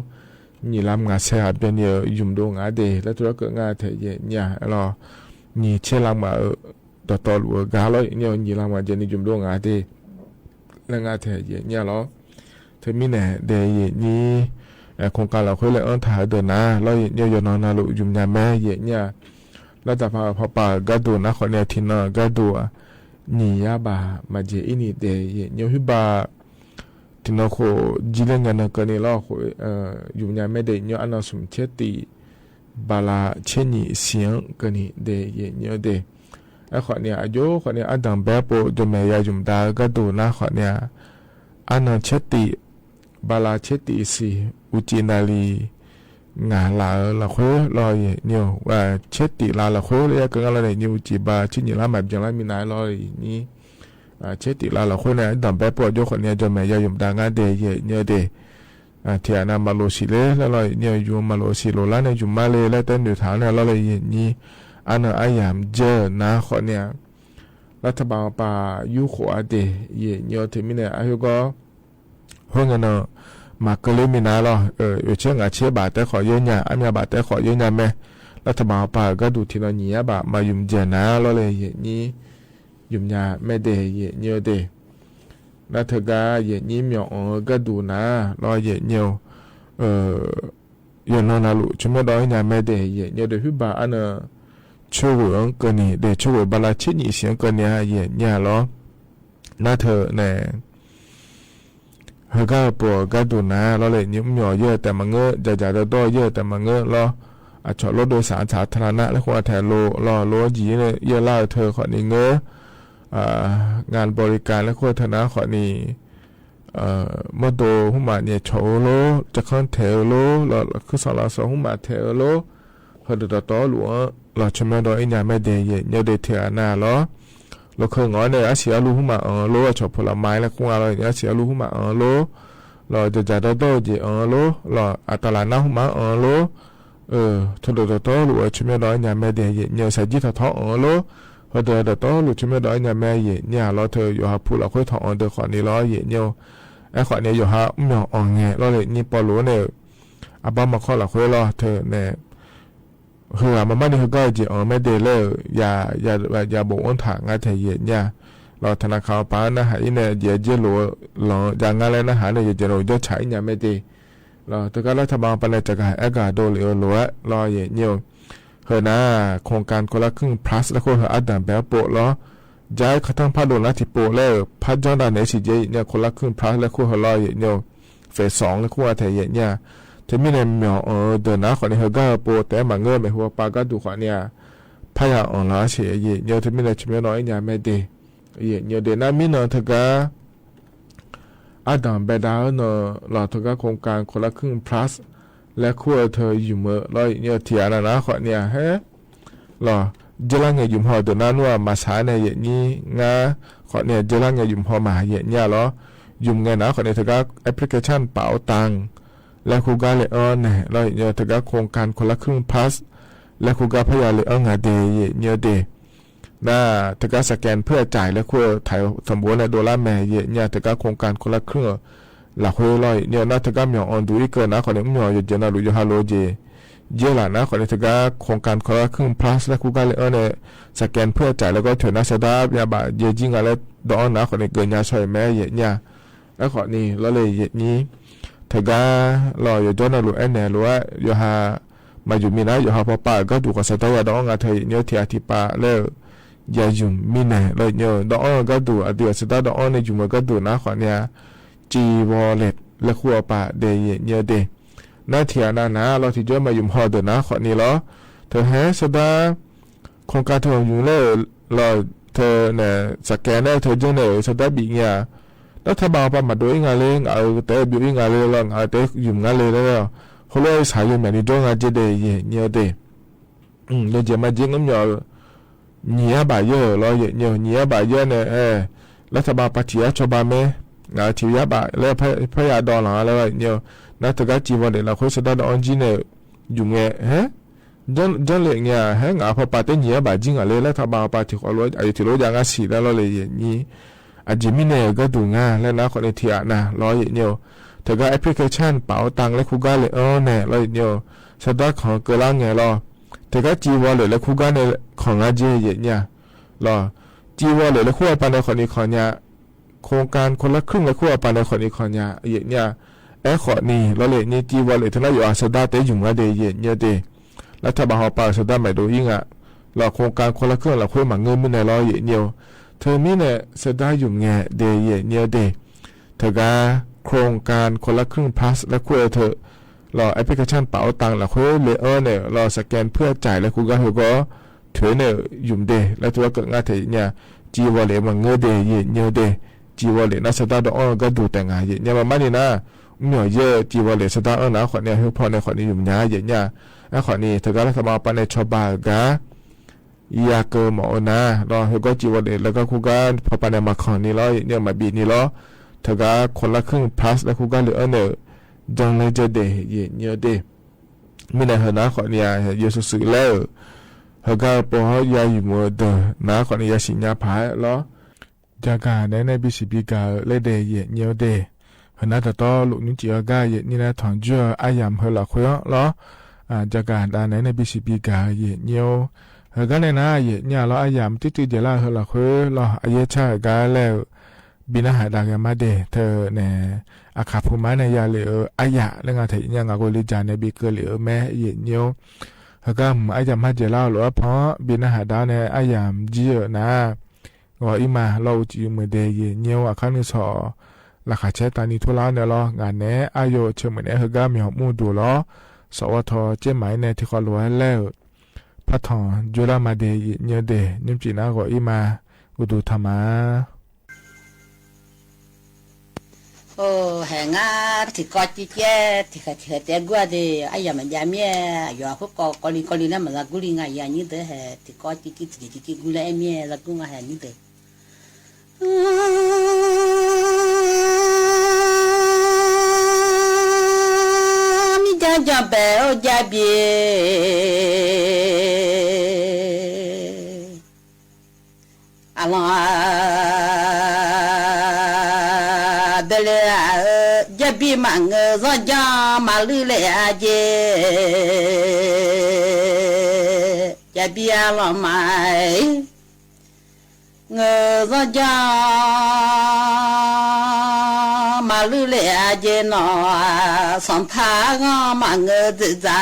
နံၣ်လါမး ဆဲးအဘျဲၣ်နံၣ်အၢၣ် ယုၢ်မ့ၢ်ဒိၣ်ငါဒဲး လၢထူရကၢၣ် ငါထၢၣ် ယဲၢ်ညီၣ်လီၤ. နံၣ်ဆဲးလါမးအၢၣ် ဒီးတီလူၢ်အၢၣ်ဂၤလီၤ ယဲၢ်ညီၣ်. နံၣ်လါမး ယဲၢ်နံၣ် ယုၢ်မ့ၢ်ဒိၣ်ငါဒဲး လၢငါထၢၣ် ယဲၢ်ညီၣ်လီၤ. ထၢၣ်မံန့ၣ်ဒဲး ယဲၢ်ညီၣ် โครงการ လီၤ ခွဲးလၢအၢၣ်ထၢၣ်ဒၢးနၤလီၤ ယဲၢ်ညီၣ်. ယနီၢ်နၢ်လိာ် ယုၢ်မ့ၢ်ညါမဲ ယဲၢ်ညီၣ်. လၢတၢ်ဖးဖီၣ်ပာ်အၢၣ်ကါဒိၣ်နၤ ဃိးနံၣ်အထံၣ်နီၤ အၢၣ်ကါဒိၣ် နံၣ်ယါဘၣ် မၤယဲၢ်အံၤနံၣ်ဒဲး ယဲၢ်ညီၣ်. ဟုဘၣ် ထံၣ်နီၤခိၣ် ကၠံလၢငဲၤနၢၤကၢၢ်နံၣ်လီၤ ယုၢ်မ့ၢ်ညါမဲ ဒဲး ယဲၢ်ညီၣ်. အနီၢ်ဆူၣ်ဆဲးတံၢ် ဘၤလး ဆဲးနံၣ်စံၣ်ကၢၢ်နံၣ်ဒဲး ယဲၢ်ညီၣ်ဒဲး. အဃိန့ၣ် အယိၣ်ဃိန့ၣ် အတၢ်ဘဲပိာ် ယဲၢ်မ့ၢ်ယၤယုၢ်မ့ၢ်ဒါ အၢၣ်ကါဒိၣ်နၤ ဃိးနံၣ် အနီၢ်ဆဲးတံၢ် ဘၤလး ဆဲးတံၢ်စံၣ် ဦးကြည်နလီ ငါလၢ်အၢၣ်လီၤ ခွဲးလီၤ ယဲၢ်ညီၣ်. ဆဲးတံၢ်လၢ်လီၤ ခွဲးလီၤ ယဲၢ်ကငါလီၤ ယဲၢ်ညီၣ်. ဦးကြည် ဘၣ် ဆဲးနံၣ်လါမး ဘျဲၣ်လါမံၤနၤလီၤ ယဲၢ်ညီၣ်. ဆဲးတံၢ်လၢ်လီၤ ခွဲးန့ၣ် အတၢ်ဘဲပိာ် အယိၣ်ဃိန့ၣ် ယဲၢ်မ့ၢ်ယၤယုၢ်မ့ၢ်ဒါ ငါဒဲး ယဲၢ်ညီၣ်ဒဲး. ထံၣ်အနၢ် မၤလိစံးလၢလီၤ ယဲၢ်ညီၣ်. ယုၢ်မၤလိစံးလိာ်လၢန့ၣ် ယုၢ်မးလၢ လၢတဲနုာ်ထၢၣ်န့ၣ်လီၤလၢ ယဲၢ်ညီၣ်. အနီၢ်အါယၢ်ယဲၢ်နၤ ဃိးနံၣ် လၢထးဘၣ်ပာ် ယူၢ်ဃိးအါဒဲး ယဲၢ်ညီၣ်. ထၢၣ်မံန့ၣ် အဟၢၣ်ဂီၢ် ဟိုငဲနီၤ မၤကလၢမံၤနၤလီၤ. အၢ ဆဲးငါးဆဲးဘၣ်တဲဃိးယဲၢ်ညါ အါမံၤဘၣ်တဲဃိးယဲၢ်ညါမဲ လၢထးဘၣ်ပာ်အၢၣ်ကါဒိၣ်ထံၣ်နီၤ နံၣ်ယါဘၣ် မၤယုၢ်မ့ၢ်ယဲၢ်နၤလီၤလၢ ယဲၢ်ညီၣ်. ယုၢ်မ့ၢ်ညါမဲဒဲး ယဲၢ်ညီၣ်ဒဲး. နၤတဂၤ ယဲၢ်ညီၣ် မၠီၣ်အၢၣ်ကါဒိၣ်နၤလီၤ ယဲၢ်ညီၣ်. အၢ ယနီၢ်နၢ်လိာ် ဆိမိၣ်ဒီးညါမဲဒဲး ယဲၢ်ညီၣ်ဒဲး. ဟုဘၣ်အနီၢ် ဆိၣ်ဝဲၢ်အၢၣ်ကၢၢ်နံၣ်ဒဲး ဆိၣ်ဝဲၢ် ဘၤလး ဆဲးနံၣ်စံၣ်အၢၣ်ကၢၢ်နံၣ် ယဲၢ်ညီၣ်လီၤ. နၤထၢၣ်န့ၣ် ဟၢၣ်ဂၤပိာ်အၢၣ်ကါဒိၣ်နၤလီၤလၢ ယဲၢ်ညီၣ်. မၠီၣ်ယဲၢ်တၢ်မၤငၢၢ် ယၤယၤဒီဒီယဲၢ်တၢ်မၤငၢၢ်လီၤ. အဆီၣ် รถโดยสารสาธารณะ လၢခိၣ်အထၢၣ်လိၤလီၤ လိၤယံၤန့ၣ် ယဲၢ်လၢအထၢၣ်ဃိးနံၣ်ငၢၢ် งานบริการ လၢခိၣ်အထၢၣ်နၤဃိးနံၣ် မီၢ်တိၢ်ဟုမးန့ၣ် ဆီၣ်အၢလိၤ ကခၢၣ်ထဲၣ်အၢလိၤလီၤ ခူၣ်စီလါစီဟုမးထဲၣ်အၢလိၤ ဟၢၣ်ဒီးတီလူၢ်အၢၣ်လီၤ ဆိမိၣ်ဒီးညါမဲဒဲး ယဲၢ်ညီၣ်ဒဲး. ထၢၣ်အနၢ်လီၤ လီၢ်ခၢၣ်ငီၤန့ၣ် အဆံးအလူဟုမးအၢလိၤ အဆီၣ် ผลไม้ လၢခိၣ်အါလီၤ အဆံးအလူဟုမးအၢလိၤလီၤ ယၤယၤဒီဒီယဲၢ်အၢလိၤလီၤ အတလးနါဟုမးအၢလိၤ အၢ ထၢၣ်ဒီးတီလူၢ်အၢၣ် ဆိမိၣ်ဒီးညါမဲဒဲး ယဲၢ်ညီၣ်. စၢ်ကံၣ်ထီၣ်ထီအၢလိၤ ဟၢၣ်ဒီးတီလူၢ် ဆိမိၣ်ဒီးညါမဲ ယဲၢ်ညီၣ်လီၤ. ထၢၣ် ယိၤဟၣ်ဖူလီၤ ခွဲးထီၣ်အၢဒီးဃိးနံၣ်လီၤ ယဲၢ်ညီၣ်. အဲၣ်ဃိးနံၣ် ယိၤဟၣ်မၠီၣ်အီၣ်ငဲၤလီၤလၢ ယဲၢ်ညီၣ် ပီလူးန့ၣ် အဘၣ်မၤခီၣ်လီၤ ခွဲးလီၤ ထၢၣ်န့ၣ် ဟၢၣ်ဂၤမၤမးန့ၣ် ဟၢၣ်ဂၤယဲၢ်အၢမဲဒဲးလၢ ယၤ ယၤ ယၤဘိးအိၣ်ထၢၣ် ငါထၢၣ် ယဲၢ်ညီၣ်လီၤ. ထၣ်နၢ်ခးပာ်နၢ်ဟးအံၤန့ၣ် ယဲၢ်ယဲၢ်လိာ်လီၤ ယၤငါလၢနၢ်ဟးန့ၣ် ယဲၢ်ယဲၢ်လိာ် ယဲၢ်ဆၣ်အံၤညါမဲဒဲးလီၤ. တဂၤလၢထးဘၣ်ပာ်န့ၣ် စ့ၢ်ကီးအဲၣ်ကၣ်ဒိၣ်လံအၢလိၤလီၤ ယဲၢ်ညီၣ်. ဟၢၣ်နၤ โครงการคนละครึ่ง plus လၢခိၣ်ဟၢၣ်အတၢ်ဘဲပိာ်လီၤ ယဲၢ်ခီၣ်ထံၣ်ဖးဒိၣ်နၤထံၣ်ပိာ်လၢ ဖးကၠီတၢ်န့ၣ် စံၣ်ယဲၢ် ယဲၢ်ညီၣ် คนละครึ่ง plus လၢခိၣ်ဟၢၣ်လီၤ ယဲၢ်ညီၣ်. phase သွင် လၢခိၣ်အထၢၣ် ယဲၢ်ညီၣ်. ထၢၣ်မံန့ၣ် မၠီၣ်အၢဒီးနၤဃိးနံၣ် ဟၢၣ်ဂၤပိာ်တဲမၤငၢၢ် မ့ၢ်ဟူပာ်ကါဒိၣ်ဃိးနံၣ် ဖးယၤအီၣ်လီၤ အဆံး ယဲၢ်ညီၣ်. ထၢၣ်မံန့ၣ် ဆိမိၣ်ဒီးညါမဲဒဲး ယဲၢ်ညီၣ်ဒဲး. နၤမံနီၤတဂၤ အတၢ်ဘဲဒၣ်အၢနီၤလီၤ တဂၤ โครงการคนละครึ่ง plus လၢခိၣ်အထၢၣ်ယုၢ်မၢလီၤ ယဲၢ်ညီၣ်. ထံၣ်အနၢ်နၤဃိးနံၣ်ဟဲ လီၤ ယဲၢ်လါငဲၤယုၢ်ဟီၣ်ဒီးနၤနူမၤဆါန့ၣ် ယဲၢ်ညီၣ် ငါဃိးနံၣ် ယဲၢ်လါငဲၤယုၢ်ဟီၣ်မး ယဲၢ်ညီၣ်လီၤ. ယုၢ်ငဲၤနၤဃိးနံၣ် တဂၤ application ပာ်အီၤတၢ် လၢခိၣ်ဂၤလၢအၢန့ၣ်လီၤ ယဲၢ်ညီၣ်. တဂၤ โครงการคนละครึ่ง plus လၢခိၣ်ဂၤဖးယၤလၢအၢငါဒဲး ယဲၢ်ညီၣ်ဒဲး. နၤ တဂၤ สแกนเพื่อจ่าย လၢခိၣ်ထၢၣ်သဘိန့ၣ် ဒိၣ်လၢမဲ ယဲၢ်ညီၣ် တဂၤ โครงการคนละครึ่ง လၢဃိလီၤ ယဲၢ်ညီၣ်. နၤတဂၤ မၠီၣ်အီၣ်ဒူၣ်အံၤကၢၢ်နၤဃိးနံၣ် မၠီၣ်ယဲၢ်ယဲၢ်နၤလူး ယိၤဟၣ်လိာ်ယဲၢ် ယဲၢ်လၢနၤဃိးနံၣ် တဂၤ โครงการคนละครึ่ง plus လၢခိၣ်ဂၤလၢအၢန့ၣ် สแกนเพื่อจ่าย လၢကီၢ်ထၢၣ်နၤ စဲးဒၣ်ပယါဘၣ်ယဲၢ်ကံၢ်ငါလၢ ဒီးအၢနၤဃိးနံၣ် ကၢၢ်ညါဆီၣ်မဲ ယဲၢ်ညီၣ်. အဃိးနံၣ်လီၤလၢ ယဲၢ်ညီၣ် တဂၤလီၤ ယိၤကၠီနၤလူး အဲၣ်နဲၣ်လိာ်ဝဲ ယိၤဟၣ် မၤယုၢ်မံနၤ ယိၤဟၣ်ဖီၣ်ပာ်အၢကၣ်ဒိၣ်ဃိးစဲးဒၣ် ယၤဒီးအၢငါထၢၣ် ယဲၢ်ညီၣ်. ထံၣ်အထံၣ်ပာ်လၢ ယၤယုၢ်မံနဲၣ်လီၤ ယဲၢ်ညီၣ်. ဒီးအၢကၣ်ဒိၣ် အဒုးအစဲးဒၣ်ဒီးအၢန့ၣ် ယုၢ်မၢကၣ်ဒိၣ်နၤဃိးနံၣ် ကံၢ်ဝီၤလဲး လၢခိၣ်အပာ်ဒဲး ယဲၢ်ညီၣ်ဒဲး. နၤထံၣ်အနၢ်နၤလီၤ ထံၣ်ကၠီမၤယုၢ်ဟီၣ်ဒီးနၤဃိးနံၣ်လီၤ. ထၢၣ်ဟဲစဲးဒၣ် โครงการเธอหยุมแล้ว ลอ เธอเนี่ยสแกนแล้ว เธอเจิ่งเนี่ย สตาร์ทบิดเงี้ย รัฐบาลปาหมั่นโดนอี้งาเลย งาเออ แต่เบียวอี้งาเลย ลอ งาเออ แต่หยุมงาเลย ลอ โฮโลไอ้สายหยุมเนี่ย นี่โดนงาเจเด เย่เยียวเด อืม เดี๋ยวเจมาเจ๊งก็มี หยี่สิบบาทเย้อ ลอ เย่เยียว หยี่สิบบาทเย้อเนี่ย เออ รัฐบาลปาเถียะชาวบ้านแม้ งาเออ เถียะบาท แล้วพะ พะยาดอลลาร์ แล้วเย่เยียว นะ เถิงก้าจีวอลเล็ต ลาคุยสตาร์ทดอทออมจีนเนี่ย หยุมไง ฮะ เจิ่ง เจิ่งเล็กเนี่ย ฮะ งาเออ พอปาเต้นหยี่สิบบาทจริงอ่ะเลย รัฐบาลปาเถียะขอลด อาจจะเถียะลดยางาสีแล้ว ลอ เลยเย่เยียว อาจจะมีเนี่ยก็ดูงา แล้วนะ ขอในเถียะนะ ลอ เย่เยียว เถิงก้าแอปพลิเคชันเป๋าตังและคูก้าเลย เออ เนี่ย ลอ เย่เยียว สตาร์ทของเกอล้างไง ลอ เถิงก้าจีวอลเล็ตและคูก้าเนี่ย ของงาเจ เย่เยียว ลอ จีวอลเล็ตและคูก้าปาในขอนี้ขอเนี้ย โครงการคนละครึ่งและคูก้าปาในขอนี้ขอเนี้ย เย่เยียว แอขอนี้ ลอ เลยนี่ จีวอลเล็ต เถิงลาอยู่อาสตาร์ทเต๊หยุมงาเด เย่เยียวเด รัฐบาลฮอปาสตาร์ทใหม่โดนอี้งา ลอ โครงการคนละครึ่ง ลาคุยหมั่นเงินมื้อใน ลอ เย่เยียว เธอมีเนี่ย สตาร์ทหยุมไงเด เย่เยียวเด เถิงก้าโครงการคนละครึ่งพลัส และคูก้าเออเธอ ลอ แอปพลิเคชันเป๋าตัง ลาคุยเลย เออ เนี่ย ลอ สแกนเพื่อจ่าย และคูก้าเฮอก็ เถิงเนี่ยหยุมเด แล้วถือว่าเกิดงาเถิงเนี่ย จีวอลเล็ตหมั่นเงินเด เย่เยียวเด จีวอลเล็ตนะ สตาร์ทดอทออมก็ดูแต่งงา เย่เยียว ประมาณนี้นะ มีเยอะ จีวอลเล็ต สตาร์ทเออ นะ ขอนี้ เฮอ พอในขอนี้หยุมงา เย่เยียว ไอ้ขอนี้ เถิงก้ารัฐบาลปาในชาวบ้านก้า ยาเกอหมอนะ ลอ เฮอก็จีวอลเล็ต แล้วก็คูก้า พอปาในมาของนี้ ลอ เย่เยียว มาบีนี่ ลอ เถิงก้าคนละครึ่งพลัส และคูก้าเลย เออ เนี่ย จังเลยเจเด เย่เยียวเด มีในเฮอ นะ ขอนี้ เยียะซื่อๆ แล้ว เฮอก้าปอยาหยุมเออเดอ นะ ขอนี้ ยาสิญญาผาย ลอ จาก้าในในบีซีบีกาเลยเด เย่เยียวเด เฮอ นะ ตะต้อลุกนิ้วจีเฮอก้า เย่ นี่นะ ถอนเจื้ออะหยามเฮอละคุย ลอ อ่า จาก้าดาในในบีซีบีกา เย่เยียว เฮอก้าในนะ เย่เยียว ลอ อะหยามตี้ๆ เดียวละเฮอละคุย ลอ อะเย้ยชาเฮอก้าแล้ว บีนะหาดาแกมาเด เธอแหน่ อะขาดผู้ไม้ในยาเหลือ อะหยะ แล้วงาเถิงเนี่ย งาก็เลยจาในบีเกอเหลือแม้ เย่เยียว เฮอก้า อะหยามหาเจยเล่า หรือว่าเพราะบีนะหาดาใน อะหยามเยียะนะ ก็อี้มา ลอ อุจิมือเด เย่เยียว อะ ครั้งนึ่งสอง ราคาแชร์ตานีทั่วลาวเนี่ย ลอ งานแหน่ อะโย เชิงเหมือนแหน่ เฮอก้ามีหอมอู้ดู ลอ สวท เจ๊ไหม ในที่ขอหลวงแล้ว พระถอน จุลมาเด เย่เยียวเด นิ่มจีนะ ก็อี้มา อุดูธรรมา โอ้ แหงงา ถี่กอจิ๊กเจ๊ ถี่เขย ถี่เขยเตียกั๋วเด อะหยะ มันยาเมี้ย หยอดคุกกอกอลิงกอลิงนะ มันละกู้ลิงอ่ะ ยานี้เต๋อแห ถี่กอจิ๊กจิ๊ก ถี่จิ๊กจิ๊กกู้แล้ว ไอ้เมี้ยละกู้งาแหนี้เต๋อ มีจ้าจ้าแป๋วจ้าเบีย อะลอง เบลเล เอ่อ เจ๊บีมะเงอ ซ้อนจ้า มะลื้อเลอาเจ เจ๊บีอะลองมาย เงอ ซ้อนจ้า มะลื้อเลอาเจหนอ สองผาก็มะเงอ ตึกษา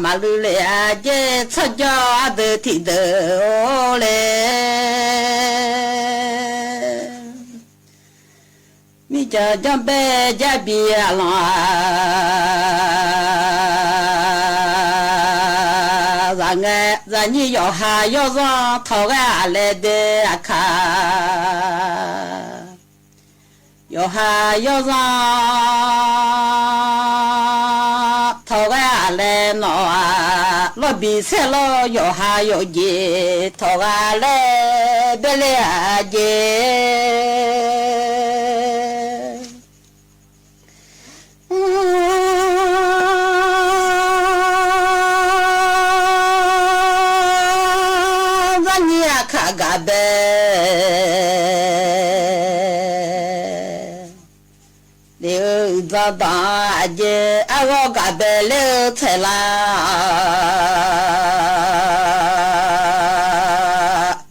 มะลื้อเลอาเจ ซ้อนจ้า เดินที่เดิน โอเล มีจ้าจ้าแป๋วจ้าเบีย ลอง สาแง สานี้ ยอหา ยอซ้อน ถอแกอะแลเด อะค่ะ ยอหา ยอซ้อน ถอแกอะแลหนอ ลอบีเส้นลอ ยอหา ยอเจ ถอแกอะแล เบลเลอาเจ สานี้ อะค่ะ กาเบ เดี๋ยวจะต้องเจอ อะก็กาเบ เลี้ยวเสร็จละ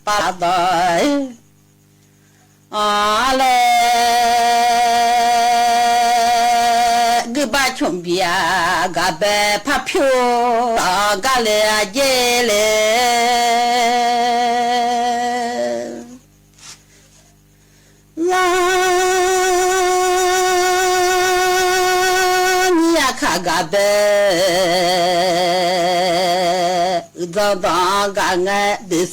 ปาดอย อ๋อ แล กึ๊บบ้าชุมเบีย กาเบ พาผิว อ๋อ กาเล เจเล ลา นี้ อะค่ะ กาเบ ၸွင်ႇတေၵႃႈငႄႈ ပျီႇသူႉၶႄႇဢေႃႈ ၸွင်ႇၼေႃႈ ၸွင်ႇၵႃႈလႄႈ ပျီႇသူႉပေႃႈလေႃႇၶႄႇဢေႃႈ ၸွင်ႇၼေႃႈ ၸွင်ႇ ၸၢင်ႈၺႃးၶႃႈၵႃႈပႄႇ ဢိုဝ်ႈ ၸွင်ႇတေၵႃႈငႄႈၼေႃႈ ၸၢင်ႈၺႃးယေႃးႁႃႈယေႃးၸွင်ႇလႄႈတႄႉ ၸၢင်ႈၺႃးၶႃႈယေႃးႁႃႈ ယေႃးၸွင်ႇထေႃႇဢိူဝ်ႈ ထၢတ်ႈၸႄႈဢိတ်းလႄႈ လေႃးပီႇသႄႉလေႃးယေႃးႁႃႈ ယူႇၸေႇထေႃႇဢိူဝ်ႈ ထၢတ်ႈၸႄႈလႄႈ မီးၸွင်ႇၸွင်ႇပႄႇ ၸႃႉပီႈဢလွင်း ပႄႇဢႃႇၸႃႇဢေႇႁိုဝ်လႄႈ ၸွင်ႇထေႇ ထၢတ်ႈပီႈလႃႈလေႃးလႄႈ ဢၵေႃႈ မႃးလႄႈ ၸွင်ႇၸိုဝ်ႈထၢတ်ႈၸႄႈ လႃႈလေႃးဢႃႇလႄႈ ၽိူဝ်ႇလေႃးလေႃးၸီႇယေႃးႁႃႈ ယေႃးၸႃႇထေႃႇ ၽိူဝ်ႇလေႃးၸႃႇထေႇယေႃးႁႃႈ ယူႇၸေႇထေႃႇဢိူဝ်ႈ ထၢတ်ႈၸႄႈလႄႈလေႃးလႄႈ ၸႃႉပီႈဢလွင်း တႃႇမႄႈၸွင်ႇၸွင်ႇ ပႄႇလႄႈဢႃႇၸေႇ ၸႃႉပီႈဢလွင်း မၢင်ဢိူဝ်ႈ ၸွင်ႇၸွင်ႇမႃးၺႃးလႄႈ ၸႃႉပီႈဢလွင်း တႃႇမႄႈၸွင်ႇၸွင်ႇ ပႄႇငႄႈ သျႃႇမႃႇ ၸႂ်ႉၸိုဝ်ႈလေႃး ဢေႈ ၽႃႉငႄႈလႄႈ မီးၸႃႉ ၸႂ်ႉၸိုဝ်ႈလေႃး ဢေႈ ၽႃႉငႄႈ သျႃႇမႃႇ မီးၸႃႉ ၸႂ်ႉၸိုဝ်ႈ ၽႃႉႁူႇတူၼ်ႈ ၽိတ်ႈၽူႈ ထႃႈၽႃႉလႃႈလေႃးလႄႈ လေႃးၸီႉ ၸႂ်ႉၸိုဝ်ႈ ၽႃႉဢုင်ႇငၢဝ်းလႄႈ မႃးၸွႆႈၸူဝ်းသၢင်ႇဝႃႈ တႃႇၽႃႉလႃႈလေႃးလႄႈ ပႄႇလႄႈဢႃႇၸေႇ ယိင်းၼီႈတႄႇဢူဝ်းတႄႉ ၺုမ်ႇမႃႇ မႃးၸႂ်ႉၺုမ်ႇလေႃး ဢေႈ ၽႃႉငႄႈ ၺုမ်ႇမႃးၸႂ်ႉၺုမ်ႇ ၽႃႉၽိူဝ်ႇၺုမ်ႇလႃႈ တႃႇၽႃႉလႃႈလေႃးလႄႈ ပႄႇလႄႈဢႃႇၸေႇၼေႃႈ ၸီႇမႃႇ မႃးၸႂ်ႉၸီႇလေႃး ဢေႈ ၽႃႉ မႃးတေႃႇၸႂ်ႉၸီႇသီႇမႃႇ ဢွင်ႇ တႃႇၽႃႉလႃႈလေႃးလႄႈ ဢႃႇ မီးၸွင်ႇၸွင်ႇပႄႇ ဢူဝ်ႈ ၸႃႉပီႈဢလွင်း ဢႃႇ ပႄႇငႄႈ ယႃႇမႃးၸႂ်ႉၶွင်ၽႂ်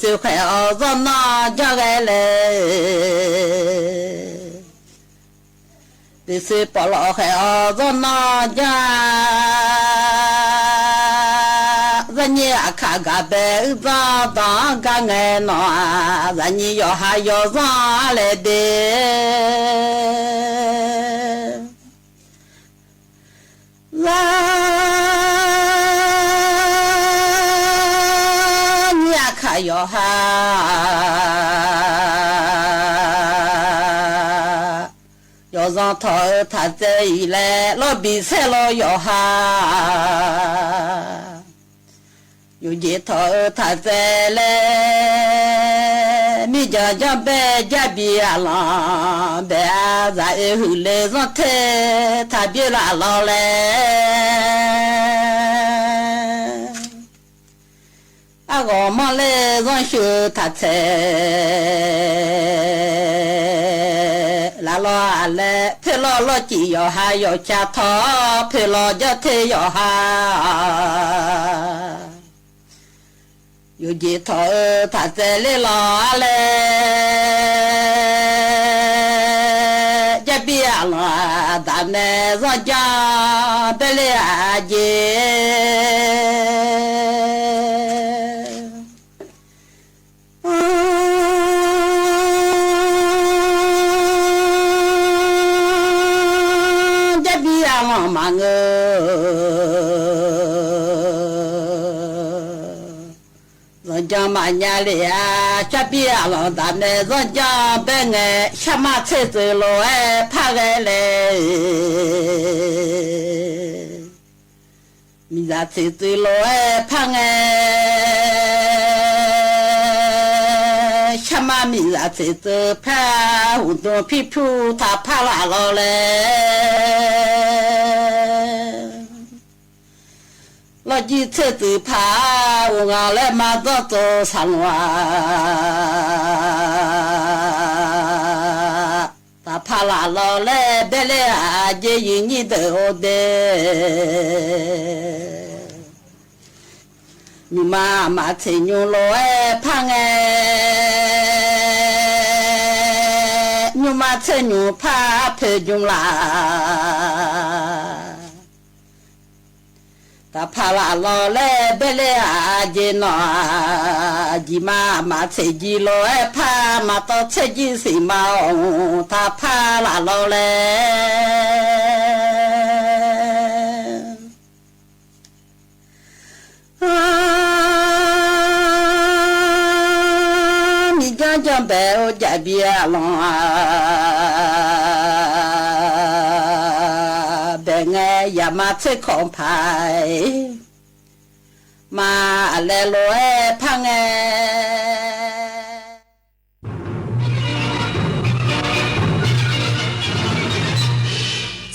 မႃးလႄႈလူး ဢေႈ ၽႃႉငႄႈ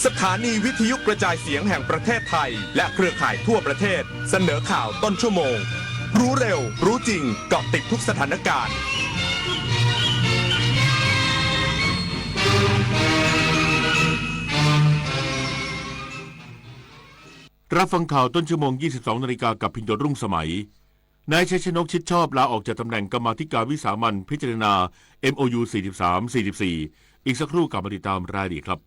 ။ สถานีวิทยุกระจายเสียงแห่งประเทศไทย และเครือข่ายทั่วประเทศ เสนอข่าวต้นชั่วโมง รู้เร็ว รู้จริง เกาะติดทุกสถานการณ์ รับฟังข่าวต้นชั่วโมง ยี่สิบสองนาฬิกา กับพินโย รุ่งสมัย นายชัยชนก ชิดชอบ ลาออกจากตำแหน่งกรรมาธิการวิสามัญพิจารณา เอ็มโอยู สี่สิบสาม สี่สิบสี่ อีกสักครู่กลับมาติดตามรายละเอียดครับ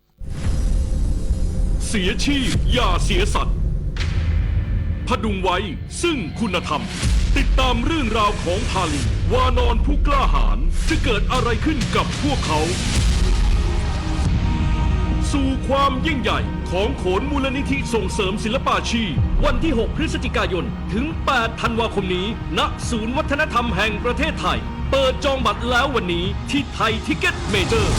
เสียชีพอย่าเสียสัตว์ ผดุงไว้ซึ่งคุณธรรม ติดตามเรื่องราวของภาลี วานรผู้กล้าหาญ จะเกิดอะไรขึ้นกับพวกเขา สู่ความยิ่งใหญ่ของโขนมูลนิธิส่งเสริมศิลปาชีพ วันที่ หก พฤศจิกายน ถึง แปด ธันวาคมนี้ ณ ศูนย์วัฒนธรรมแห่งประเทศไทย เปิดจองบัตรแล้ววันนี้ที่ไทยทิกเก็ตเมเจอร์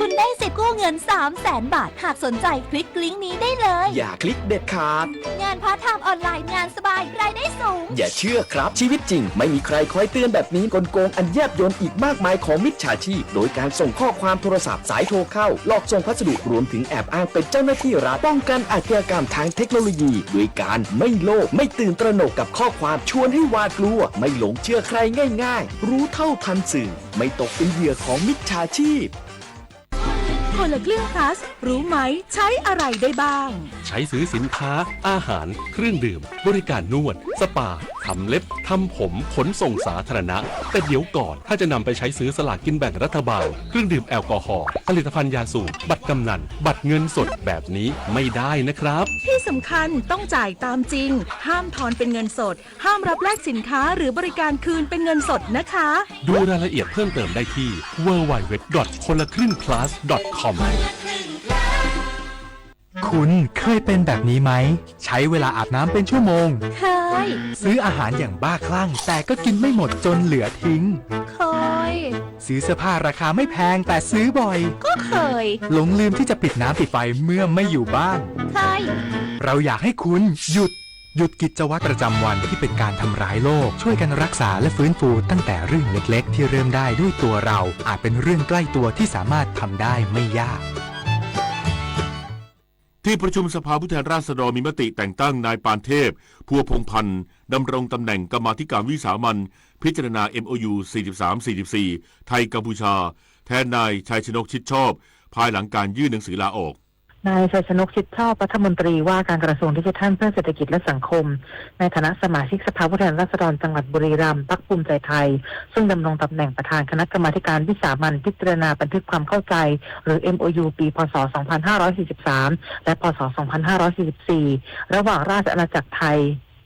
คุณได้สิทธิ์กู้เงิน สามแสน บาท หากสนใจคลิกลิงก์นี้ได้เลย อย่าคลิกเด็ดขาด งานพาร์ทไทม์ออนไลน์ งานสบาย รายได้สูง อย่าเชื่อครับ ชีวิตจริงไม่มีใครคอยเตือนแบบนี้ กลโกงอันแยบยลอีกมากมายของมิจฉาชีพ โดยการส่งข้อความโทรศัพท์ สายโทรเข้า หลอกส่งพัสดุ รวมถึงแอบอ้างเป็นเจ้าหน้าที่รัฐ ป้องกันอาชญากรรมทางเทคโนโลยี ด้วยการไม่โลภ ไม่ตื่นตระหนกกับข้อความชวนให้หวาดกลัว ไม่หลงเชื่อใครง่ายๆ รู้เท่าทันสื่อ ไม่ตกเป็นเหยื่อของมิจฉาชีพ คนละครึ่ง plus รู้ไหม ใช้อะไรได้บ้าง ใช้ซื้อสินค้า อาหาร เครื่องดื่ม บริการนวด สปา ทำเล็บ ทำผม ขนส่งสาธารณะ แต่เดี๋ยวก่อน ถ้าจะนำไปใช้ซื้อสลากกินแบ่งรัฐบาล เครื่องดื่มแอลกอฮอล์ ผลิตภัณฑ์ยาสูบ บัตรกำนัน บัตรเงินสดแบบนี้ไม่ได้นะครับ ที่สำคัญต้องจ่ายตามจริง ห้ามทอนเป็นเงินสด ห้ามรับแลกสินค้าหรือบริการคืนเป็นเงินสดนะคะ ดูรายละเอียดเพิ่มเติมได้ที่ ดับเบิลยู ดับเบิลยู ดับเบิลยู ดอท คนละครึ่ง พลัส ดอท คอม คุณเคยเป็นแบบนี้ไหม ใช้เวลาอาบน้ำเป็นชั่วโมง เคย ซื้ออาหารอย่างบ้าคลั่ง แต่ก็กินไม่หมดจนเหลือทิ้ง เคย ซื้อเสื้อผ้าราคาไม่แพงแต่ซื้อบ่อย ก็เคย หลงลืมที่จะปิดน้ำปิดไฟเมื่อไม่อยู่บ้าน เคย เราอยากให้คุณหยุด หยุดกิจวัตรประจำวันที่เป็นการทำร้ายโลก ช่วยกันรักษาและฟื้นฟูตั้งแต่เรื่องเล็กๆ ที่เริ่มได้ด้วยตัวเรา อาจเป็นเรื่องใกล้ตัวที่สามารถทำได้ไม่ยาก ที่ประชุมสภาผู้แทนราษฎรมีมติแต่งตั้งนายปานเทพ พัวพงษ์พันธ์ ดำรงตำแหน่งกรรมาธิการวิสามัญพิจารณา เอ็ม โอ ยู สี่สิบสาม สี่สิบสี่ ไทยกัมพูชา แทนนายชัยชนก ชิดชอบ ภายหลังการยื่นหนังสือลาออก นายชัยชนก ชิดชอบ รัฐมนตรีว่าการกระทรวงดิจิทัลเพื่อเศรษฐกิจและสังคม ในฐานะสมาชิกสภาผู้แทนราษฎรจังหวัดบุรีรัมย์ พรรคภูมิใจไทย ซึ่งดำรงตำแหน่งประธานคณะกรรมาธิการวิสามัญพิจารณาบันทึกความเข้าใจ หรือ เอ็ม โอ ยู ปี พ.ศ. สองพันห้าร้อยสี่สิบสาม และ พ.ศ. สองพันห้าร้อยสี่สิบสี่ ระหว่างราชอาณาจักรไทย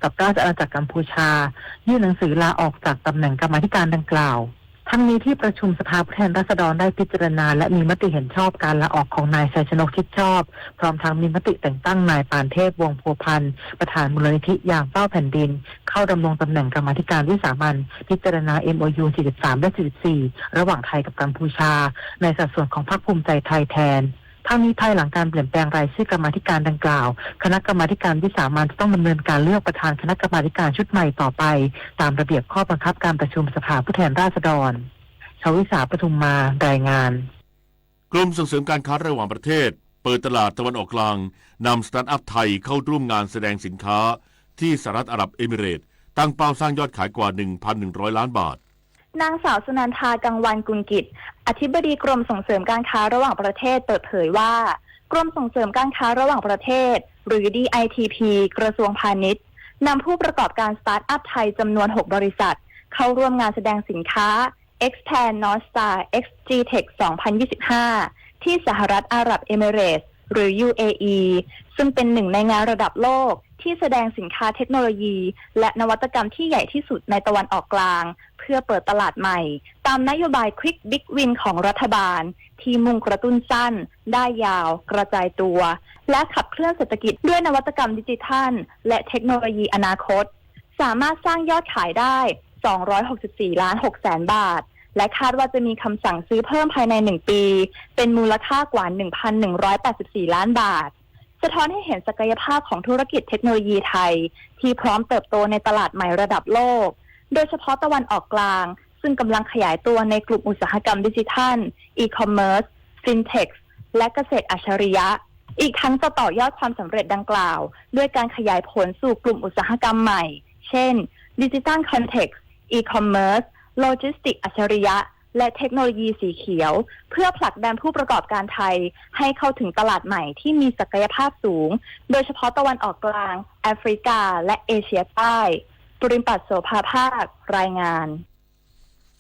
กับราชอาณาจักรกัมพูชา ยื่นหนังสือลาออกจากตำแหน่งกรรมาธิการดังกล่าว ทั้งนี้ที่ประชุมสภาผู้แทนราษฎรได้พิจารณาและมีมติเห็นชอบการลาออกของนายชัยชนก ชิดชอบ พร้อมทั้งมีมติแต่งตั้งนายปานเทพ วงศ์พัวพันธ์ ประธานมูลนิธิยามเฝ้าแผ่นดิน เข้าดำรงตำแหน่งกรรมาธิการวิสามัญพิจารณา เอ็ม โอ ยู สี่สิบสาม และ สี่สิบสี่ ระหว่างไทยกับกัมพูชา ในสัดส่วนของพรรคภูมิใจไทยแทน ทั้งนี้ภายหลังการเปลี่ยนแปลงรายชื่อกรรมาธิการดังกล่าว คณะกรรมาธิการวิสามัญจะต้องดำเนินการเลือกประธานคณะกรรมาธิการชุดใหม่ต่อไป ตามระเบียบข้อบังคับการประชุมสภาผู้แทนราษฎร ชวิสา ปทุมมา รายงาน กรมส่งเสริมการค้าระหว่างประเทศ เปิดตลาดตะวันออกกลาง นำสตาร์ทอัพไทยเข้าร่วมงานแสดงสินค้าที่สหรัฐอาหรับเอมิเรตส์ ตั้งเป้าสร้างยอดขายกว่า หนึ่งพันหนึ่งร้อยล้านบาท นางสาวสุนันทา กังวานกุลกิจ อธิบดีกรมส่งเสริมการค้าระหว่างประเทศ เปิดเผยว่า กรมส่งเสริมการค้าระหว่างประเทศ หรือ ดีไอทีพี กระทรวงพาณิชย์ นำผู้ประกอบการสตาร์ทอัพไทยจำนวน หก บริษัท เข้าร่วมงานแสดงสินค้า Expand North Star เอ็กซ์จี Tech สองพันยี่สิบห้า ที่สหรัฐอาหรับเอมิเรตส์ หรือ ยูเออี ซึ่งเป็นหนึ่งในงานระดับโลกที่แสดงสินค้าเทคโนโลยี และนวัตกรรมที่ใหญ่ที่สุดในตะวันออกกลาง เพื่อเปิดตลาดใหม่ ตามนโยบาย Quick Big Win ของรัฐบาล ที่มุ่งกระตุ้นสั้น ได้ยาว กระจายตัว และขับเคลื่อนเศรษฐกิจด้วยนวัตกรรมดิจิทัล และเทคโนโลยีอนาคต สามารถสร้างยอดขายได้ สองร้อยหกสิบสี่ล้านหกแสนบาท และคาดว่าจะมีคำสั่งซื้อเพิ่มภายในหนึ่งปี เป็นมูลค่ากว่า หนึ่งพันหนึ่งร้อยแปดสิบสี่ล้านบาท สะท้อนให้เห็นศักยภาพของธุรกิจเทคโนโลยีไทย ที่พร้อมเติบโตในตลาดใหม่ระดับโลก โดยเฉพาะตะวันออกกลาง ซึ่งกำลังขยายตัวในกลุ่มอุตสาหกรรมดิจิทัล อีคอมเมิร์ซ ฟินเทค และเกษตรอัจฉริยะ อีกทั้งจะต่อยอดความสำเร็จดังกล่าว ด้วยการขยายผลสู่กลุ่มอุตสาหกรรมใหม่ เช่น ดิจิทัลคอนเท็กซ์ อีคอมเมิร์ซ โลจิสติกส์อัจฉริยะ และเทคโนโลยีสีเขียว เพื่อผลักดันผู้ประกอบการไทยให้เข้าถึงตลาดใหม่ที่มีศักยภาพสูง โดยเฉพาะตะวันออกกลาง แอฟริกา และเอเชียใต้ ปริมปัตย์ โสภาภาค รายงาน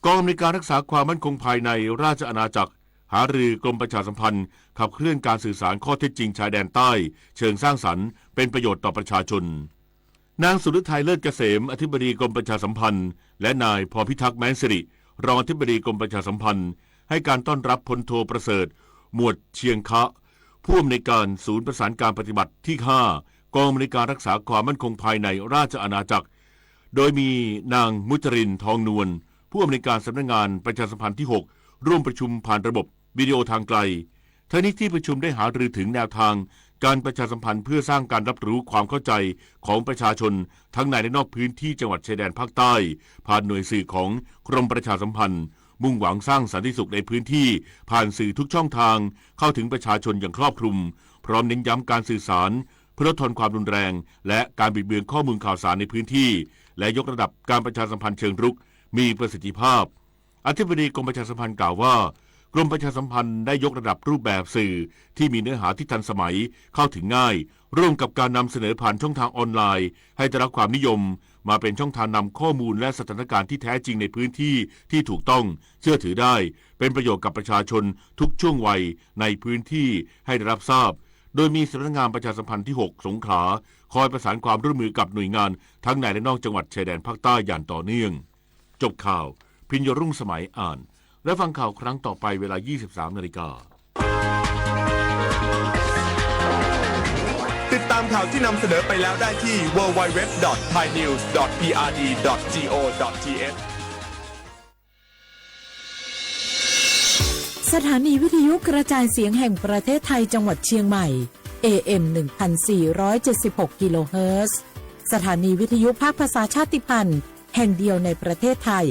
กองอำนวยการรักษาความมั่นคงภายในราชอาณาจักร หารือกรมประชาสัมพันธ์ ขับเคลื่อนการสื่อสารข้อเท็จจริงชายแดนใต้ เชิงสร้างสรรค์ เป็นประโยชน์ต่อประชาชน นางสุฤทัย เลิศเกษม อธิบดีกรมประชาสัมพันธ์ และนายพรพิทักษ์ แม้นสิริ รองอธิบดีกรมประชาสัมพันธ์ ให้การต้อนรับพลโทประเสริฐ หมวดเชียงคะ ผู้อำนวยการศูนย์ประสานการปฏิบัติที่ห้า กองอำนวยการรักษาความมั่นคงภายในราชอาณาจักร โดยมีนางมุจริน ทองนวล ผู้อำนวยการสำนักงานประชาสัมพันธ์ที่หก ร่วมประชุมผ่านระบบวิดีโอทางไกล ทั้งนี้ที่ประชุมได้หารือถึงแนวทางการประชาสัมพันธ์เพื่อสร้างการรับรู้ความเข้าใจของประชาชนทั้งในและนอกพื้นที่จังหวัดชายแดนภาคใต้ ผ่านหน่วยสื่อของกรมประชาสัมพันธ์ มุ่งหวังสร้างสันติสุขในพื้นที่ ผ่านสื่อทุกช่องทางเข้าถึงประชาชนอย่างครอบคลุม พร้อมเน้นย้ำการสื่อสารเพื่อลดทอนความรุนแรง และการบิดเบือนข้อมูลข่าวสารในพื้นที่ และยกระดับการประชาสัมพันธ์เชิงรุกมีประสิทธิภาพ อธิบดีกรมประชาสัมพันธ์กล่าวว่า กรมประชาสัมพันธ์ได้ยกระดับรูปแบบสื่อที่มีเนื้อหาที่ทันสมัย เข้าถึงง่าย ร่วมกับการนำเสนอผ่านช่องทางออนไลน์ ให้ได้รับความนิยม มาเป็นช่องทางนำข้อมูลและสถานการณ์ที่แท้จริงในพื้นที่ที่ถูกต้อง เชื่อถือได้ เป็นประโยชน์กับประชาชนทุกช่วงวัยในพื้นที่ให้ได้รับทราบ โดยมีสำนักงานประชาสัมพันธ์ที่หก สงขลา คอยประสานความร่วมมือกับหน่วยงานทั้งในและนอกจังหวัดชายแดนภาคใต้อย่างต่อเนื่อง จบข่าว พิญโยรุ่งสมัยอ่าน และฟังข่าวครั้งต่อไปเวลา ยี่สิบสามนาฬิกา ติดตามข่าวที่นำเสนอไปแล้วได้ที่ ดับเบิลยู ดับเบิลยู ดับเบิลยู ดอท ไทยนิวส์ ดอท พีอาร์ดี ดอท จีโอ ดอท ทีเอช สถานีวิทยุกระจายเสียงแห่งประเทศไทยจังหวัดเชียงใหม่ เอเอ็ม หนึ่งพันสี่ร้อยเจ็ดสิบหก กิโลเฮิรตซ์ สถานีวิทยุภาคภาษาชาติพันธุ์แห่งเดียวในประเทศไทย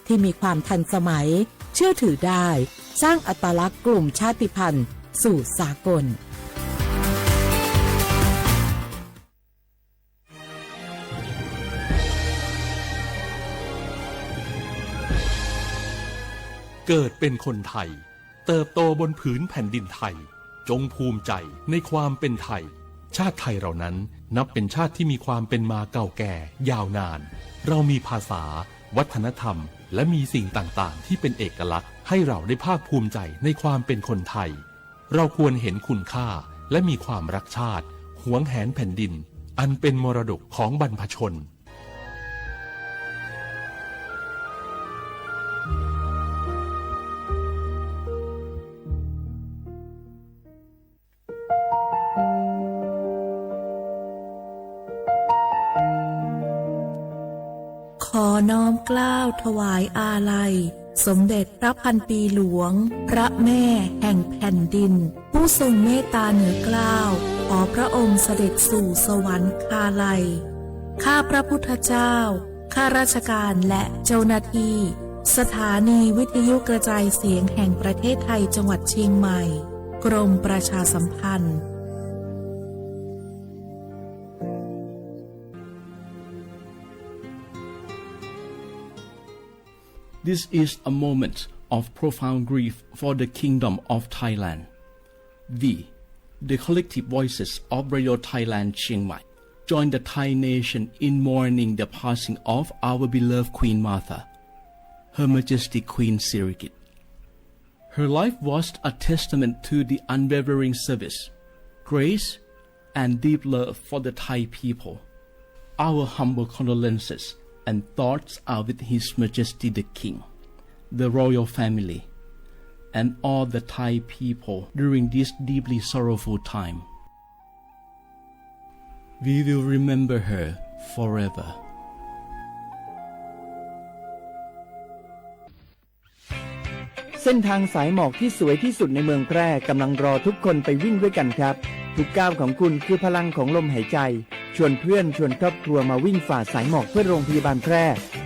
ที่มีความทันสมัย เชื่อถือได้ สร้างอัตลักษณ์กลุ่มชาติพันธุ์สู่สากล เกิดเป็นคนไทย เติบโตบนผืนแผ่นดินไทย จงภูมิใจในความเป็นไทย ชาติไทยเรานั้นนับเป็นชาติที่มีความเป็นมาเก่าแก่ยาวนาน เรามีภาษา วัฒนธรรม และมีสิ่งต่างๆ ที่เป็นเอกลักษณ์ ให้เราได้ภาคภูมิใจในความเป็นคนไทย เราควรเห็นคุณค่า และมีความรักชาติ หวงแหนแผ่นดิน อันเป็นมรดกของบรรพชน ขอน้อมเกล้าถวายอาลัย สมเด็จพระพันปีหลวง พระแม่แห่งแผ่นดิน ผู้ทรงเมตตาเหนือเกล้า ขอพระองค์เสด็จสู่สวรรคาลัย ข้าพระพุทธเจ้า ข้าราชการและเจ้าหน้าที่ สถานีวิทยุกระจายเสียงแห่งประเทศไทยจังหวัดเชียงใหม่ กรมประชาสัมพันธ์ This is a moment of profound grief for the Kingdom of Thailand. We, the collective voices of Radio Thailand Chiang Mai, join the Thai nation in mourning the passing of our beloved Queen Mother, Her Majesty Queen Sirikit. Her life was a testament to the unwavering service, grace, and deep love for the Thai people. Our humble condolences and thoughts are with His Majesty the King, the royal family, and all the Thai people during this deeply sorrowful time. We will remember her forever. เส้นทางสายหมอกที่สวยที่สุดในเมืองแพร่กำลังรอทุกคนไปวิ่งด้วยกันครับ ทุกก้าวของคุณคือพลังของลมหายใจ ชวนเพื่อนชวนครอบครัวมาวิ่งฝ่าสายหมอกเพื่อโรงพยาบาลแพร่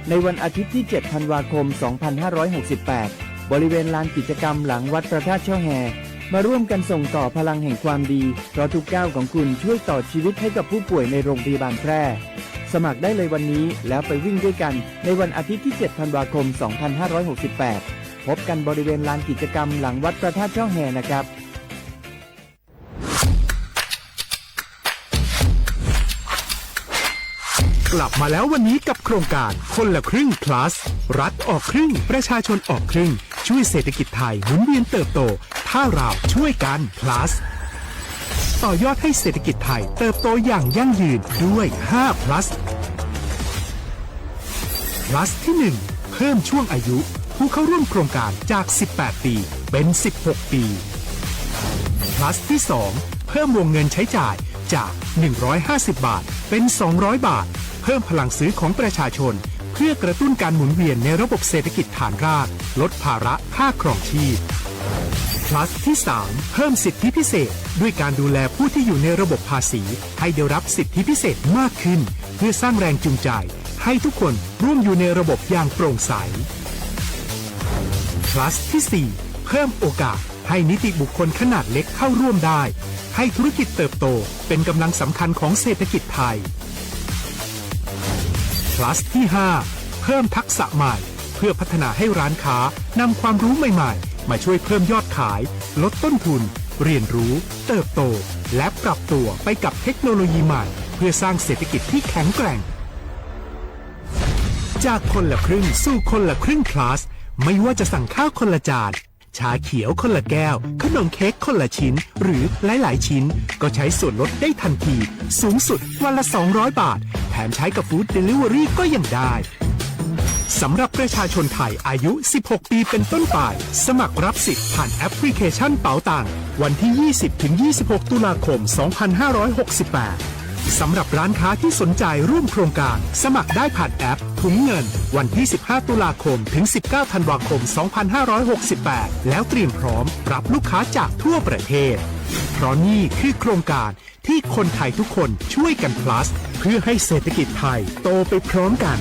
ในวันอาทิตย์ที่ เจ็ด ธันวาคม สองพันห้าร้อยหกสิบแปด บริเวณลานกิจกรรมหลังวัดพระธาตุช่อแฮ มาร่วมกันส่งต่อพลังแห่งความดี เพราะทุกก้าวของคุณช่วยต่อชีวิตให้กับผู้ป่วยในโรงพยาบาลแพร่ สมัครได้เลยวันนี้แล้วไปวิ่งด้วยกัน ในวันอาทิตย์ที่ เจ็ด ธันวาคม สองพันห้าร้อยหกสิบแปด พบกันบริเวณลานกิจกรรมหลังวัดพระธาตุช่อแฮนะครับ กลับมาแล้ววันนี้กับโครงการคนละครึ่ง plus รัฐออกครึ่ง ประชาชนออกครึ่ง ช่วยเศรษฐกิจไทยหมุนเวียนเติบโต ถ้าเราช่วยกัน plus ต่อยอดให้เศรษฐกิจไทยเติบโตอย่างยั่งยืนด้วย ห้า plus plus ที่หนึ่ง เพิ่มช่วงอายุผู้เข้าร่วมโครงการจาก สิบแปด ปี เป็น สิบหก ปี plus ที่สอง เพิ่มวงเงินใช้จ่ายจาก หนึ่งร้อยห้าสิบ บาท เป็น สองร้อย บาท เพิ่มพลังซื้อของประชาชน เพื่อกระตุ้นการหมุนเวียนในระบบเศรษฐกิจฐานราก ลดภาระค่าครองชีพ plus ที่สาม เพิ่มสิทธิพิเศษ ด้วยการดูแลผู้ที่อยู่ในระบบภาษี ให้ได้รับสิทธิพิเศษมากขึ้น เพื่อสร้างแรงจูงใจ ให้ทุกคนร่วมอยู่ในระบบอย่างโปร่งใส plus ที่สี่ เพิ่มโอกาสให้นิติบุคคลขนาดเล็กเข้าร่วมได้ ให้ธุรกิจเติบโตเป็นกำลังสำคัญของเศรษฐกิจไทย plus ที่ห้า เพิ่มทักษะใหม่ เพื่อพัฒนาให้ร้านค้านำความรู้ใหม่ มาช่วยเพิ่มยอดขาย ลดต้นทุน เรียนรู้ เติบโต และปรับตัวไปกับเทคโนโลยีใหม่ เพื่อสร้างเศรษฐกิจที่แข็งแกร่ง จากคนละครึ่งสู่คนละครึ่ง plus ไม่ว่าจะสั่งข้าวคนละจาน ชาเขียวคนละแก้ว ขนมเค้กคนละชิ้น หรือหลายๆ ชิ้น ก็ใช้ส่วนลดได้ทันที สูงสุดวันละ สองร้อยบาท แถมใช้กับ Food Delivery ก็ยังได้ สำหรับประชาชนไทยอายุ สิบหกปีเป็นต้นไป สมัครรับสิทธิ์ผ่านแอปพลิเคชันเป๋าตัง วันที่ ยี่สิบถึงยี่สิบหก ตุลาคม สองพันห้าร้อยหกสิบแปด สำหรับร้านค้าที่สนใจร่วมโครงการ สมัครได้ผ่านแอปถุงเงิน วันที่ สิบห้า ตุลาคม ถึง สิบเก้า ธันวาคม สองพันห้าร้อยหกสิบแปด แล้วเตรียมพร้อมรับลูกค้าจากทั่วประเทศ เพราะนี่คือโครงการที่คนไทยทุกคนช่วยกัน plus เพื่อให้เศรษฐกิจไทยโตไปพร้อมกัน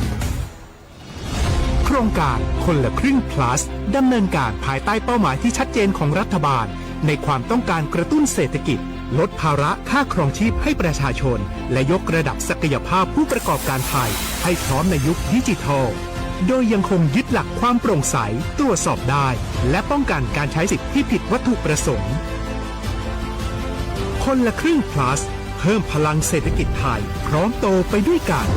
โครงการคนละครึ่ง plus ดำเนินการภายใต้เป้าหมายที่ชัดเจนของรัฐบาล ในความต้องการกระตุ้นเศรษฐกิจ ลดภาระค่าครองชีพให้ประชาชน และยกระดับศักยภาพผู้ประกอบการไทยให้พร้อมในยุคดิจิทัล โดยยังคงยึดหลักความโปร่งใส ตรวจสอบได้ และป้องกันการใช้สิทธิ์ที่ผิดวัตถุประสงค์ คนละครึ่ง plus เพิ่มพลังเศรษฐกิจไทย พร้อมโตไปด้วยกัน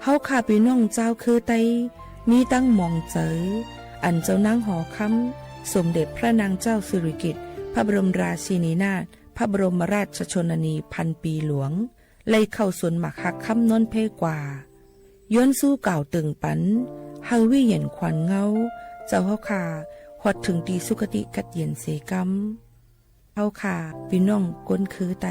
เฮาข้าปี้น้องจาวเคือไต มีตังหมองเจอ อันเจ้านางหอคำ สมเด็จพระนางเจ้าสิริกิติ์ พระบรมราชินีนาถ พระบรมราชชนนีพันปีหลวง ไล่เข้าสวนหมากฮักคำนนเพกว่า ย้อนสู้กล่าวเติ่งปั๋น เฮาวิเหียนขวัญเงา เจ้าเฮาข้า ฮอดเถิงตี้สุคติกัดเย็นเสกำ เฮาข้าปี้น้องคนเคือไต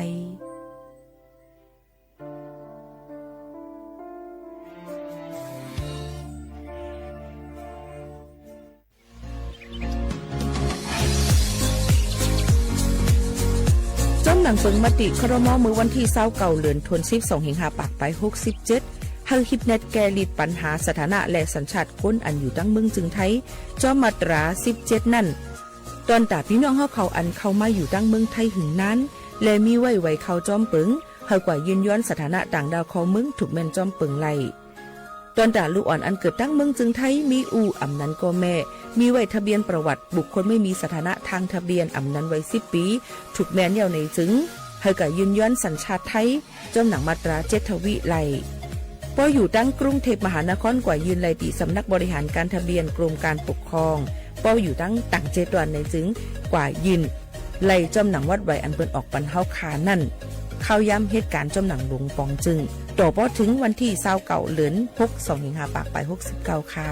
จ้อมหนังเปิงมติ ครม. เมื่อวันตี้ ซาวเก้า เดือนธันวาคม สองพันห้าร้อยหกสิบเจ็ด หื้อฮิปแนทแก้ลิดปั๋ญหาสถานะและสัญชาติคนอันอยู่ตังเมืองจึงไทย จ้อมมาตรา สิบเจ็ด นั้น ตอนต๋าปี้น้องเฮาเขาอันเข้ามาอยู่ตังเมืองไทยหื้อนาน และมีไว้วัยเข้าจ้อมเปิง หื้อกว่ายื่นย้อนสถานะต่างด้าวเข้าเมือง ถูกแม่นจ้อมเปิงไล่ ตอนต๋าลูกอ่อนอันเกิดตังเมืองจึงไทย มีอู้อำนั้นก็แม่ มีไว้ทะเบียนประวัติบุคคลไม่มีสถานะทางทะเบียนอำนั้นวัย สิบปี ถูกแม่นแล้วในจึง หื้อกว่ายื่นย้อนสัญชาติไทย จ้อมหนังมาตรา เจ็ด ทวีไล่ ปออยู่ตังกรุงเทพมหานครกว่ายื่นไล่ตี้สำนักบริหารการทะเบียนกรมการปกครอง ปออยู่ตังต่างเจตวันในจึงกว่ายื่นไล่จ้อมหนังวัดไว้อันเปิ้นออกปั๋นเฮาข้านั้น เข้าย้ำเหตุก๋ารณ์จ้อมหนังหลวงป๋องจึง ต่อปอเถิงวันตี้ ซาวเก้า เดือนธันวาคม สองพันห้าร้อยหกสิบเก้า ค่ะ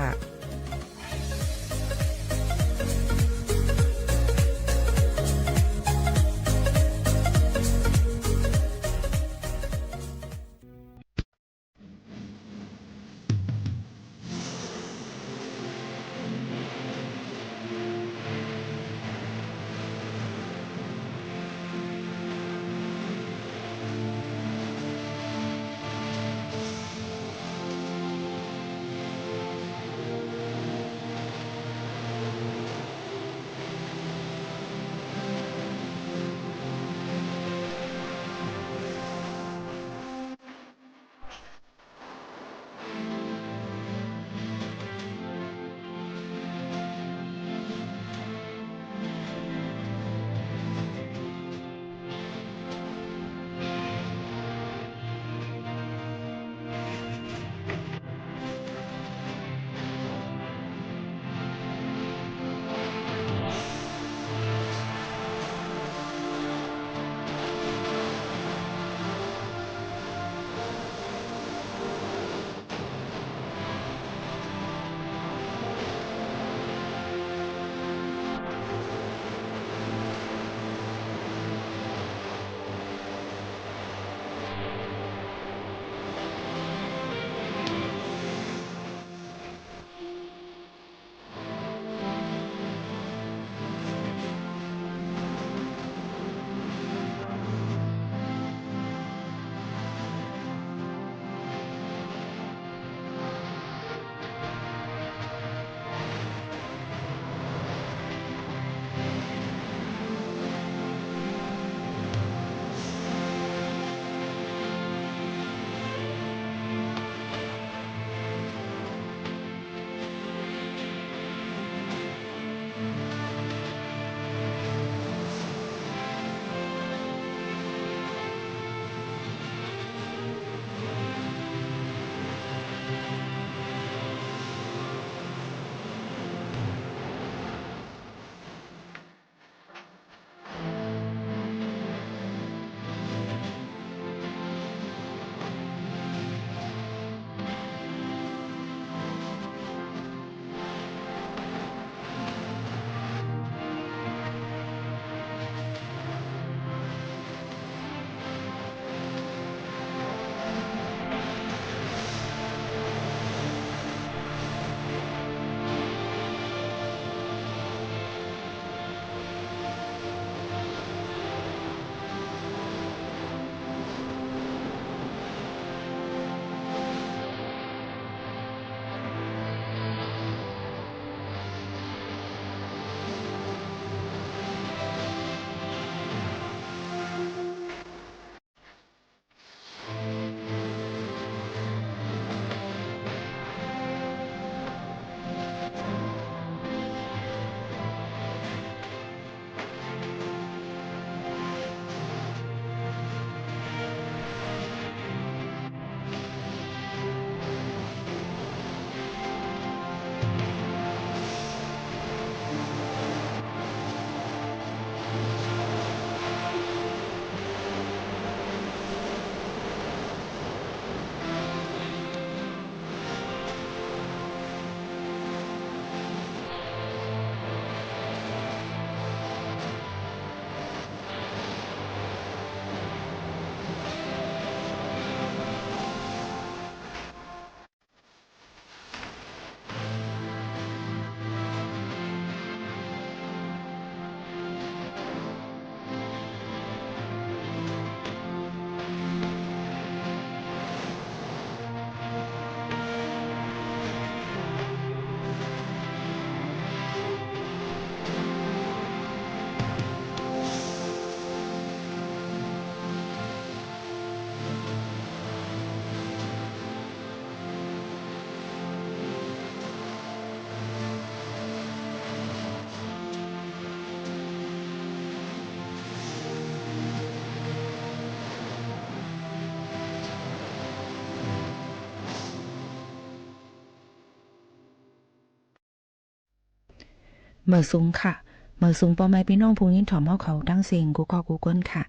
เมิดสูงค่ะ เมิดสูงป้อแม่ปี้น้องผู้ยินถ่อมเฮาเขาตังเสี้ยงกู้ก้อกู้คนค่ะ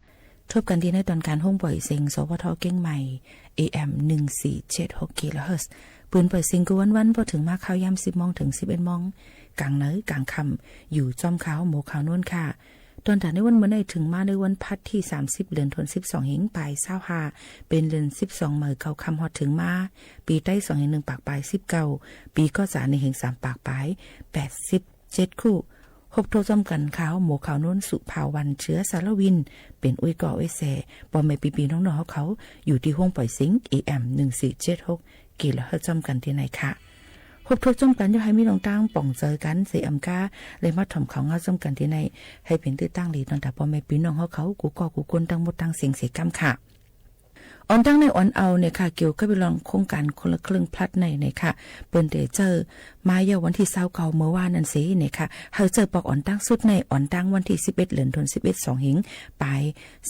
ทบกั๋นตี้ในตอนก๋านโฮงป่อยเสียง สวท เจียงใหม่ เอเอ็ม หนึ่งสี่เจ็ดหก กิโลเฮิรตซ์ ปืนป่อยเสียงกู้วันๆ ป้อเถิงมาข่าวยามสิบโมงเถิงสิบเอ็ดโมง ก๋างเหนือก๋างค่ำ อยู่จ้อมข่าวโมข่าวโน้นค่ะ ตอนต๋าในวันเมื่อนี้เถิงมาในวันพัดตี้สามสิบ เดือนธันวาคม สองเฮงปายซาวห้า เป๋นเดือนสิบสองใหม่เข้าค่ำฮอดเถิงมา ปี๋ไต๊สองเฮงหนึ่งปากปายสิบเก้า ปี๋ก้อจ๋าหนึ่งเฮงสามปากปายแปดสิบเจ็ดคู่ ฮบถ้วยจ้อมกั๋นข่าวโมข่าวโน้น สุภาวัน เชื้อสารวิน เป๋นอุ้ยก่ออุ้ยแส ป้อแม่ปี้ๆ น้องๆ เฮาเขา อยู่ตี้โฮงป่อยเสียง เอเอ็ม หนึ่งสี่เจ็ดหก กิโลเฮิรตซ์ จ้อมกั๋นตี้ในค่ะ ฮบถ้วยจ้อมกั๋น ย่อหื้อมีน้องตังป๋องเจิญกั๋น เสียอำก้า และมาถ่อมข่าวเงาจ้อมกั๋นตี้ใน หื้อเป๋นตี้ตั้งดีตอนต๋าป้อแม่ปี้น้องเฮาเขา กู้ก้อกู้คนตังหมดตังเสี้ยงเสียก้ำค่ะ อ่อนตั้งในอ่อนเอาเนี่ยค่ะ เกี่ยวกับเรื่องโครงก๋านคนละครึ่งพลัสในเนี่ยค่ะ เปิ้นได้เจิ่งมาเยียะวันตี้ซาวเก้าเมื่อวานนั้นเสียเนี่ยค่ะ หื้อเจิ่งปอกอ่อนตั้งสุดในอ่อนตั้งวันตี้สิบเอ็ด เดือนธันวาคม สองเฮงปาย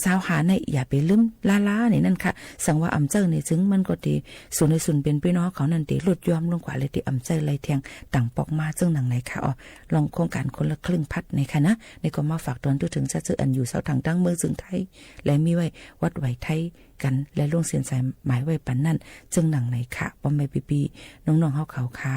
ซาวห้าใน อย่าไปลืมล้าๆ เนี่ยนั่นค่ะ สังว่าอ่ำเจิ่งเนี่ย ซึ่งมันก็ตี้สูญในสูญเป๋นปี้น้องเขานั้นตี้ลดย่อมลงกว่าเลยตี้อ่ำเจิ่งไล่เตียงต่างปอกมาเจิ่งหนังในค่ะ อ๋อ เรื่องโครงก๋านคนละครึ่งพลัสในค่ะนะ นี่ก็มาฝากตอนทั่วเถิงซะเจ้าอันอยู่เซาตังตังเมืองเซิงไทย และมีไว้วัดไหวไทยกั๋น และลงเส้นสายหมายไว้ปันนั้น เจิ่งหนังในค่ะ ป้อแม่ปี้ๆ น้องๆ เฮาเขาค่ะ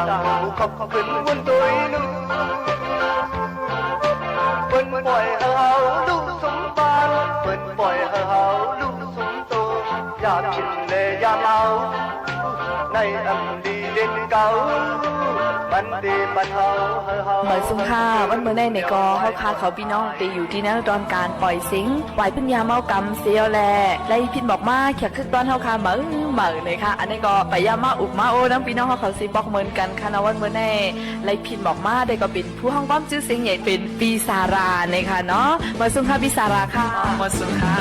ตางขอบคุณวันโตยลูก เปิ้นป่อยหื้อเฮาลุกสุมบ้าน เปิ้นป่อยหื้อเฮาลุกสุมโต ยามผินและยามเอา ในอันดีเด่นเก่า มันดีบรรเทาหื้อเฮา บ่ายสุขค่ะ วันมื้อนี้เนี่ยก็เฮาข้าเขาปี้น้องตี้อยู่ตี้ในตอนก๋านป่อยเสียง หวายปื้นยามเฮากำเสียแล ไล่ผิดหมอกมา แขกคึกต้อนเฮาข้าเหม๋อเหม๋อเลยค่ะ อันนี้ก็ไปเยี่ยมมาอุบมาโอ้นำปี้น้องเฮาเขาสิปอกเหมือนกั๋นค่ะเนาะ วันมื้อนี้ไล่ผิดหมอกมา แต่ก็เป๋นผู้ฮ้องความจื้อเสียงใหญ่เป๋นปี้สาหร่าเนี่ยค่ะเนาะ บ่ายสุขค่ะปี้สาหร่าค่ะ บ่ายสุขค่ะ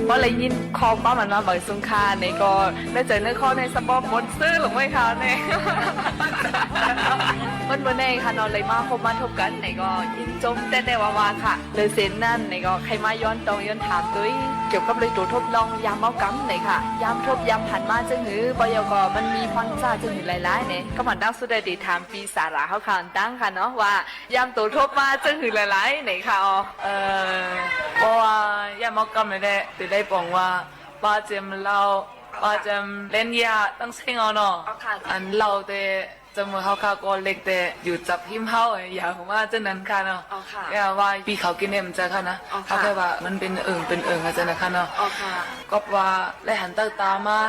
พอได้ยินข้อความอันว่าบ่ายสุขค่ะเนี่ยก็ในใจ๋ในคอเนี่ยสะบอกม่วนซื่นลงไว้ค่ะเนี่ย วันมื้อนี้ค่ะเนาะ ไล่มาพบมาทบกั๋นเนี่ยก็ยินจมแต๊ๆ ว่าๆ ค่ะ เลยเส้นนั้นเนี่ยก็ใค่มาย้อนตองย้อนถามตวย เกี่ยวกับเลยตั๋วทบลองยามเฮากำเนี่ยค่ะ ยามทบยามหันมาจั้งหื้อ บ่ายก็มันมีพรรษาจั้งหื้อหลายๆ เนี่ย ก็มาดังสุดได้ติดถามปี้สาหร่าเฮาข้าอันตั้งค่ะเนาะ ว่ายามตั๋วทบมาจั้งหื้อหลายๆ เนี่ยค่ะ อ๋อ เอ่อ เพราะว่ายามเฮากำเนี่ยแหละ จะได้ป๋องว่า ป้าเจียมเหล้า ป้าเจียมเล่นยาตั้งเส้งเอาเนาะ อ๋อค่ะ อันเหล้าแต่เสมอเฮาข้าก็เล็กแต่อยู่จับหิ้มเฮา อย่าว่าจั้งนั้นค่ะเนาะ อ๋อค่ะ อย่าว่าปี้เขากิ๋นเนี่ยมันจะค่ะนะ อ๋อค่ะ เขาแค่ว่ามันเป๋นเอิงเป๋นเอิงอาจารย์นะคะเนาะ อ๋อค่ะ ก็ว่าได้หันเต้าต๋ามา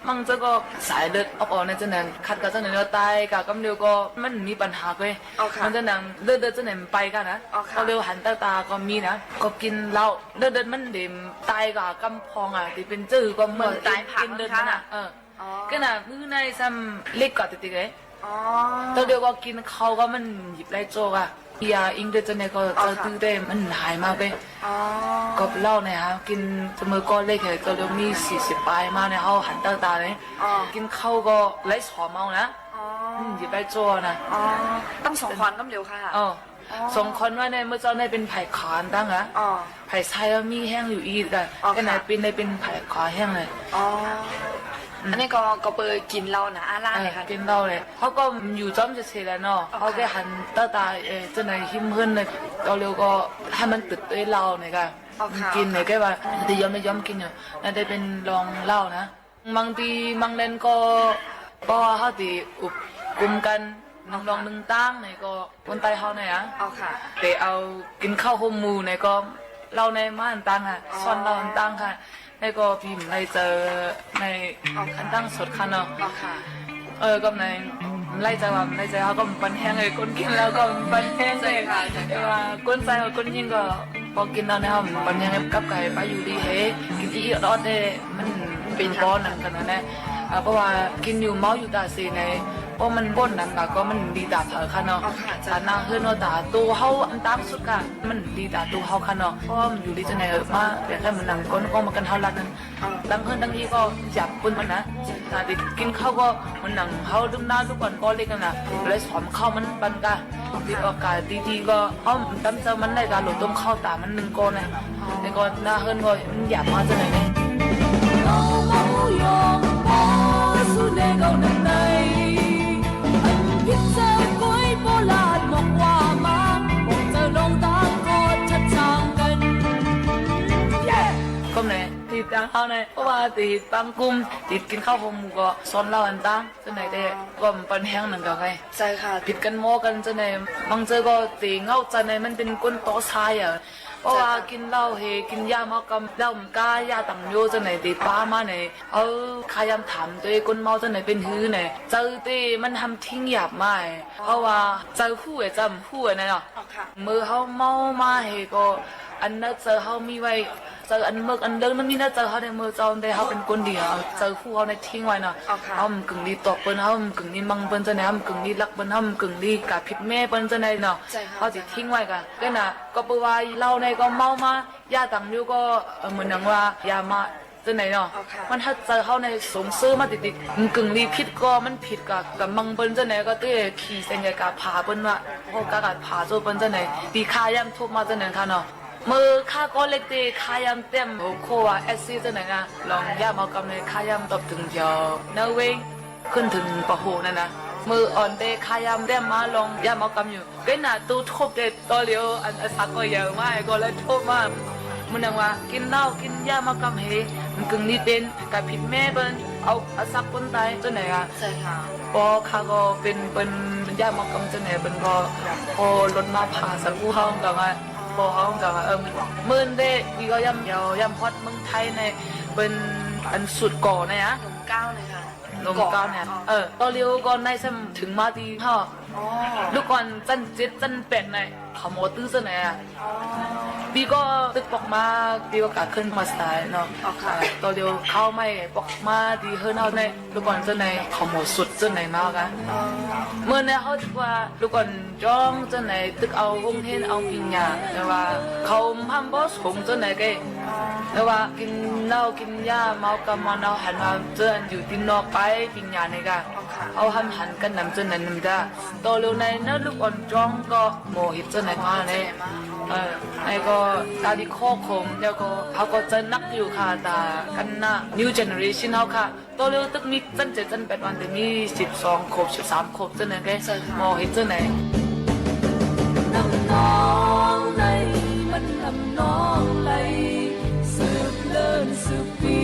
มั่งเจ้าก็สายเลือดออกๆ ในจั้งนั้น ขัดกับจั้งนั้นแล้วต๋ายกะกำเดียวก็มันมีปัญหาเว้ย อ๋อค่ะ มันจะนั่งเลือดๆ จั้งนั้นไปกันนะ อ๋อค่ะ ก็เร็วหันเต้าต๋าก็มีนะ ก็กิ๋นเหล้า เลือดๆ มันเด่มต๋ายกะกำพองอ่ะ ตี้เป๋นจื้อก็เหมือน เหมือนต๋ายผัก กิ๋นเลือดมัน นะคะ อ่ะ เออ อ๋อ ก็น่ะ มื้อในซ้ำเล็กกว่าติ๊กๆ เลย อ๋อ ต๋อนเดียวก็กิ๋นข้าวก็มันหยิบได้โจ้กอะ ยาอิงเดียวจะในก็ อ๋อค่ะ เจ้าตื้อได้มันหายมาไป อ๋อ ก็เหล้าเนี่ยฮะ กิ๋นเสมอก็เล็กแค่ก็เดี๋ยวมีสี่สิบปลายมาเนี่ย เฮาหันเต้าต๋าเลย อ๋อ กิ๋นข้าวก็ไล่สอมเอานะ อ๋อ อืม หยิบได้โจ้นะ อ๋อ ต้องสองขอนกำเดียวค่ะ อ๋อ อ๋อ สองขอนว่าเนี่ย เมื่อเจ้าเนี่ยเป๋นผ่ายขวาอันตั้งอะ อ๋อ ผ่ายซ้ายว่ามีแฮงอยู่อีกอะ อ๋อ แค่ไหน ค่ะ เป๋นได้เป๋นผ่ายขวาแฮงเลย อ๋อ อืม อันนี้ก็ ก็เป๋นกิ๋นเหล้านะ อาล่า เออ เนี่ยค่ะ กิ๋นเหล้าเลย เฮาก็อยู่จ้อมเฉยๆ แหละเนาะ อ๋อ เฮาแค่ ค่ะ หันเต้าต๋า เอ่อ จั้งไหนหิ้มเฮิ้นเลย เกาเร็วก็หื้อมันตึดตวยเหล้าเนี่ยกะ อ๋อ ค่ะ กิ๋นเนี่ยแค่ว่า แต่ยอมไม่ยอมกิ๋นอยู่ น่าจะเป๋นลองเหล้านะ บางทีบางเดือนก็ เพราะว่าเฮาตี้อุบกุมกั๋น อ๋อ นึ่งลองนึ่งตั้งเนี่ยก็ คนใต้เฮาเนี่ยอะ อ๋อค่ะ แต่เอากิ๋นข้าวห่มหมู่เนี่ยก็ เหล้าในมาอันตั้งค่ะ อ๋อ ซ่อนเหล้าอันตั้งค่ะ แล้วก็ปี้บ่ได้เจอใน อ๋อค่ะ อันตั้งสดค่ะเนาะ อ๋อค่ะ เออ ก็ในบ่ได้เจอว่าบ่ได้เจอ เฮาก็บ่ปันแฮงเลย คนกิ๋นเหล้าก็บ่ปันแฮงเลย ใช่ค่ะ ใช่ค่ะ แต่ว่าคนใต้กับคนญิงก็ ปอกิ๋นเหล้าเนี่ย บ่ปันแฮงเลย กับก๋ายไปอยู่ดีเฮ กิ๋นอี้ออดๆ เนี่ย มันเป๋น เป๋น ปอนั้นกั๋นนะเนี่ย อ่า เพราะว่ากิ๋นอยู่เมาอยู่ต๋าเสยใน เพราะมันบ่นนั้นกะ ก็มันดีต๋าเผาค่ะเนาะ อ๋อค่ะ ต๋าหน้าเฮือนเนาะ ต๋าตั๋วเฮาอันตั้งสุดกะ มันดีต๋าตั๋วเฮาค่ะเนาะ เพราะว่ามันอยู่ดีจะไหนเออ มา อยากหื้อมันหนังก้นก็มากั๋นเฮาลัดนั้น อ๋อ ตั้งเฮือนตั้งอี้ก็อยากเปิ้นมันนะ ต๋าตี้กิ๋นข้าวก็มันหนังเฮาลืมหน้าลูกอ่อนก็เล็กนั่นน่ะ อ๋อ เลยสอมข้าวมันปันกะ อ๋อ ดีโอกาสดีๆ ก็ เอ้า ต๋ามเจ้ามันได้กะ หลูต้มข้าวต๋ามันนึ่งก้อนนะ แล้วก็หน้าเฮือนก็อยากมาจะไหนเนี่ย ก็เนี่ย ตี้ตางเฮาเนี่ย เพราะว่าตี้บางกุม ตี้กิ๋นข้าวห่มหมู่ก็ซ่อนเหล้าอันตั้ง จะไหนแต่ อ๋อ ก็บ่ปันแฮงเหมือนกั๋นไง ใช่ค่ะ ผิดกั๋นหมดกั๋นจะไหน บางเจอก็ตี้เหงาจะไหน มันเป๋นคนต่อสายอะ เพราะว่า ใช่ค่ะ กิ๋นเหล้าเฮ กิ๋นยาเมากำ เหล้ามันก้า ยาตังโยจะไหน ตี้ปามาไหน เออ ข้ายามถามตวยคนเมาจะไหนเป๋นหื้อไหน เจอตี้มันทำทิ้งหยาบมา อ๋อ เพราะว่าเจอฮู้อะ จำฮู้อะนะเนาะ อ๋อค่ะ เมื่อเฮาเมามาเฮก็ อันเน่าเจอเฮามีไว้ เจออันเมิกอันเลิงนั้นมีเน่าเจอเฮาในเมื่อเจ้าได้เฮาเป๋นคนดีอะ เจอฮู้เฮาในทิ้งไว้เนาะ อ๋อค่ะ เฮาบ่กึ่งดีตอบเปิ้น เฮาบ่กึ่งดีมั่งเปิ้นจะไหน เฮาบ่กึ่งดีฮักเปิ้น เฮาบ่กึ่งดีกาผิดแม่เปิ้นจะไหนเนาะ ใช่ค่ะ เฮาตี้ทิ้งไว้กะ ก็น่ะ ก็เปิ้นว่าเหล้าในก็เมามา ยาตังโยก็ เอ่อ เหมือนหนังว่ายามา จะไหนเนาะ อ๋อค่ะ มันถ้าเจอเฮาในสงเซอมาติดๆ บ่กึ่งดีผิดก็มันผิดกะ กะมั่งเปิ้นจะไหนก็ตี้ขี่เส้นใหญ่กาผ่าเปิ้นว่า โห กา กาผ่าโจ้เปิ้นจะไหน ตี้ข้ายามทุกข์มาจะไหนค่ะเนาะ เมื่อข้าก็เล็กตี้ข้ายามเตรียมหัวข้อว่า เอสซี จะไหนนะ ลองยามเมากำในข้ายามตอบเถิงแถวเนอร์เวย์ ขึ้นเถิง ป.หก นั่นนะ เมื่ออ่อนเต้ข้าย่ำแต้มมาลองย่าเมากำอยู่ เก้ยหน้า ตู้ทบเด็ด ต่อเหลียวอัน อันสักก็ใหญ่มาก ก็เลยทบมา มันดังว่า กิ๋นเหล้ากิ๋นยาเมากำเห มันกึ่งดีเป๋น ก๋ายผิดแม่เปิ้น เอา เอาสักคนต๋าย เจ้าไหนอะ ใช่ค่ะ ปอข้าก็เป๋น เปิ้น ยาเมากำเจ้าไหน เปิ้นก็ ปอรถมาผ่าสักอู้เฮากั๋นว่า ปอเฮากั๋นว่า เออ เมื่อเด็กปี๋ก็ย่ำเยาว์ ย่ำฮอดเมืองไทยใน เปิ้นอันสุดก่อในอะ หนมเกล้าเนี่ยค่ะ หนมเกล้าเนี่ย เออ ต่อเหลียวก่อนในซ้ำเถิงมาตี้เฮา อ๋อ ลูกอ่อนจั้นเจ็ดจั้นแปดใน เขาหมอตื้อเจ้าไหนอะ อ๋อ ปี๋ก็ตึกปอกมา ปี๋ก็ก๋าขึ้นมาสไตล์เนาะ อ๋อค่ะ อ่า ต่อเหลียวเข้าไม่ปอกมาตี้เฮือนเฮาใน ลูกอ่อนเจ้าไหน เขาหมอสุดเจ้าไหนมากั๋น อ๋อ เมื่อในเฮาตึกว่า ลูกอ่อนจ้องเจ้าไหน ตึกเอาห้องเฮียนเอาปริญญา แต่ว่าเขาห้ามบ่ส่งเจ้าไหนเก้ย แต่ว่ากิ๋นเหล้ากิ๋นยาเมากำเมาเนา หันว่าเจ้าอันอยู่ตี้นอกไปปริญญาในก้า เฮาห้ามหันกั๋นนำเจ้านั้นนำตา ต่อเร็วในเนาะ ลูกอ่อนจ้องก็หมอเฮ็ดเจ้านั้นมาเนี่ย เออ ในก็ตาดีข้อคม แล้วก็เฮาก็เจอหนักอยู่ค่ะ ตากั๋นนะ new generation เฮาค่ะ ต่อเร็วตึกมีจั้นเจ็ดจั้นแปดวัน แต่มีสิบสองขวบ สิบสามขวบเจ้านั้นเก้ย ใช่ค่ะ หมอเฮ็ดเจ้านั้น น้ำนองในมันน้ำนองไหล สืบเนิ่นสืบปี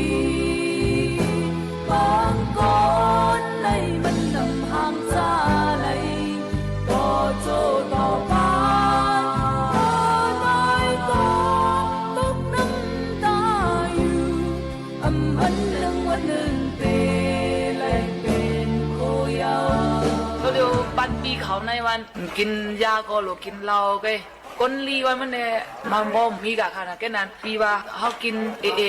บางก้อนในมันนำห่างจาไหล ต่อโจ้ต่อปาน ต่อน้อยก็ตกน้ำตาอยู่ อำพันหนึ่งวันหนึ่งเตไหลเป๋นโคเยาว์ ก็เดี๋ยวปันปีเขาในวัน กิ๋นยาก็หลวกกิ๋นเหล้าเก้ย ก้นลีวันมันแน่ มันบ่มีก้าค่ะนะ แก้นั้น ปี๋ว่าเฮากิ๋นเอเอ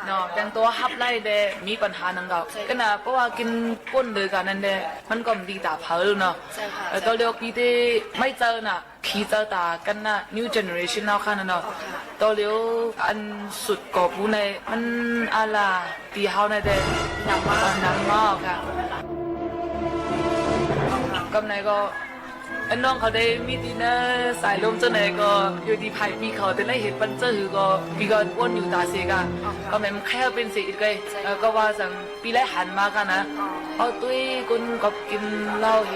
เนาะ แต่งตั๋วฮับไล่แด่ มีปัญหาหนึ่งเก่า ใช่ แก้นั้น เพราะว่ากิ๋นก้นเลยก้านั้นแด่ มันก็บ่ดีต๋าเผาเนาะ ใช่ค่ะ เออ ต่อเร็วปี๋ตี้ไม่เจอน่ะ ขี้เจอต๋ากั๋นนะ new generation เฮาค่ะนะเนาะ อ๋อค่ะ ต่อเหลียวอันสุดก่อปูใน มันอาลาตี้เฮาในแด่ หนักมาก เออ หนักมากค่ะ กำไหนก็ อันน้องเขาได้มีดีเนอร์สายลมเจ้าไหนก็ อยู่ดีภายปี๋เขาแต่ได้เห็นปันเจ้าหือก็ ปี๋ก็อ้วนอยู่ต๋าเสกอะ อ๋อค่ะ กำไหนมันแค่เป๋นเสกอีกเลย ใช่ เออ ก็ว่าสัง ปี๋แรกหันมาค่ะนะ อ๋อ เอาตุ้ยคนกอบกิ๋นเหล้าเฮ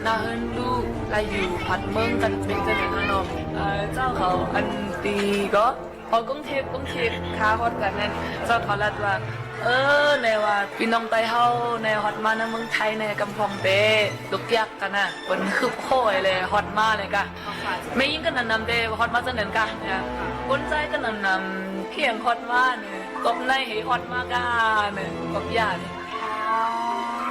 หน้าเฮือนลู่ ไล่อยู่ผัดเมืองกั๋นเป๋นเจ้าไหนข้างนอก เอ่อ เจ้าเขาอันตี้ก็ พอกุ้งเทพ กุ้งเทพ ข้าฮอดกั๋นนั้น เจ้าเขาลัดว่า เออ แน่ว่า ปี้น้องใต้เฮา แน่ฮอดมาในเมืองไทย แน่กำพ่องเต๊ ลุกยากกั๋นนะ เปิ้นคืบโค้ยเลย ฮอดมาเลยก้า แม่ญิงก็หนำๆ เต๊ ฮอดมาเจ้านั้นก้า เนี่ย คนใต้ก็หนำๆ เพียงฮอดมาเนี่ย กอบไหนเฮฮอดมาก้าเนี่ย กอบยาเนี่ย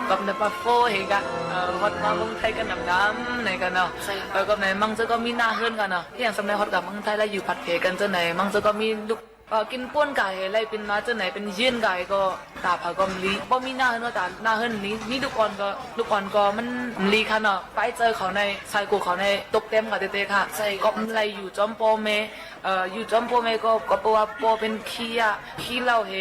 กอบในปะโฟเฮก้า เอ่อ ฮอดมาเมืองไทยก็หนำๆ เนี่ยก้าเนาะ ใช่ค่ะ เอ่อ กอบไหน มังเจ้าก็มีหน้าเฮือนก้าเนาะ เพียงสำเร็จฮอดก้าเมืองไทยแล้วอยู่ผัดเผกันเจ้าไหน มังเจ้าก็มีลูก เอ่อ กิ๋นป้วนก้าเฮ ไล่เป๋นมาเจ้าไหน เป๋นเยียนก้าเฮก็ ต๋าเผาก็บ่ดี บ่มีหน้าเฮือนเนาะ ต๋าหน้าเฮือนนี้ มีลูกอ่อนก็ ลูกอ่อนก็มันบ่ดีค่ะเนาะ ไปเจอเขาใน สายกูเขาใน ตกเต็มก้าเต๊ๆ ค่ะ ใช่ค่ะ ก็ไล่อยู่จ้อมป้อแม่ เอ่อ อยู่จ้อมป้อแม่ก็ ก็เพราะว่าป้อเป๋นขี้ยา ขี้เหล้าเฮ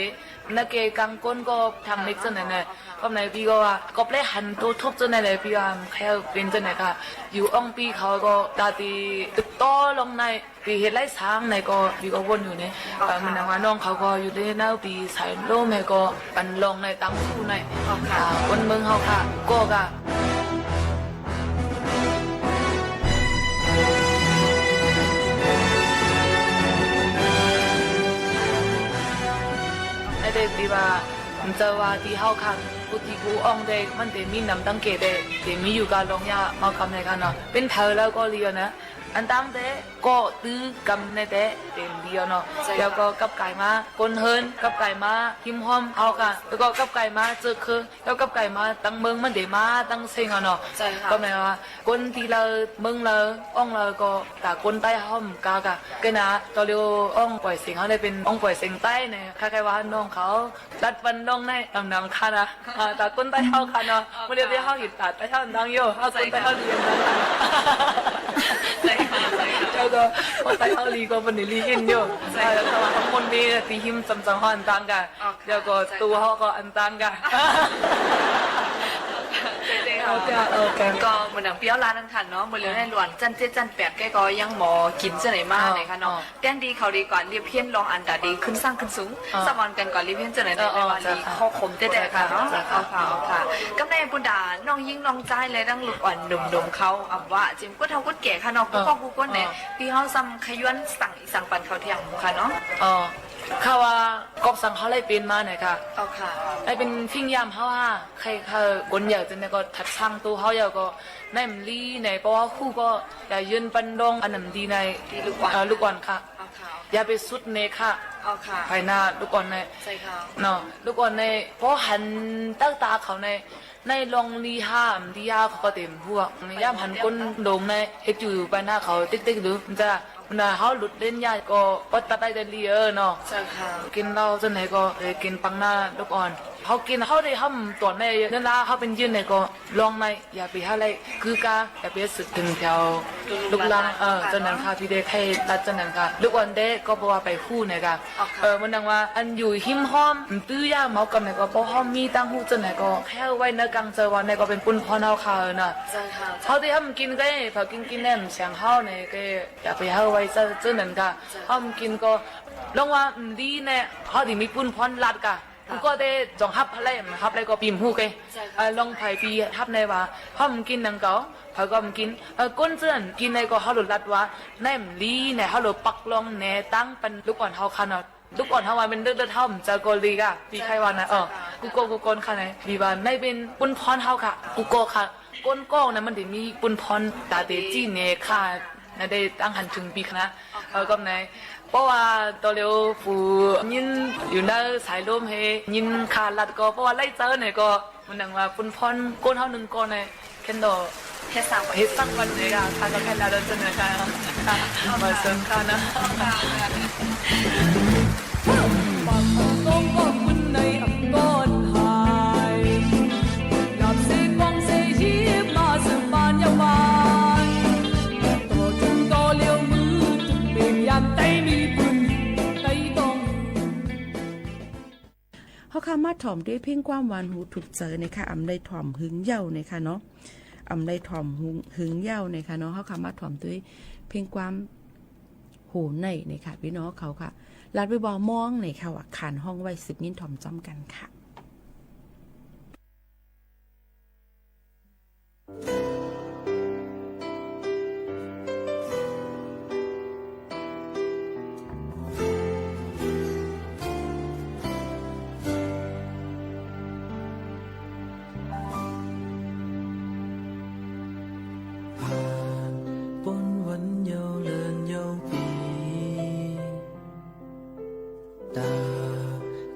นาเกกังก้นก็ทางเล็กเจ้าไหนเนี่ย ก็ไหนปี๋ก็ว่า ก็แปลหันโตทบเจ้าไหนเลย ปี๋ว่าแค่เป๋นเจ้าไหนค่ะ อยู่อ่องปี๋เขาก็ต๋าตี้ตึกต่อลงใน ปี๋เฮ็ดไร่สร้างในก็ ปี๋ก็วนอยู่เนี่ย เอ่อ มันดังว่าน้องเขาก็อยู่ในหน้าปี๋สายลมในก็ ปันลองในตังคู่ใน อ๋อค่ะ อ่า คนเมืองเฮาค่ะ ก็กะ ในเด็กตี้ว่า มันจะว่าตี้เฮาค่ะ ผู้ตี้ผู้อ่องเต๊ มันเต๋มีนำตังเกเต๊ เต๋มีอยู่ก้าลองยาเมากำในค่ะเนาะ เป๋นเผาแล้วก็เลียวนะ อันตังเต๊ ก็ตื้อกำในเต๊ เต๋มีเลียวเนาะ ใช่ค่ะ แล้วก็กลับก๋ายมา คนเฮือน กลับก๋ายมา หิมห้อมเฮาค่ะ แล้วก็กลับก๋ายมาเจอคือ แล้วกลับก๋ายมาตังเมืองมันเต๋มาตังเซ็งอะเนาะ ใช่ค่ะ ก็หมายว่า คนตี้เฮา เมืองเฮา อ่องเฮาก็ ต๋าคนใต้เฮามันก้ากะ ก็นะ ต่อเร็วอ่องป่อยเสียงเฮาได้เป๋นอ่องป่อยเสียงใต้เนี่ย คล้ายๆ ว่าน้องเขา ลัดปันน้องใน นำๆ ค่ะนะ อ่า ต๋าคนใต้เฮาค่ะเนาะ อ๋อ เมื่อเดียวที่เฮาเห็นต๋าใต้เฮาดังอยู่ เฮาคนใต้เฮาดีกันนะ ใช่ค่ะ ใช่ค่ะ แล้วก็คนใต้เฮาดีก็เปิ้นดีขึ้นอยู่ ใช่ค่ะ อ่า แล้วก็ว่าทั้งหมดนี้ตี้หิมจำๆ เฮาอันตังกะ อ๋อค่ะ แล้วก็ตัวเฮาก็อันตังกะ ใช่ๆ เออ เออ ก็เหมือนดังปี้เฮาลานั่นค่ะเนาะ เมื่อเหลียวในหลวนจั้นเจ็ดจั้นแปดแกก็ยังบ่กิ๋นเจ้าไหนมา เออ เลยค่ะเนาะ เออ แทนตี้เขาดีกว่าเรียบเพี้ยนลองอันต๋าดีขึ้นสร้างขึ้นสูง เออ สมานกันก่อนเรียบเพี้ยนเจ้าไหน เออ เออ ว่าดี เจ้าค่ะ ข้อคมแต๊ๆ ค่ะเนาะ เจ้าค่ะ เอาค่ะ เอาค่ะ กำในปุ้นต๋าน้องญิงน้องจายและตังลูกอ่อนหนุ่มๆ เขา อำว่าเจียมกู้เฒ่ากู้แก่ค่ะเนาะ เออ กู้ป้องกู้คนเนี่ย เออ ตี้เฮาซ้ำขยวนสั่ง สังปันเขาเที่ยงค่ะเนาะ อ๋อ ข้าว่าก๊อบสังเขาไล่เป๋นมาเนี่ยค่ะ เอาค่ะ ไล่เป๋นฟิ้งย่ำเฮาค่ะ ใครๆ คนใหญ่จังเนี่ยก็ถัดสั่งตั๋วเฮาเยาะก็ ในมันดีใน เพราะว่าฮู้ก็อย่ายืนปันดองอันนั้นดีใน ตี้ลูกอ่อน เอ่อ ลูกอ่อนค่ะ เอาค่ะ เอาค่ะ อย่าไปสุดในค่ะ เอาค่ะ ภายหน้าลูกอ่อนใน ใจ้ค่ะ เนาะ ลูกอ่อนใน พอหันตั้งต๋าเขาใน ในลองดีห้ามดีห้าเขาก็เต็มพวก ย่ำหันคนโด่งใน เฮ็ดอยู่ไปหน้าเขาติ๊กๆ ดู มันจะ มันน่ะ เฮาหลุดเล่นยากก็ปอดตัดได้แต่ลีเออเนาะ เจ้าค่ะ กิ๋นเหล้าจังไหนก็เลยกิ๋นปังหน้าลูกอ่อน เฮากิ๋นเฮาได้ห้ามต๋อนใน เวลาเฮาเป๋นยืนไหนก็ลองใน อย่าไปหาไล่ คือก้า อย่าไปสืบเถิงแถวลูกหลาน เออ เจ้านั้นค่ะ ตี้ได้ใค่ลัดเจ้านั้นค่ะ ลูกอ่อนเด้ก็บ่ว่าไปฮู้ไหนค่ะ อ๋อค่ะ เออ มันดังว่า อันอยู่ฮิมห้อม ตื้อยาเมากำไหนก็ ป้อห้อมมีตังฮู้เจ้าไหนก็ แค่ไว้ในกังเจอวันไหนก็เป๋นปุ้นพรเฮาค่ะ เออ น่ะ เจ้าค่ะ เฮาตี้ห้ามกิ๋นก็ เผากิ๋นกิ๋นแน่เสียงเฮาไหนก็ อย่าไปหาไว้เจ้า เจ้านั้นค่ะ เจ้า ห้ามกิ๋นก็ ลองว่า อืม ดีแน่ เฮาตี้มีปุ้นพรลัดค่ะ กูก็ได้จองฮับไล่ ฮับไล่ก็ปี้บ่ฮู้เก้ ใจ้ค่ะ เอ่อ ลองไผปี้ฮับในว่า เฮาบ่กิ๋นหนังเก่า เผาก็บ่กิ๋น เอ่อ คนเจื้อนกิ๋นในก็เฮาหลุดลัดว่า ในมันดีใน เฮาหลุดปักลองแหนตังปันลูกอ่อนเฮาค่ะเนาะ ลูกอ่อนเฮาว่าเป๋นเลือดๆ เฮาบ่จะก็ลีค่ะ ปี้ใค่ว่านะ เออ กูก็ กูก็ค่ะใน ปี้ว่าในเป๋นปุ้นพรเฮาค่ะ กูก็ค่ะ คนก็นะมันได้มีปุ้นพรต๋าเต๋จี้แหนค่ะ นะ ได้ตังหันเถิงปี้ค่ะนะ เออ ก็ใน เพราะว่าต๋อนเหลียวฝูยินอยู่ในสายลมเฮ ยินค่ะลัดก็ เพราะว่าไล่เจอไหนก็ มันดังว่าปุ้นพรคนเฮาหนึ่งก็ใน แค่นดอ เฮ็ดสัง เฮ็ดสังวันไหนค่ะ ค่ะ ก็แค่ลัดเจ้านั้นค่ะ ค่ะ มาเสริมค่ะนะ ค่ะ เฮาค่ะมาถ่อมตวยเพลงความหวานหูถูกใจ๋นะคะ อำได้ถ่อมหึงเย้านะคะเนาะ อำได้ถ่อมหึง หึงเย้านะคะเนาะ เฮาค่ะมาถ่อมตวยเพลงความ โห ในนะคะ ปี้น้องเขาค่ะ ลาดไว้บ่ามองในค่ะ ว่าขานฮ้องไว้สืบยินถ่อมจ้ำกั๋นค่ะ ผ่านป๊นวันเย้าเลินเย้าปี๋ ต๋า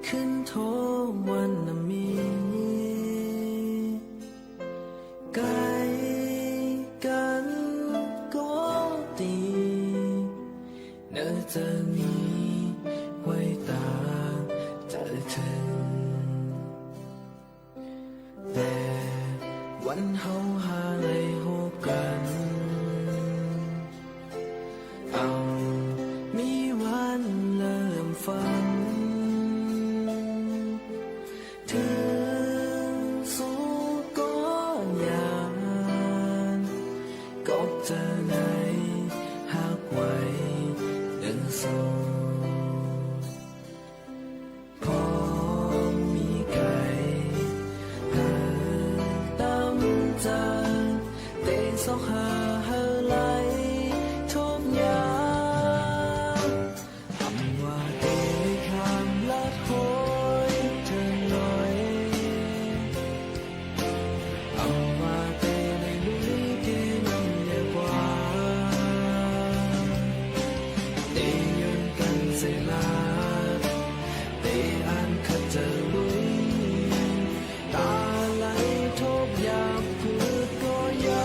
ขึ้นโทวันนามี ใก้กั๋นก็ดี เน่อจะมีไว้ต๋าเถิง แต่วันเฮาหาได้พบกั๋น อำมีวันเริ่มฝัน เถิงสุขก็ย้าน ก็จะได้ฮักไว้เนิ่นสุข พอมีใผ หันต๋ามจัน เต๋ซอกหาหื้อไล่ทุกอย่าง อำว่าเต๋คำลัดโหยเถิงหน่อย อำว่าเต๋ได้ลุยเกมนำเยียะกว่า เต๋เยินกั๋นเสนา เต๋อันขัดเจิงลุย ต๋าไหลทบยามผืดก็เย้า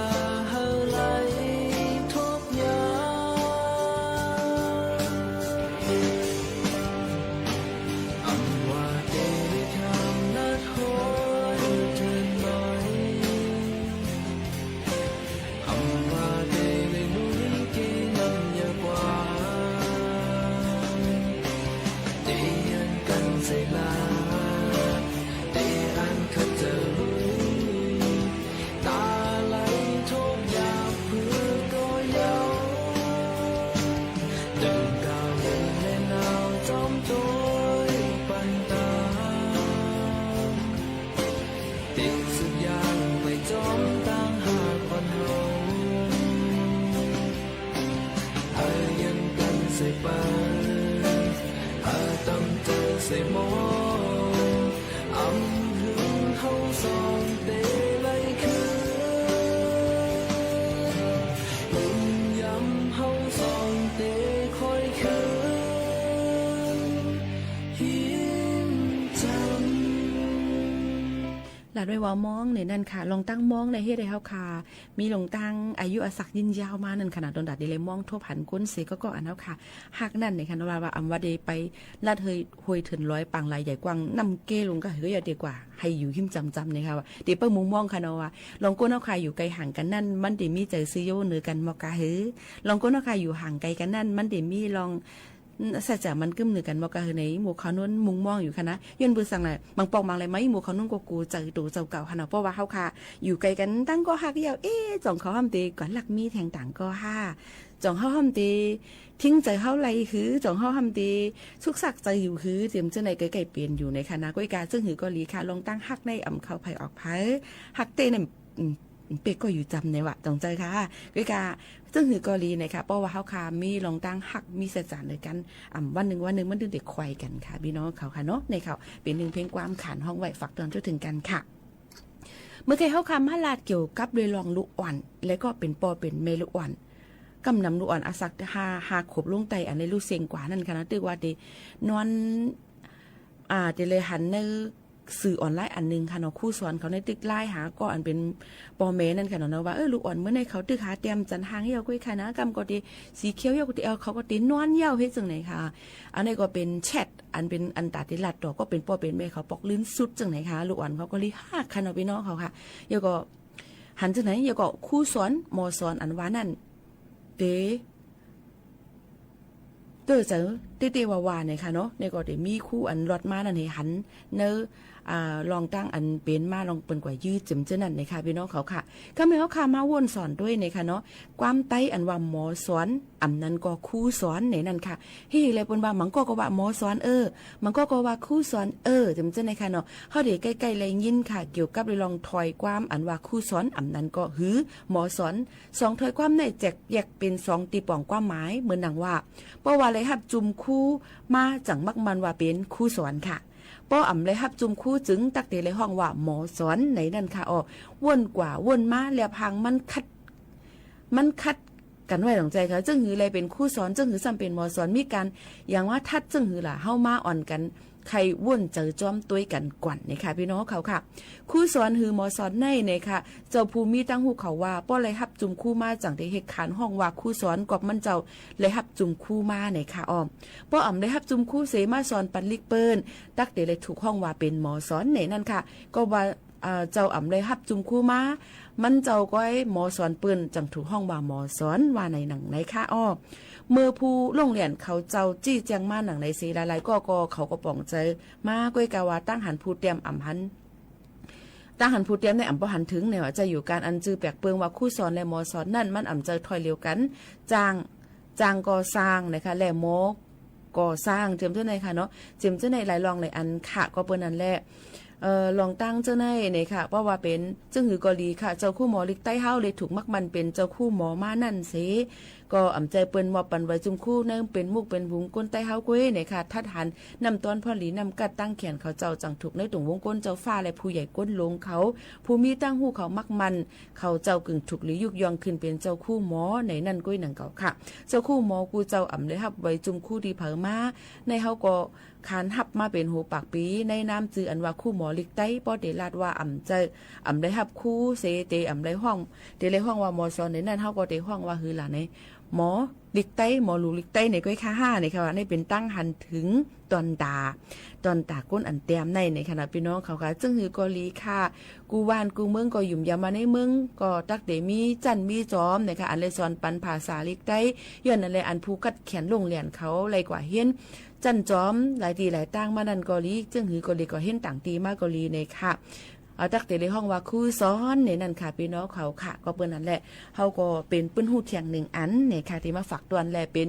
ႁႂ်ႈလႆႈထူပ်းယၢမ်း ဢမ်ႇဝႃႈတေလႆႈၶၢမ်ႈလတ်းႁူၺ်းထိူၼ်ႇလွႆ ဢမ်ႇဝႃႈတေလႆႈလူၺ်ႈၵႄႈၼမ်ႉယႂ်ႇၵႂႃႇ တေယိုၼ်းၵၼ်သႂ်ႇလႃႈ တေဢၢၼ်းၶတ်းၸႂ် တႃႇလႆႈထူပ်းယၢမ်းၽိုၵ်းၵေႃႈယဝ်ႉ တိုၼ်းၵၢဝ်ႇလႄႈၼၢဝ်ၸွမ်းတူၺ်းပၼ်တႃ တေသုတ်းယၢမ်းပႆၸွမ်းတၢင်းႁၵ်ႉဢွၼ်ႁဝ်း ဢႃႇ ယိုၼ်းၵၼ်သႂ်ႇပၢၼ် ဢႃႇ တမ်းၸႂ်သႂ်ႇမေႃး ဢမ်ႇႁိုင်ႁဝ်းသွင်တေလႆႈၶိုၼ်း ႁိုင်ယၢမ်းႁဝ်းသွင်တေၶွႆႈၶိုၼ်း ႁိမ်းၸမ် လၢတ်ႈဝႆႉဝႃႈ မွင်းၼႆၼၼ်ႉၶႃႈ လွင်ႈတၢင်းမွင်းၼႆႉ ႁဵတ်းႁႂ်ႈႁဝ်းၶႃႈ မီးလွင်ႈတၢင်း ဢႃႇယုဢသၢၵ်ႈ ယိုၼ်းယၢဝ်းမႃးၼၼ်ႉၶႃႈၼႃႇ တွၼ်ႈတႃႇတေလႆႈမွင်းထူပ်းႁၼ်ၵူၼ်းသေၵေႃႉၵေႃႉ ဢၼ်ႁဝ်းၶႃႈ ႁၵ်ႉၼၼ်ႉၼႆၶႃႈၼေႃႈ ဝႃႈ ဝႃႈ ဢမ်ႇဝႃႈတေပႆလတ်းႁူၺ်ႈ ႁူၺ်ႈထိူၼ်ႇလွႆ ပၢင်ႇလၢႆႇယႂ်ႇၵႂၢင်ႈ ၼမ်ႉၵႄႈလူင်ၵႃႈႁိုဝ် ယဝ်ႉတေၵႂႃႇ ႁႂ်ႈယူႇႁိမ်းၸမ်ၸမ်ၼႆၶႃႈ ဝႃႈ တေပႂ်ႉမုင်ႈမွင်းၶႃႈၼေႃႈ ဝႃႈ လွင်ႈၵူၼ်းႁဝ်းၶႃႈ ယူႇၵႆႁၢင်ႇၵၼ်ၼၼ်ႉ မၼ်းတေမီးၸႂ်သိုဝ်ႈယူဝ်းၼိူဝ်ၵၼ်မွၵ်ႈၵႃႈႁိုဝ် လွင်ႈၵူၼ်းႁဝ်းၶႃႈ ယူႇႁၢင်ႇၵႆၵၼ်ၼၼ်ႉ မၼ်းတေမီးလွင်ႈ ဢိုမ်း သၸ်ႉၸႃႇမၼ်ႈၵိုမ်းၼိူဝ်ၵၼ်မွၵ်ႈၵႃႈႁိုဝ်ၼႆ မူႇၶဝ်ၼၼ်ႉ မုင်ႈမွင်းယူႇၶႃႈၼႃႇ ယွၼ်ႉပိူဝ်ႈသင်လႄႈ မၢင်ပွၵ်ႈမၢင်လႂ်မႃး မူႇၶဝ်ၼၼ်ႉၵေႃႈ ၵူဝ်ၸႂ်တူဝ်ၸဝ်ႈၵဝ်ႇၶႃႈၼေႃႈ ပေႃးဝႃႈႁဝ်းၶႃႈ ယူႇၵႆၵၼ် တင်းၵေႃႉႁၵ်ႉယဝ်ႉ ဢေႈ ၸွင်ႇၶဝ်ဢမ်ႇတေၵႂႃႇလၵ်ႉမီးထႅင်ႈတၢင်ႇၵေႃႉႁႃႉ ၸွင်ႇၶဝ်ဢမ်ႇတေ ထိင်းၸႂ်ႁဝ်းလႆႈႁိုဝ် ၸွင်ႇၶဝ်ဢမ်ႇတေ သုၵ်ႉသၵ်ႉၸႂ်ယူႇႁိုဝ် ၸဵမ်ၸိူဝ်းၼႆႉ ၵႆႉၵႆႉပဵၼ်ယူႇၼႆၶႃႈၼႃႇ ၵူၺ်းၵႃႈ ၸိူင်ႉႁိုဝ်ၵေႃႈလီၶႃႈ လွင်ႈတၢင်းႁၵ်ႉၼႆႉ ဢမ်ႇၶဝ်ႈၽႂ်ဢွၵ်ႇၽႂ် ႁၵ်ႉတႄႉၼႆႉ ဢိုမ်း ပဵၵ်ႉၵေႃႈယူႇၸမ်ၼႆဝႃႈ ၸွင်ႇၸႂ်ႈၶႃႈ ၵူၺ်းၵႃႈ ၸိူင်ႉႁိုဝ်ၵေႃႈလီၼႆၶႃႈ ပေႃးဝႃႈႁဝ်းၶႃႈ မီးလွင်ႈတၢင်းႁၵ်ႉ မီးသၸ်ႉၸႃႇၼိူဝ်ၵၼ် ဢမ်ႇ ဝၼ်းၼိုင်ႈဝၼ်းၼိုင်ႈ မၼ်းတိုၼ်းတေၶွႆႈၵၼ်ၶႃႈ ပီႈၼွင်ႉၶဝ်ၶႃႈၼေႃႈ ၼႆၶႃႈ ပဵၼ်ၼိုင်ႈၽဵင်းၵႂၢမ်းၶၢၼ်ႇႁွင်ႉဝႆႉ ၽၢၵ်ႇတွၼ်ႈၸူးထိုင်ၵၼ်ၶႃႈ။ မိူဝ်ႈၵႆႈႁဝ်းၶႃႈ မႃးလၢတ်ႈၵဵဝ်ႇၵပ်းလူၺ်ႈလွင်ႈလုၵ်ႈဢွၼ်ႇ လႄႈၵေႃႈ ပဵၼ်ပေႃႈပဵၼ်မႄႈလုၵ်ႈဢွၼ်ႇ ၵမ်ႈၼမ်လုၵ်ႈဢွၼ်ႇ ဢသၢၵ်ႈႁႃႈ ႁႃႈၶူပ်ႇလူင်းတႂ်ႈ ဢၼ်လႆႈလူႉသဵင်ႈၵႂႃႇၼၼ်ႉၶႃႈၼေႃႈ တိုၵ်ႉဝႃႈတေၼွၼ်း ဢႃႇ တေလႆႈႁၼ်ၼႂ်း သိုဝ်ႇဢွၼ်ႇလၢႆးဢၼ်ၼိုင်ႈၶႃႈၼေႃႈ ၶူးသွၼ်ၶဝ်ၼႆႉ တိုၵ်ႉလၢႆးႁႃၵေႃႉဢၼ်ပဵၼ်ပေႃႈမႄႈၼၼ်ႉၶႃႈၼေႃႈ ၼႆဝႃႈ ဢိူဝ်ႈ လုၵ်ႈဢွၼ်ႇမိူဝ်ႈၼႆႉ ၶဝ်တိုၵ်ႉႁႃတႅမ်ႈၸၼ်ႁၢင်ႈယဝ်ႉၵူၺ်းၶႃႈၼႃႇ ၵမ်းၵေႃႈတေသီၶဵဝ်ယဝ်ႉ ၵေႃႈတေဢဝ် ၶဝ်ၵေႃႈတေၼွၼ်းယဝ်ႉ ႁဵတ်းၸိူင်ႉၼႆၶႃႈ။ ဢၼ်ၼႆႉၵေႃႈပဵၼ်ၶျႅတ်ႉ ဢၼ်ပဵၼ်ဢၼ်တႃႇတေလၢတ်ႈတေႃႇ ၵေႃႉပဵၼ်ပေႃႈပဵၼ်မႄႈၶဝ် ပွၵ်ႈလိုၼ်းသုတ်းၸိူင်ႉၼႆၶႃႈ။ လုၵ်ႈဢွၼ်ႇၶဝ်ၵေႃႈ လီႁၵ်ႉၶႃႈၼေႃႈ ပီႈၼွင်ႉၶဝ်ၶႃႈ။ ယဝ်ႉၵေႃႈ ႁၼ်ၸိူင်ႉၼႆ ယဝ်ႉၵေႃႈ ၶူးသွၼ် မေႃသွၼ် ဢၼ်ဝႃႈၼၼ်ႉ တေ တိူဝ်ႉၸႂ် တႄႉတႄႉဝႃႈဝႃႈၼႆၶႃႈၼေႃႈ။ ၼႆႉၵေႃႈ တေမီးၶူးဢၼ်လွတ်ႈမႃးၼၼ်ႉ ႁႂ်ႈႁၼ်ၼႂ်း ဢႃႇ လွင်ႈတၢင်းဢၼ်ပဵၼ်မႃး လွင်ႈပိူၼ်ႈၵႂႃႇယိုဝ်းၸဵမ်ၸိူဝ်းၼၼ်ႉၼႆၶႃႈ ပီႈၼွင်ႉၶဝ်ၶႃႈ။ ၵမ်းၼႆႉ ႁဝ်းၶႃႈမႃးဝူၼ်ႉသွၼ်ႇတူၺ်းၼႆၶႃႈၼေႃႈ။ ၵႂၢမ်းတႆးဢၼ်ဝႃႈ မေႃသွၼ် ဢမ်ႇၼၼ်ၵေႃႈ ၶူးသွၼ်ၼႆၼၼ်ႉၶႃႈ။ ႁဵတ်းႁိုဝ်လႄႈ ပိူၼ်ႈဝႃႈ မၢင်ၵေႃႉၵေႃႈဝႃႈ မေႃသွၼ် ဢိူဝ်ႈ မၢင်ၵေႃႉၵေႃႈဝႃႈ ၶူးသွၼ် ဢိူဝ်ႈ ၸဵမ်ၸိူဝ်းၼႆႉၶႃႈၼေႃႈ။ ႁဝ်းတေၵႆႉၵႆႉလႆႈငိၼ်းၶႃႈ ၵဵဝ်ႇၵပ်းလူၺ်ႈလွင်ႈထွႆႈၵႂၢမ်း ဢၼ်ဝႃႈ ၶူးသွၼ် ဢမ်ႇၼၼ်ၵေႃႈ ႁိုဝ် မေႃသွၼ်။ သွင်ထွႆႈၵႂၢမ်းၼႆႉ ၸႅၵ်ႇယႅၵ်ႈပဵၼ်သွင်တီႈပွင်ႇၵႂၢမ်းမၢႆ မိူၼ်ၼင်ႇဝႃႈ ပေႃးဝႃႈလႆႈႁပ်ႉၸုမ်ႈၶူးမႃး ၸင်ႇမၵ်းမၼ်ႈဝႃႈ ပဵၼ်ၶူးသွၼ်ၶႃႈ။ ပေႃးဢမ်ႇလႆႈႁပ်ႉၸုမ်ႈၶူးၸိုင် တၵ်းတေလႆႈႁွင်ႉဝႃႈ မေႃသွၼ်ၼႆၼၼ်ႉၶႃႈဢေႃႈ။ ဝူၼ်ႉၵႂႃႇဝူၼ်ႉမႃး လႅပ်ႈႁၢင်ႈမၼ်းၶတ်း မၼ်းၶတ်းၵၼ်ဝႆႉ ၸွင်ႇၸႂ်ႈၶႃႈ။ ၸိူင်ႉႁိုဝ်လႆႈပဵၼ်ၶူးသွၼ် ၸိူင်ႉႁိုဝ်သမ်ႉပဵၼ်မေႃသွၼ် မီးၵၢၼ်ယၢင်ႇဝႃႈ ထတ်းၸိူင်ႉႁိုဝ်လႃႇ ႁဝ်းမႃးဢွၼ်ၵၼ် ၶႂ်ႈဝူၼ်ႉၸႂ်ၸွမ်းတူၺ်းၵၼ်ၵွၼ်ႇၼႆၶႃႈ ပီႈၼွင်ႉၶဝ်ၶႃႈ။ ၶူးသွၼ် ႁိုဝ် မေႃသွၼ်ၼႆႉၼႆၶႃႈ ၸဝ်ႈၽူႈမီးတၢင်းႁူႉၶဝ်ဝႃႈ ပေႃးလႆႈႁပ်ႉၸုမ်ႈၶူးမႃး ၸင်ႇတေႁဵတ်းၶၢၼ်ႁွင်ႉဝႃႈ ၶူးသွၼ် ၵွပ်ႈမၼ်းၸဝ်ႈလႆႈႁပ်ႉၸုမ်ႈၶူးမႃးၼႆၶႃႈဢေႃႈ။ ပေႃးဢမ်ႇလႆႈႁပ်ႉၸုမ်ႈၶူးသေ မႃးသွၼ်ပၼ်လိၵ်ႈပိူၼ်ႈ တၵ်းတေလႆႈထုၵ်ႇႁွင်ႉဝႃႈ ပဵၼ်မေႃသွၼ်ၼႆၼၼ်ႉၶႃႈ။ ၵွပ်ႈဝႃႈ ဢႃႇ ၸဝ်ႈဢမ်ႇလႆႈႁပ်ႉၸုမ်ႈၶူးမႃး မၼ်းၸဝ်ႈၵွႆးမေႃသွၼ်ပိူၼ်ႈ ၸင်ႇထုၵ်ႇႁွင်ႉဝႃႈ မေႃသွၼ် ဝႃႈၼႆၼင်ႇၼႆၶႃႈဢေႃႈ။ မိူဝ်ႈၽူႈလူင်ႉလႅၼ်ႇၶဝ်ၸဝ်ႈ ၸီႉၸႅင်ႈမႃးၼင်ႇၼႆသေ လၢႆလၢႆၵေႃႉၵေႃႈ ၶဝ်ၵေႃႈပွင်ႇၸႂ်မႃး ၵူၺ်းၵႃႈဝႃႈ တၢင်းႁၼ်ၽူႈတႅမ်ႈဢမ်ႇႁၼ် တၢင်းႁၼ်ၽူႈတႅမ်ႈၼႆႉ ဢမ်ႇပေႃးႁၼ်ထိုင်ၼႆဝႃႈ ၸႂ်ႈယူႇ။ ၵၢၼ်ဢၼ်ၸိုဝ်ႈပႅၵ်ႇပိူင်ႈဝႃႈ ၶူးသွၼ်လႄႈ မေႃသွၼ်ၼၼ်ႉ မၼ်းဢမ်ႇၸႂ်ႈထွႆႈလဵဝ်ၵၼ်။ ၸၢင်ႈ ၸၢင်ႈၵေႃႇသၢင်ႈၼႆၶႃႈ လႄႈ မေႃၵေႃႇသၢင်ႈ ၸဵမ်ၸိူဝ်းၼႆႉၶႃႈၼေႃႈ။ ၸဵမ်ၸိူဝ်းၼႆႉ လၢႆလွင်ႈလၢႆဢၼ်ၶႃႈ။ ၵွပ်ႈပိူဝ်ႈၼၼ်လႄႈ ဢိူဝ်ႇ လွင်ႈတၢင်းၸိူဝ်းၼႆႉၼႆၶႃႈ ပေႃးဝႃႈပဵၼ်ၸိူင်ႉႁိုဝ်ၵေႃႈလီၶႃႈ ၸဝ်ႈၶူးမေႃလိၵ်ႈတႆးႁဝ်း လႆႈထုၵ်ႇမၵ်းမၼ်ႈပဵၼ်ၸဝ်ႈၶူးမေႃမႃးၼၼ်ႉသေ ၵေႃႈဢမ်ႇၸႂ်ႈပိူၼ်ႈမွပ်ႈပၼ်ဝႂ်ၸုမ်ႈၶူး ၼႂ်းပဵၼ်မုၵ်ႉပဵၼ်ႁုင်ၵူၼ်းတႆးႁဝ်းၵူၺ်းၼႆၶႃႈ။ ထတ်းႁၼ်ၼမ်ႉတွၼ်းၽွၼ်းလီ ၼမ်ႉၵတ်ႉတၢင်းၶႅၼ်ႇၶဝ်ၸဝ်ႈ ၸင်ႇထုၵ်ႇၼႂ်းတူင်ႇဝူင်းၵူၼ်းၸဝ်ႈၾႃႉလႄႈ ၽူႈယႂ်ႇၵူၼ်းလူင်ၶဝ် ၽူႈမီးတၢင်းႁူႉၶဝ်မၵ်းမၼ်ႈ ၶဝ်ၸဝ်ႈၵိုင်ႇထုၵ်ႇလီယုၵ်ႉယွင်ႈၶိုၼ်ႈပဵၼ်ၸဝ်ႈၶူးမေႃၼႆၼၼ်ႉၵူၺ်းၼင်ႇၵဝ်ႇၶႃႈ။ ၸဝ်ႈၶူးမေႃၵူႈၸဝ်ႈ ဢမ်ႇလႆႈႁပ်ႉဝႂ်ၸုမ်ႈၶူးတီႈၽႂ်မႃးၼႆ ႁဝ်းၵေႃႈ ขานฮับมาเป๋นหูปากปี๋ ในนามจื้ออันว่าครูหมอลิกไต้ ป้อเต๋ลาดว่าอ่ำเจ้อ อ่ำได้ฮับครูเส เต๋อ่ำได้ฮ้อง เต๋ได้ฮ้องว่าหมอสอน ในนั้นเฮาก็เต๋ฮ้องว่าหื้อหละ ในหมอลิกไต้ หมอหลูลิกไต้ ในก้อยค่าห้า ในค่ะ ว่าในเป๋นตังหันเถิงตอนต๋า ตอนต๋าก้นอันแต้มใน ในค่ะนะ ปี้น้องเขาค่ะ จึ่งหื้อก็หลีค่ะ กู้บ้านกู้เมืองก็หยุมยามมาในเมือง ก็ตักเต๋มีจั้นมีจอม ในค่ะ อันได้สอนปันภาษาลิกไต้ ย้อนอันแลอันผู้ขัดแขนล่วงแหล่นเขาไล่กว่าเฮียน จั้นจอมหลายตี้หลายตางมานั้นก็หลี จึ่งหื้อก็หลี ก็เฮียนต่างตี้มาก็หลี ในค่ะ เอ่อ ตักเต๋ได้ฮ้องว่าครูสอน ในนั้นค่ะ ปี้น้องเขาค่ะ ก็เปิ้นนั้นแหละ เฮาก็เป๋นปื้นฮู้เถียงนึ่งอัน ในค่ะ ตี้มาฝากตวนแล เป๋น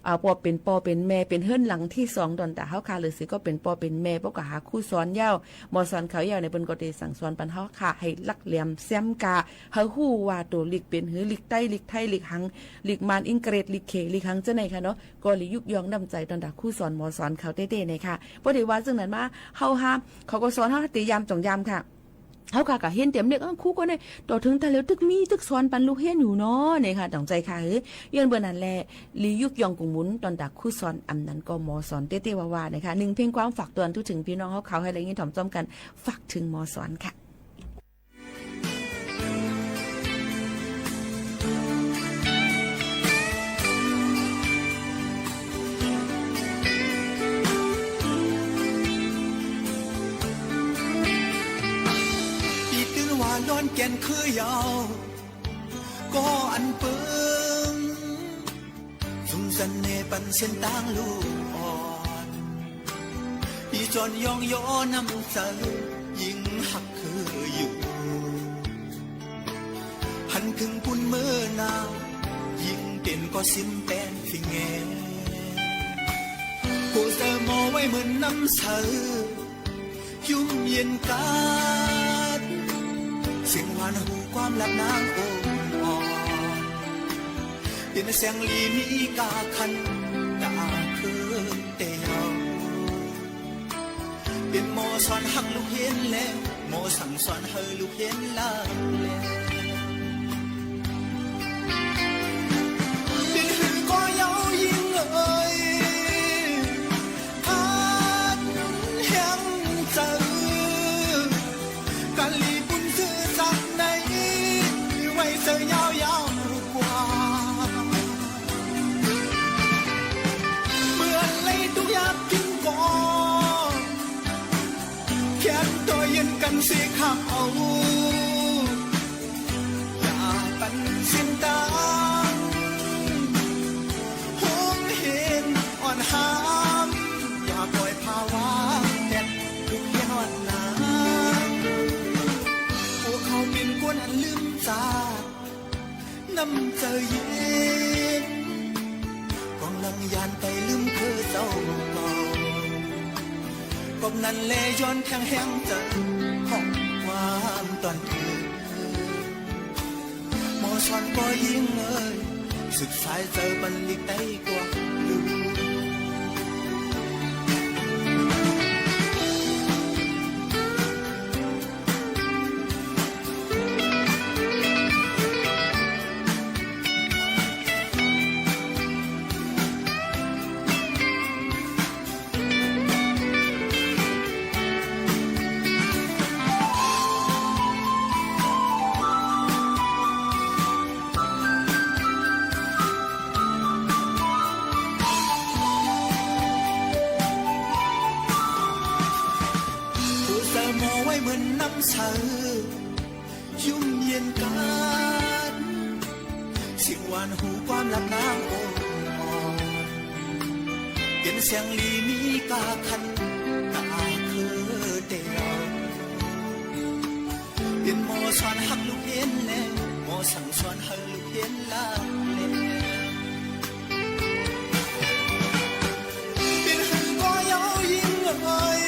อ่า ป้อเป๋นป้อเป๋นแม่ เป๋นเฮือนหลังตี้สองตอนต๋าเฮาค่ะ หรือสิก็เป๋นป้อเป๋นแม่ ป้อก็หาครูสอนยาว หมอสอนเขายาว ในเปิ้นก็เต๋สั่งสอนปันเฮาค่ะ หื้อหลักแหลมแซมกา หื้อฮู้ว่าตั๋วลิกเป๋นหื้อ ลิกไต้ ลิกไทย ลิกหัง ลิกมาน อิงเกรด ลิกเข ลิกหัง เจ้าในค่ะเนาะ ก็หลียุกยองน้ำใจ๋ตอนต๋าครูสอนหมอสอนเขาเต๊ๆ ในค่ะ ป้อเต๋ว่าจั่งนั้นมา เฮาห้าม เขาก็สอนเฮาเต๋ยามจ่องยามค่ะ เฮาค่ะก็เฮียนเต๋มเล็ก อ้าว ครูก็ใน ต่อเถิงต๋าเหลียวตึกมีตึกสอนปันลูกเฮียนอยู่เนาะ ในค่ะ ต้องใจ๋ค่ะ หื้อ ย้อนเปิ้นนั้นแล หลียุกยองกุ๋งหมุนตอนต๋าครูสอน อำนั้นก็หมอสอนเต๊ๆ ว่าๆ ในค่ะ นึ่งเพลงความฝากตวน ตุ๊เถิงปี้น้องเฮาเขาหื้อได้ยินถ่อมจ้อมกั๋น ฝากเถิงหมอสอนค่ะ ตี้ตึงว่าล้วนแก่นคือเยาว์ ก็อันเปิง สุมเสน่ห์ปันเส้นตางลูกอ่อน ปี้จอนยองยอน้ำใจ๋ ยิ่งฮักคืออยู่ หันเถิงปุ้นเมื่อหน้า ยิ่งเป๋นก็ซิมแปนฟิงแง ผู้เสิร์ฟหมอไว้เหมือนน้ำใจ๋ ยุ่มเย็นกัด เสียงหวานหูความลับนางองค์อ่อน เป๋นแสงหลีมีกาคัน ต๋าเคินเตียว เป๋นหมอสอนฮักลูกเฮียนแล หมอสั่งสอนหื้อลูกเฮียนหลากแหลม เป๋นหื้อก็เยาว์ยิ่งเอ่ย คันแหงใจ๋ กั๋นหลีบุญซื่อสัตย์ใน ไว้เสิร์ฟยาวๆ กว่า เมื่อไหร่ตุ๊กอยากกิ๋นก็ แขนต่อเย็นกั๋นเสียข้ามเอา อย่าปันสิ้นตาง โฮงเฮงอ่อนหาม อย่าปล่อยภาวะแดด ลูกเฮียนอ่อนหนา พวกเขาเป๋นคนอันลืมจาก น้ำใจ๋เย็น ก่องหลังย้านไปลืมคือเจ้าเก่า กอบนั้นแลย้อนแข็งแฮงใจ๋ ของความตอนเถิง หมอสอนก็ยิ่งเอ่ย สืบสายใจ๋ปันลิกไต้กว่าลืม ผู้เสิร์ฟหมอไว้เหมือนน้ำใจ๋ ยุ่มเย็นกัด เสียงหวานหูความลับนางองค์อ่อน เป๋นแสงหลีมีกาคัน ต๋าคือเตียว เป๋นหมอสอนฮักลูกเฮียนแล หมอสั่งสอนหื้อลูกเฮียนหลากแหลม เป๋นหื้อก็เยาว์ยิ่งเอ่ย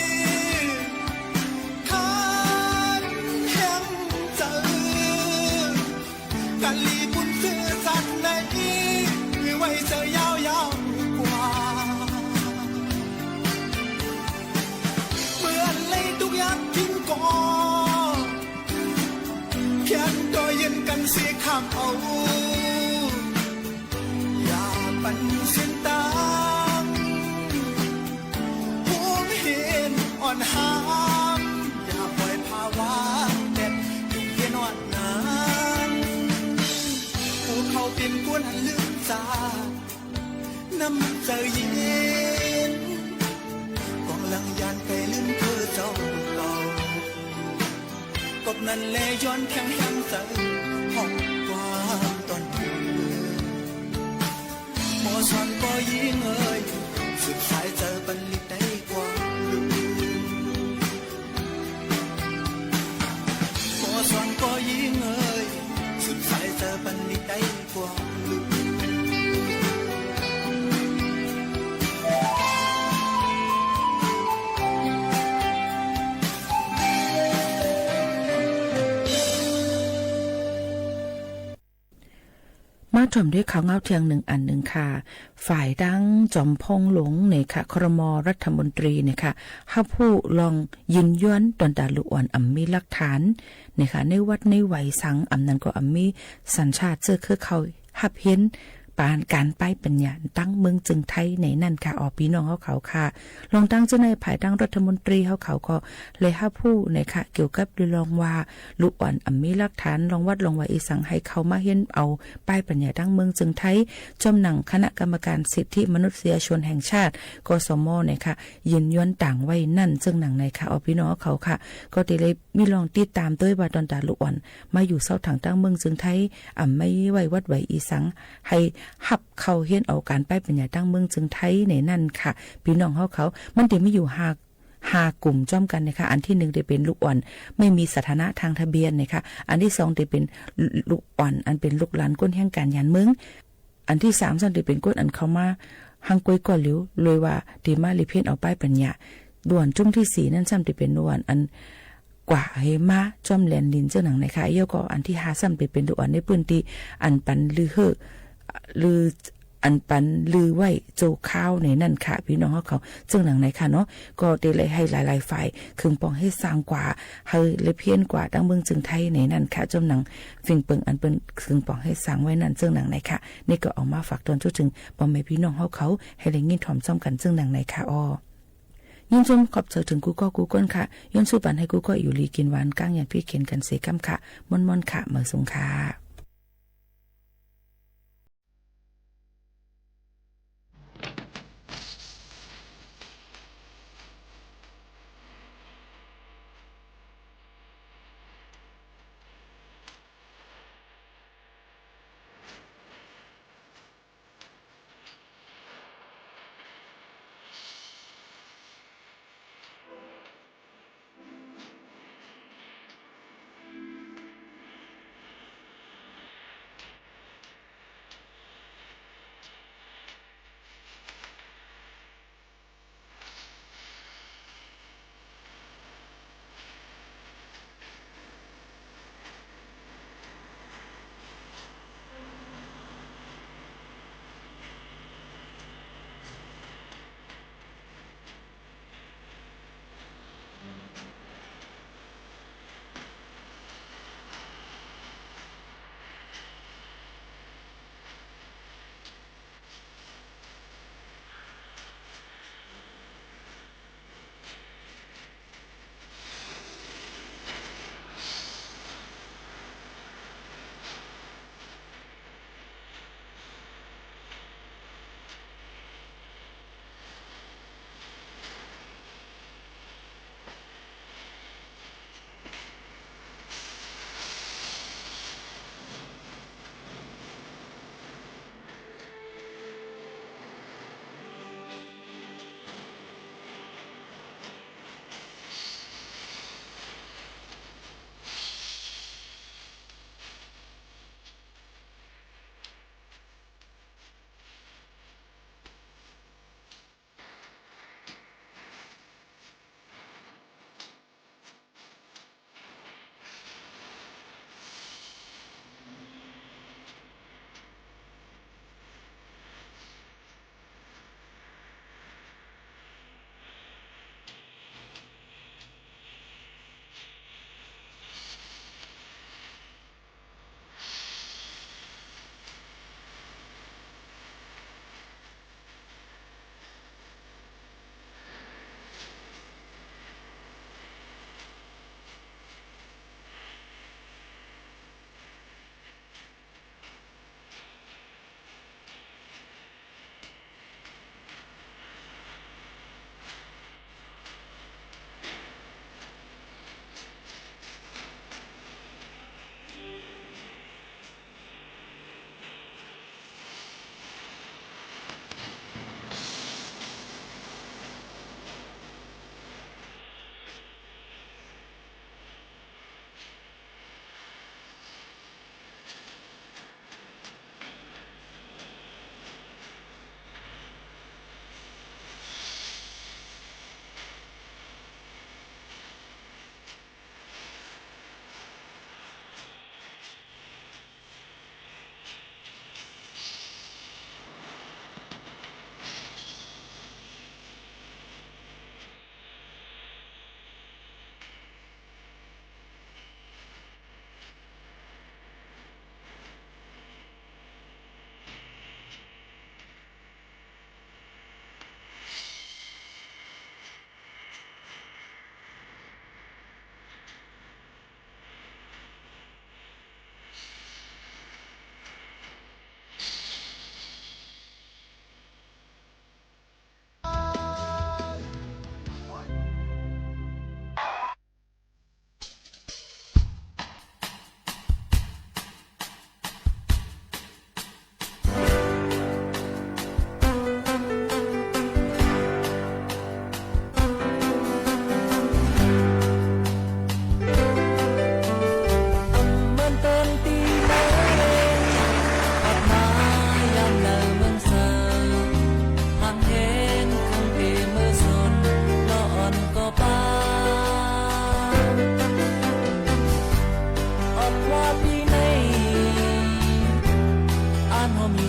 คันแหงใจ๋ กั๋นหลีบุญซื่อสัตย์ใน ไว้เสิร์ฟยาวๆ กว่า เมื่อไหร่ตุ๊กอยากกิ๋นก็ แขนต่อเย็นกั๋นเสียข้ามเอา อย่าปันสิ้นตาง โฮ เป๋นคนหันลืมสา น้ำใจ๋เย็น ก่องหลังย้านใก้ลืมเธอเจ้าเก่า กอบนั้นแลย้อนแข็งแฮงใจ๋ ห้องความตอนคืน หมอสอนป้อญิงเอ๋ย สืบสายใจ๋ปันลิดได้กว่าลืม หมอสอนป้อญิงเอ๋ย สืบสายใจ๋ปันลิดได้กว่าลืม มาถ่อมด้วยข่าวเหง้าเตี้ยงนึ่งอันนึ่งค่ะ ฝ่ายตางจอมพลหลวงเนี่ยค่ะ ครม. รัฐมนตรีเนี่ยค่ะ ฮับฮู้ลองยินยวนตอนต๋าลูกอ่อนอ่ำมีหลักฐานเนี่ยค่ะ ในวัดในวาสัง อ่ำนั้นก็อ่ำมีสัญชาติเจื้อเคืองเข้าฮับเฮียนปานก๋านป้ายปัญญาตางเมืองเจิงไทยในนั้นค่ะ ออ ปี้น้องเฮาเขาค่ะ ลองตางเจ้าในภายตางรัฐมนตรีเฮาเขาก็เลยฮับฮู้เนี่ยค่ะ เกี่ยวกับเรื่องว่า ลูกอ่อนอ่ำมีหลักฐานลองวัดลองวาอีสัง หื้อเข้ามาเฮียนเอาป้ายปัญญาตางเมืองเจิงไทย จ้อมหนังคณะกรรมการสิทธิมนุษยชนแห่งชาติ กสม. เนี่ยค่ะ ยินยวนตางไว้นั้นเจิงหนังในค่ะ ออ ปี้น้องเขาค่ะ ก็เตเลยมีลองติดต๋ามตวยว่าตอนต๋าลูกอ่อนมาอยู่เซาถางตางเมืองเจิงไทย อ่ำมีไหว้วัดไหวอีสัง หื้อฮับเข้าเฮียนเอาก๋านป้ายปัญญาตางเมืองเจิงไทยในนั้นค่ะ ปี้น้องเฮาเขา มันเตมีอยู่ห้า ห้ากุ่มจ้อมกั๋นเนี่ยค่ะ อันตี้นึ่งเตเป๋นลูกอ่อนไม่มีสถานะตางทะเบียนเนี่ยค่ะ อันตี้สองเตเป๋นลูกอ่อนอันเป๋นลูกหลานคนแฮงก๋านยานเมือง อันตี้สามซ้ำเตเป๋นคนอันเข้ามาหั้งก้อยก่อนหลิว โดยว่าเตมาเลียนเฮียนเอาป้ายปัญญา ลูกอ่อนจุ้มตี้สี่นั้นซ้ำเตเป๋นลูกอ่อนอันกว่าหื้อมาจ้อมแลนดินเจิงหนังในค่ะ แล้วก็อันตี้ห้าซ้ำเตเป๋นลูกอ่อนในพื้นตี้อันปันลือเฮ่อ ลือ อันปันลือไหว้โจ้ข้าวในนั้นค่ะ ปี้น้องเฮาเขา เจิงหนังในค่ะเนาะ ก็เตเลยหื้อหลายๆ ฝ่าย เคิงป๋องเฮ็ดสังกว่า หื้อเลียนเฮียนกว่าตางเมืองเจิงไทยในนั้นค่ะ จ้อมหนังฝิ่งเปิงอันเปิ้นเคิงป๋องเฮ็ดสังไว้นั้นเจิงหนังในค่ะ นี่ก็เอามาฝากตอนจุดเถิงป้อแม่ปี้น้องเฮาเขา หื้อได้ยินถ่อมจ้อมกั๋นเจิงหนังในค่ะ ออ ยินชมขอบใจ๋เถิงกู้ก้อกู้ก้นค่ะ ย้อนสู้ปันหื้อกู้ก้ออยู่ดีกิ๋นหวาน ก้างยาพิษเข็ญกั๋นเสียก้ำค่ะ ม่วนๆ ค่ะ เหมยสุงค่ะ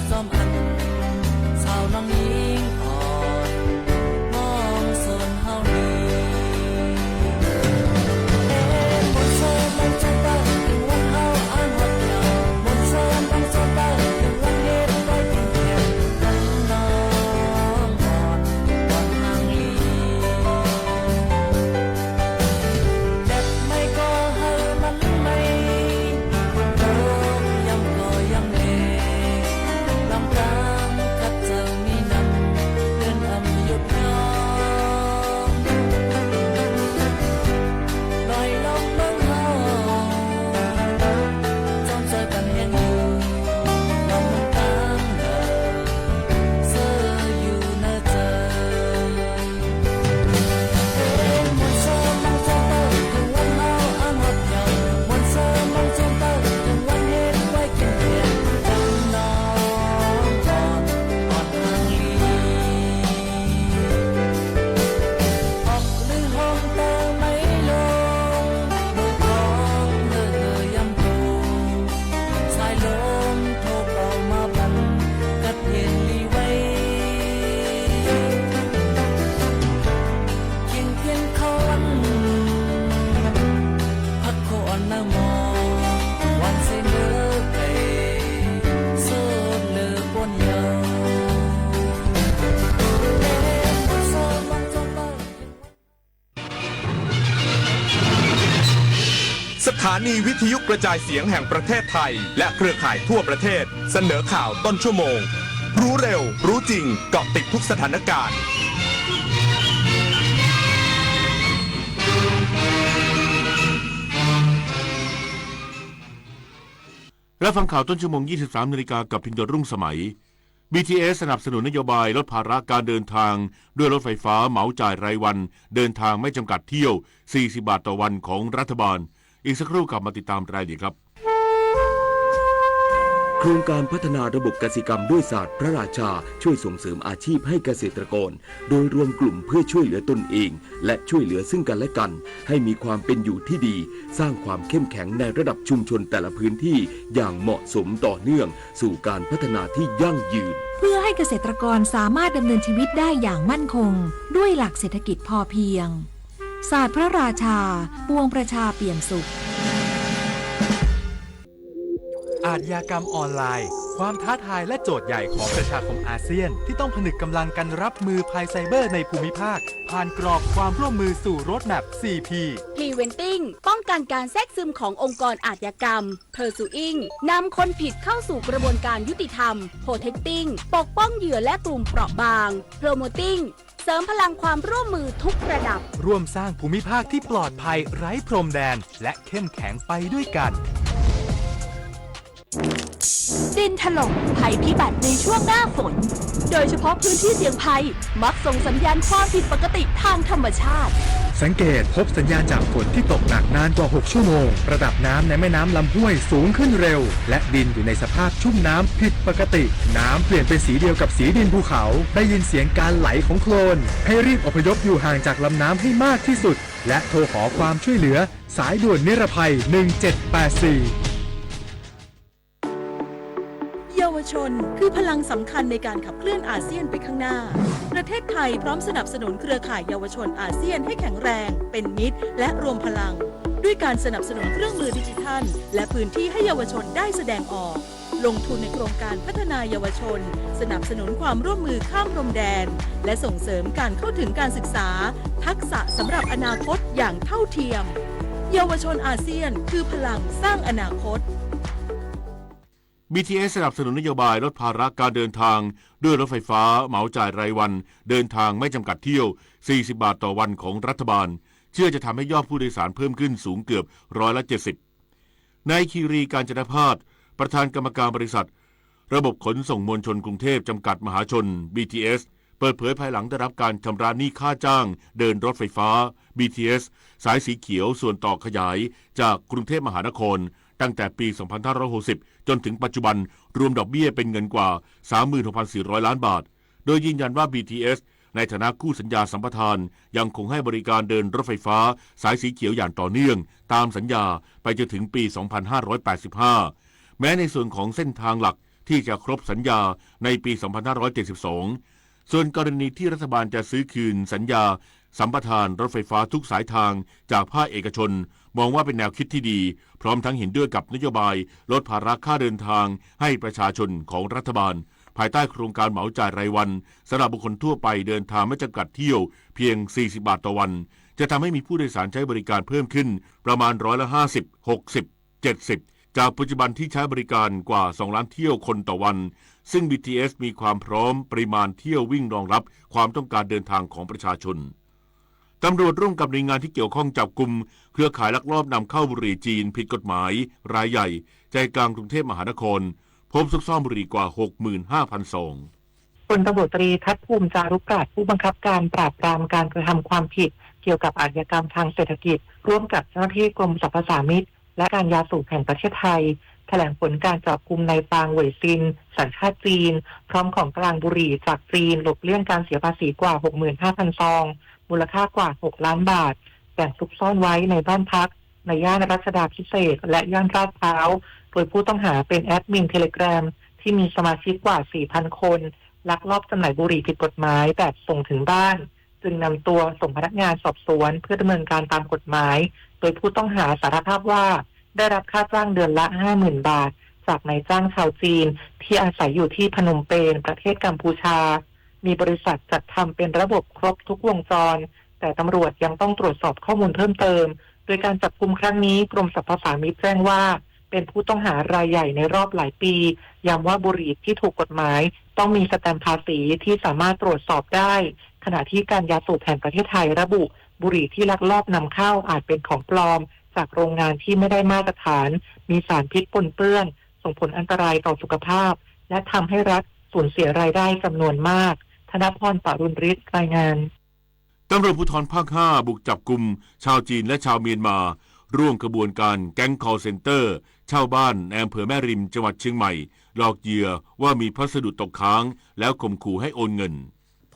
จอมอั้น สาวน้องญิงอ่อน มองสนเฮานี้ เอ๊ะ มนต์เสิร์ฟมองจงเปิ้ง เถิงวันเฮาอันฮอดยาว มนต์เสิร์ฟมองจงเปิ้ง เถิงวันเฮ็ดไว้กิ๋นแกง ตังน้องอ่อน อ่อนหางลี แดดไหม้ก็หื้อมันไหม้ ฝนตกย่ำก็ย่ำแล ลำกลางขัดเจิงมีน้ำ เดินอำหยุดย่อ ลอยล่องเมืองเฮา จอมจอยปันยังอยู่ ลำเมืองตางเหน่อ เสิร์ฟอยู่เน่อเจ้า มนต์เสิร์ฟมองจงเปิ้ง เถิงวันเฮาอันฮอดยาว มนต์เสิร์ฟมองจงเปิ้ง เถิงวันเฮ็ดไว้กิ๋นแกง ตังน้องอ่อน อ่อนหางลี ออกลือฮ้องเต๋อไหม้ลง เมืองทองเน่อเฮอยำโต สายลมโทเป่ามาปัน กัดเย็นลีไว้ เคียงเตียนเข้าวัน ผักโขอ่อนเน่อหม้อ หวานใส่เน่อไก่ สดเน่อป่นเยาว์ เอ๊ะ มนต์เสิร์ฟมองจงเปิ้ง สถานีวิทยุกระจายเสียงแห่งประเทศไทย และเครือข่ายทั่วประเทศ เสนอข่าวต้นชั่วโมง รู้เร็ว รู้จริง เกาะติดทุกสถานการณ์ รับฟังข่าวต้นชั่วโมง ยี่สิบสามนาฬิกา กับพินโย รุ่งสมัย บีทีเอส สนับสนุนนโยบายลดภาระการเดินทางด้วยรถไฟฟ้าเหมาจ่ายรายวัน เดินทางไม่จำกัดเที่ยว สี่สิบบาทต่อวันของรัฐบาล อีกสักครู่กลับมาติดตามรายละเอียดครับ โครงการพัฒนาระบบกสิกรรมด้วยศาสตร์พระราชา ช่วยส่งเสริมอาชีพให้เกษตรกร โดยรวมกลุ่มเพื่อช่วยเหลือตนเอง และช่วยเหลือซึ่งกันและกัน ให้มีความเป็นอยู่ที่ดี สร้างความเข้มแข็งในระดับชุมชนแต่ละพื้นที่อย่างเหมาะสมต่อเนื่อง สู่การพัฒนาที่ยั่งยืน เพื่อให้เกษตรกรสามารถดำเนินชีวิตได้อย่างมั่นคง ด้วยหลักเศรษฐกิจพอเพียง ศาสตร์พระราชา ปวงประชาเปี่ยมสุข อาชญากรรมออนไลน์ ความท้าทายและโจทย์ใหญ่ของประชาคมอาเซียน ที่ต้องผนึกกำลังกันรับมือภัยไซเบอร์ในภูมิภาค ผ่านกรอบความร่วมมือสู่ Roadmap สี่พี Preventing ป้องกันการแทรกซึมขององค์กรอาชญากรรม Pursuing นำคนผิดเข้าสู่กระบวนการยุติธรรม Protecting ปกป้องเหยื่อและกลุ่มเปราะบาง Promoting เสริมพลังความร่วมมือทุกระดับ ร่วมสร้างภูมิภาคที่ปลอดภัยไร้พรมแดน และเข้มแข็งไปด้วยกัน ดินถล่ม ภัยพิบัติในช่วงหน้าฝน โดยเฉพาะพื้นที่เสี่ยงภัย มักส่งสัญญาณความผิดปกติทางธรรมชาติ สังเกตพบสัญญาณจากฝนที่ตกหนักนานกว่าหกชั่วโมง ระดับน้ำในแม่น้ำลำห้วยสูงขึ้นเร็ว และดินอยู่ในสภาพชุ่มน้ำผิดปกติ น้ำเปลี่ยนเป็นสีเดียวกับสีดินภูเขา ได้ยินเสียงการไหลของโคลน ให้รีบอพยพอยู่ห่างจากลำน้ำให้มากที่สุด และโทรขอความช่วยเหลือ สายด่วนนิรภัย หนึ่งเจ็ดแปดสี่ เยาวชนคือพลังสำคัญในการขับเคลื่อนอาเซียนไปข้างหน้า ประเทศไทยพร้อมสนับสนุนเครือข่ายเยาวชนอาเซียนให้แข็งแรง เป็นมิตร และรวมพลัง ด้วยการสนับสนุนเครื่องมือดิจิทัล และพื้นที่ให้เยาวชนได้แสดงออก ลงทุนในโครงการพัฒนาเยาวชน สนับสนุนความร่วมมือข้ามพรมแดน และส่งเสริมการเข้าถึงการศึกษา ทักษะสำหรับอนาคตอย่างเท่าเทียม เยาวชนอาเซียนคือพลังสร้างอนาคต บีทีเอส สนับสนุนนโยบายลดภาระการเดินทางด้วยรถไฟฟ้าเหมาจ่ายรายวัน เดินทางไม่จำกัดเที่ยว สี่สิบบาทต่อวันของรัฐบาล เชื่อจะทำให้ยอดผู้โดยสารเพิ่มขึ้นสูงเกือบร้อยละเจ็ดสิบ นายคีรี กาญจนพาส ประธานกรรมการบริษัทระบบขนส่งมวลชนกรุงเทพฯ จำกัดมหาชน บีทีเอส เปิดเผยภายหลังได้รับการชำระหนี้ค่าจ้างเดินรถไฟฟ้า บีทีเอส สายสีเขียวส่วนต่อขยายจากกรุงเทพมหานคร ตั้งแต่ปีสองพันห้าร้อยหกสิบ จนถึงปัจจุบัน รวมดอกเบี้ยเป็นเงินกว่า สามหมื่นหกพันสี่ร้อยล้านบาท โดยยืนยันว่า บีทีเอส ในฐานะคู่สัญญาสัมปทาน ยังคงให้บริการเดินรถไฟฟ้าสายสีเขียวอย่างต่อเนื่อง ตามสัญญาไปจนถึงปีสองพันห้าร้อยแปดสิบห้า แม้ในส่วนของเส้นทางหลัก ที่จะครบสัญญาในปี สองพันห้าร้อยเจ็ดสิบสอง ส่วนกรณีที่รัฐบาลจะซื้อคืนสัญญาสัมปทานรถไฟฟ้าทุกสายทางจากภาคเอกชน มองว่าเป็นแนวคิดที่ดี พร้อมทั้งเห็นด้วยกับนโยบายลดภาระค่าเดินทางให้ประชาชนของรัฐบาล ภายใต้โครงการเหมาจ่ายรายวันสำหรับบุคคลทั่วไปเดินทางไม่จำกัดเที่ยวเพียง สี่สิบบาทต่อวัน จะทำให้มีผู้โดยสารใช้บริการเพิ่มขึ้นประมาณร้อยละห้าสิบ หกสิบ เจ็ดสิบ จากปัจจุบันที่ใช้บริการกว่า สองล้านเที่ยวคนต่อวัน ซึ่ง บีทีเอส มีความพร้อมปริมาณเที่ยววิ่งรองรับความต้องการเดินทางของประชาชน ตำรวจร่วมกับหน่วยงานที่เกี่ยวข้องจับกุมเครือข่ายลักลอบนำเข้าบุหรี่จีนผิดกฎหมายรายใหญ่ใจกลางกรุงเทพมหานคร พบซุกซ่อนบุหรี่กว่า หกหมื่นห้าพันซอง พลตำรวจตรีทัศน์ภูมิ จารุปราช ผู้บังคับการปราบปรามการกระทำความผิดเกี่ยวกับอาชญากรรมทางเศรษฐกิจ ร่วมกับเจ้าหน้าที่กรมสรรพสามิต และการยาสูบแห่งประเทศไทย แถลงผลการจับกุมนายปาง เหวยซิน สัญชาติจีน พร้อมของกลางบุหรี่จากจีน หลบเลี่ยงการเสียภาษีกว่า หกหมื่นห้าพันซอง มูลค่ากว่า หกล้านบาท แบ่งซุกซ่อนไว้ในบ้านพัก ในย่านรัชดาภิเษก และย่านลาดพร้าว โดยผู้ต้องหาเป็นแอดมินเทเลแกรม ที่มีสมาชิกกว่า สี่พันคน ลักลอบจำหน่ายบุหรี่ผิดกฎหมายแบบส่งถึงบ้าน จึงนำตัวส่งพนักงานสอบสวนเพื่อดำเนินการตามกฎหมาย โดยผู้ต้องหาสารภาพว่าได้รับค่าจ้างเดือนละ ห้าหมื่นบาท จากนายจ้างชาวจีนที่อาศัยอยู่ที่พนมเปญ ประเทศกัมพูชา มีบริษัทจัดทำเป็นระบบครบทุกวงจร แต่ตำรวจยังต้องตรวจสอบข้อมูลเพิ่มเติม โดยการจับกุมครั้งนี้ กรมสรรพสามิตแจ้งว่า เป็นผู้ต้องหารายใหญ่ในรอบหลายปี ย้ำว่าบุหรี่ที่ถูกกฎหมายต้องมีสแตมป์ภาษีที่สามารถตรวจสอบได้ ขณะที่การยาสูบแห่งประเทศไทยระบุ บุหรี่ที่ลักลอบนำเข้าอาจเป็นของปลอม จากโรงงานที่ไม่ได้มาตรฐาน มีสารพิษปนเปื้อน ส่งผลอันตรายต่อสุขภาพ และทำให้รัฐสูญเสียรายได้จำนวนมาก ธนพร ปรุณฤทธิ์ รายงาน ตำรวจภูธรภาคห้าบุกจับกุมชาวจีนและชาวเมียนมา ร่วมขบวนการแก๊งคอลเซ็นเตอร์ เช่าบ้านในอำเภอแม่ริม จังหวัดเชียงใหม่ หลอกเหยื่อว่ามีพัสดุตกค้าง แล้วข่มขู่ให้โอนเงิน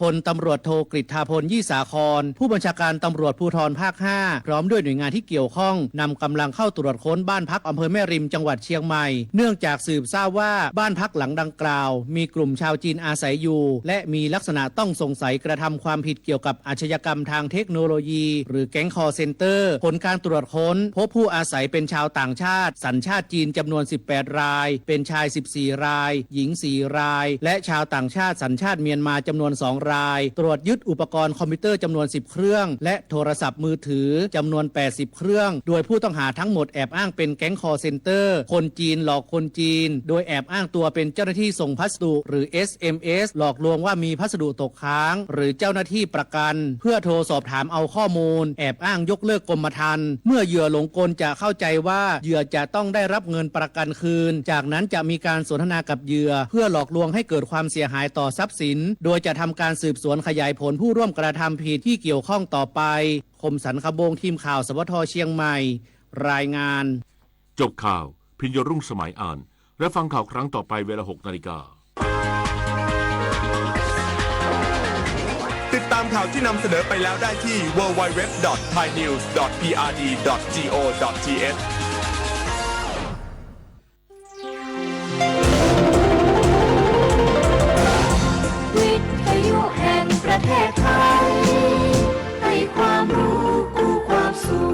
พลตำรวจโทกฤษฐาพล ยี่สาคร ผู้บัญชาการตำรวจภูธรภาคห้า พร้อมด้วยหน่วยงานที่เกี่ยวข้อง นำกำลังเข้าตรวจค้นบ้านพักอำเภอแม่ริม จังหวัดเชียงใหม่ เนื่องจากสืบทราบว่าบ้านพักหลังดังกล่าว มีกลุ่มชาวจีนอาศัยอยู่ และมีลักษณะต้องสงสัยกระทำความผิดเกี่ยวกับอาชญากรรมทางเทคโนโลยี หรือแก๊งคอลเซ็นเตอร์ ผลการตรวจค้น พบผู้อาศัยเป็นชาวต่างชาติ สัญชาติจีนจำนวน สิบแปดราย เป็นชาย สิบสี่ราย หญิง สี่ราย และชาวต่างชาติสัญชาติเมียนมาจำนวน สองราย ตรวจยึดอุปกรณ์คอมพิวเตอร์จำนวน สิบเครื่อง และโทรศัพท์มือถือจำนวน แปดสิบเครื่อง โดยผู้ต้องหาทั้งหมดแอบอ้างเป็นแก๊งคอลเซ็นเตอร์ คนจีนหลอกคนจีน โดยแอบอ้างตัวเป็นเจ้าหน้าที่ส่งพัสดุ หรือ เอสเอ็มเอส หลอกลวงว่ามีพัสดุตกค้าง หรือเจ้าหน้าที่ประกัน เพื่อโทรสอบถามเอาข้อมูล แอบอ้างยกเลิกกรมธรรม์ เมื่อเหยื่อหลงกลจะเข้าใจว่าเหยื่อจะต้องได้รับเงินประกันคืน จากนั้นจะมีการสนทนากับเหยื่อ เพื่อหลอกลวงให้เกิดความเสียหายต่อทรัพย์สิน โดยจะทำการสืบสวนขยายผลผู้ร่วมกระทำผิดที่เกี่ยวข้องต่อไป คมสันต์ ขบง ทีมข่าว สวท เชียงใหม่ รายงาน จบข่าว พิญโยรุ่งสมัยอ่าน และฟังข่าวครั้งต่อไปเวลา หกนาฬิกา ติดตามข่าวที่นำเสนอไปแล้วได้ที่ ดับเบิลยู ดับเบิลยู ดับเบิลยู ดอท ไทยนิวส์ ดอท พีอาร์ดี ดอท จีโอ ดอท ทีเอช วิทยุแห่งประเทศไทย ให้ความรู้คู่ความสุข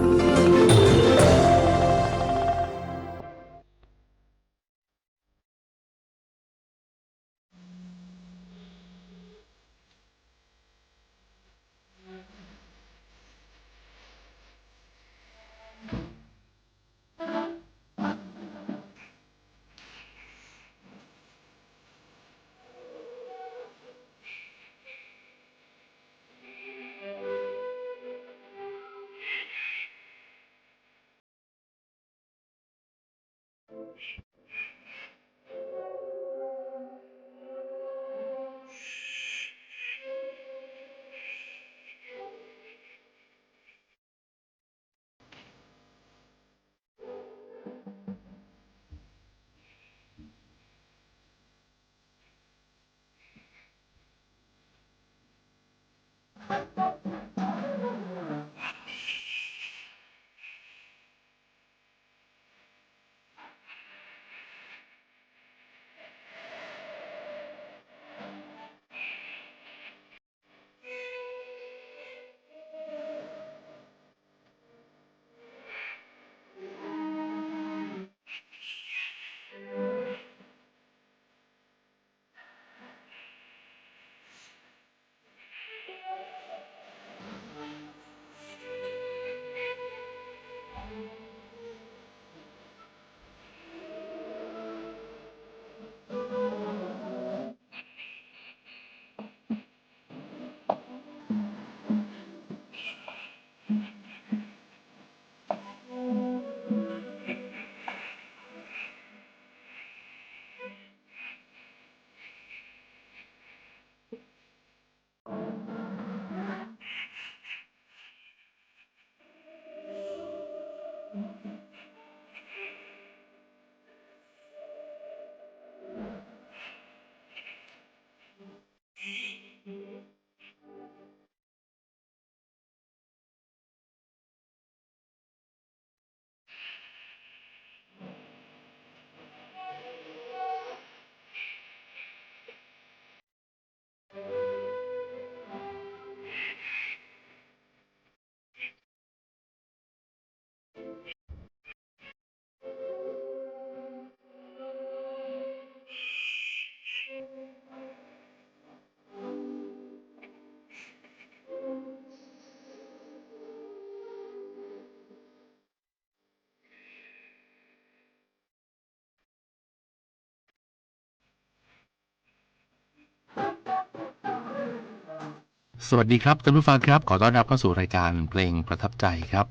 สวัสดีครับท่านผู้ฟังครับ ขอต้อนรับเข้าสู่รายการเพลงประทับใจครับ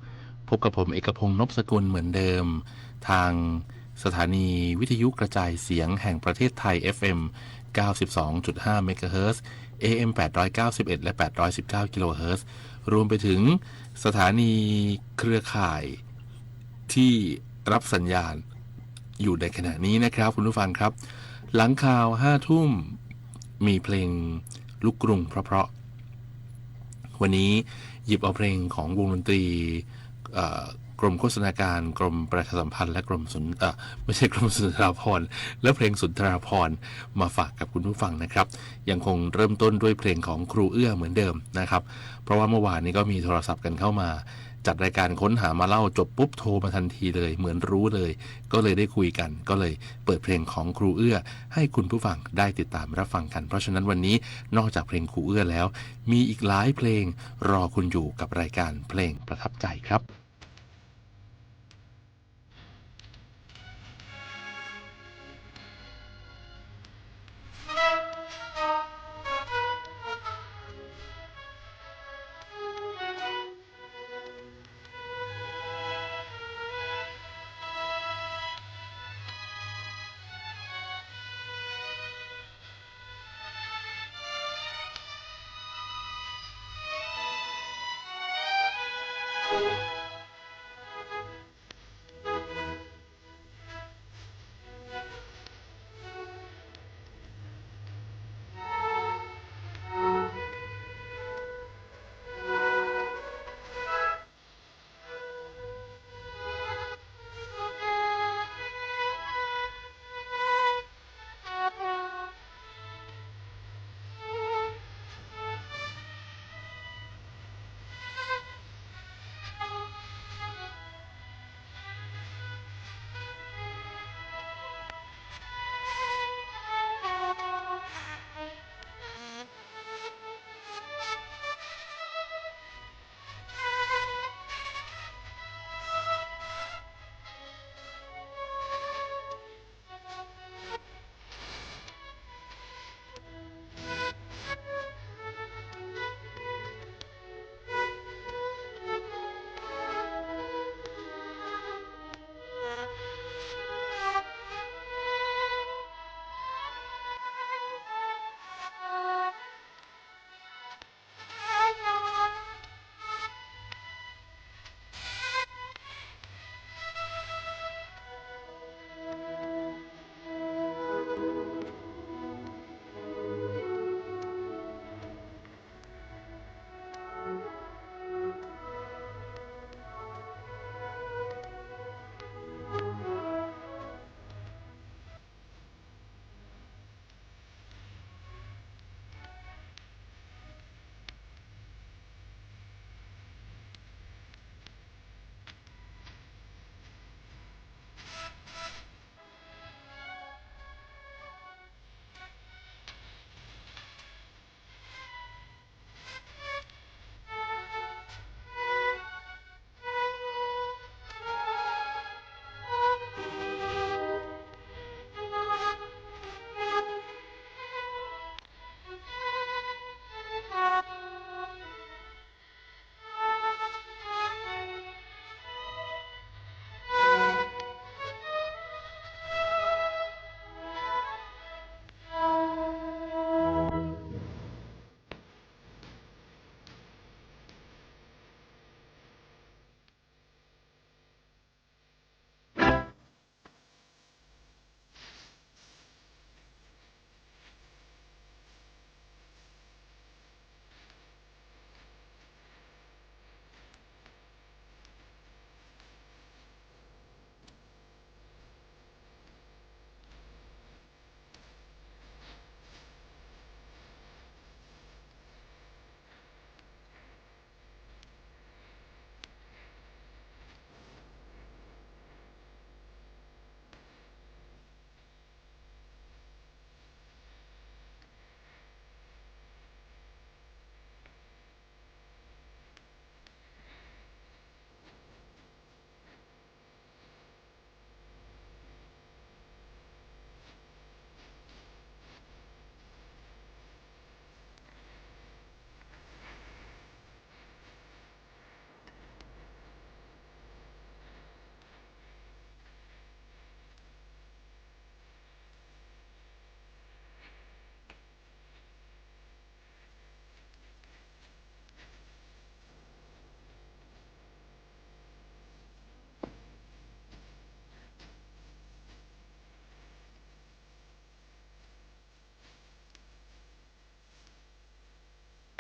พบกับผมเอกพงษ์ นพสกุลเหมือนเดิม ทางสถานีวิทยุกระจายเสียงแห่งประเทศไทย เอฟเอ็ม เก้าสิบสองจุดห้า เมกะเฮิรตซ์ เอเอ็ม แปดร้อยเก้าสิบเอ็ด และ แปดร้อยสิบเก้า กิโลเฮิรตซ์ รวมไปถึงสถานีเครือข่าย ที่รับสัญญาณอยู่ในขณะนี้นะครับ คุณผู้ฟังครับ หลังข่าวห้าทุ่ม มีเพลงลูกกรุงเพราะๆ วันนี้หยิบเอาเพลงของวงดนตรี เอ่อ กรมโฆษณาการ กรมประชาสัมพันธ์ และกรมสุน-, เอ่อ ไม่ใช่กรมสุนทราภรณ์ และเพลงสุนทราภรณ์มาฝากกับคุณผู้ฟังนะครับ ยังคงเริ่มต้นด้วยเพลงของครูเอื้อเหมือนเดิมนะครับ เพราะว่าเมื่อวานนี้ก็มีโทรศัพท์กันเข้ามา จัดรายการค้นหามาเล่า จบปุ๊บโทรมาทันทีเลย เหมือนรู้เลย ก็เลยได้คุยกัน ก็เลยเปิดเพลงของครูเอื้อให้คุณผู้ฟังได้ติดตามรับฟังกัน เพราะฉะนั้นวันนี้นอกจากเพลงครูเอื้อแล้ว มีอีกหลายเพลงรอคุณอยู่กับรายการเพลงประทับใจครับ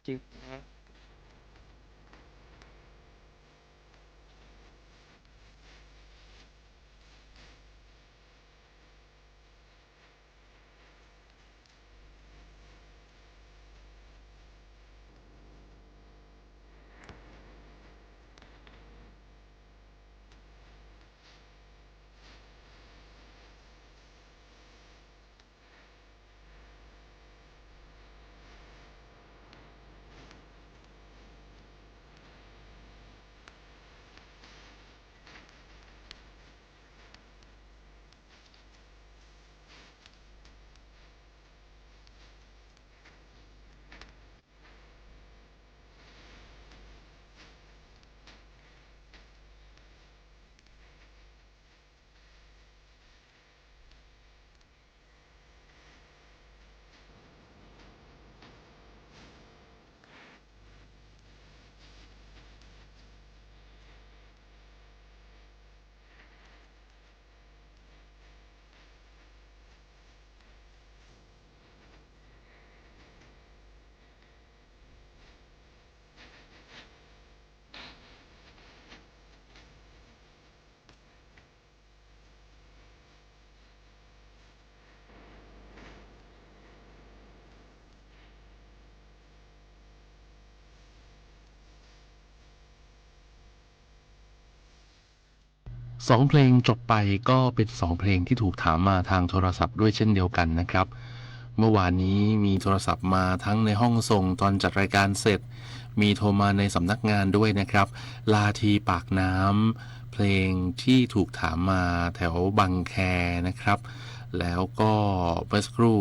จริง สองเพลงจบไปก็เป็นสองเพลงที่ถูกถามมาทางโทรศัพท์ด้วยเช่นเดียวกันนะครับ เมื่อวานนี้มีโทรศัพท์มาทั้งในห้องส่งตอนจัดรายการเสร็จ มีโทรมาในสำนักงานด้วยนะครับ ลาทีปากน้ำ เพลงที่ถูกถามมาแถวบางแคนะครับ แล้วก็เมื่อสักครู่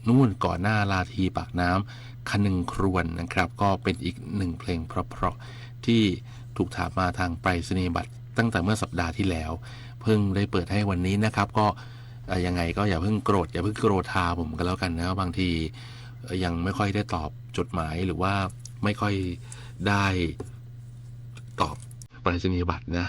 นู่นก่อนหน้าลาทีปากน้ำ คะนึงครวญนะครับ ก็เป็นอีกหนึ่งเพลงเพราะๆ ที่ถูกถามมาทางไปรษณียบัตรตั้งแต่เมื่อสัปดาห์ที่แล้ว เพิ่งได้เปิดให้วันนี้นะครับ ก็ เอ่อ ยังไงก็อย่าเพิ่งโกรธ อย่าเพิ่งโกรธาผมกันแล้วกันนะ บางที เอ่อ ยังไม่ค่อยได้ตอบจดหมาย หรือว่าไม่ค่อยได้ตอบไปรษณียบัตรนะ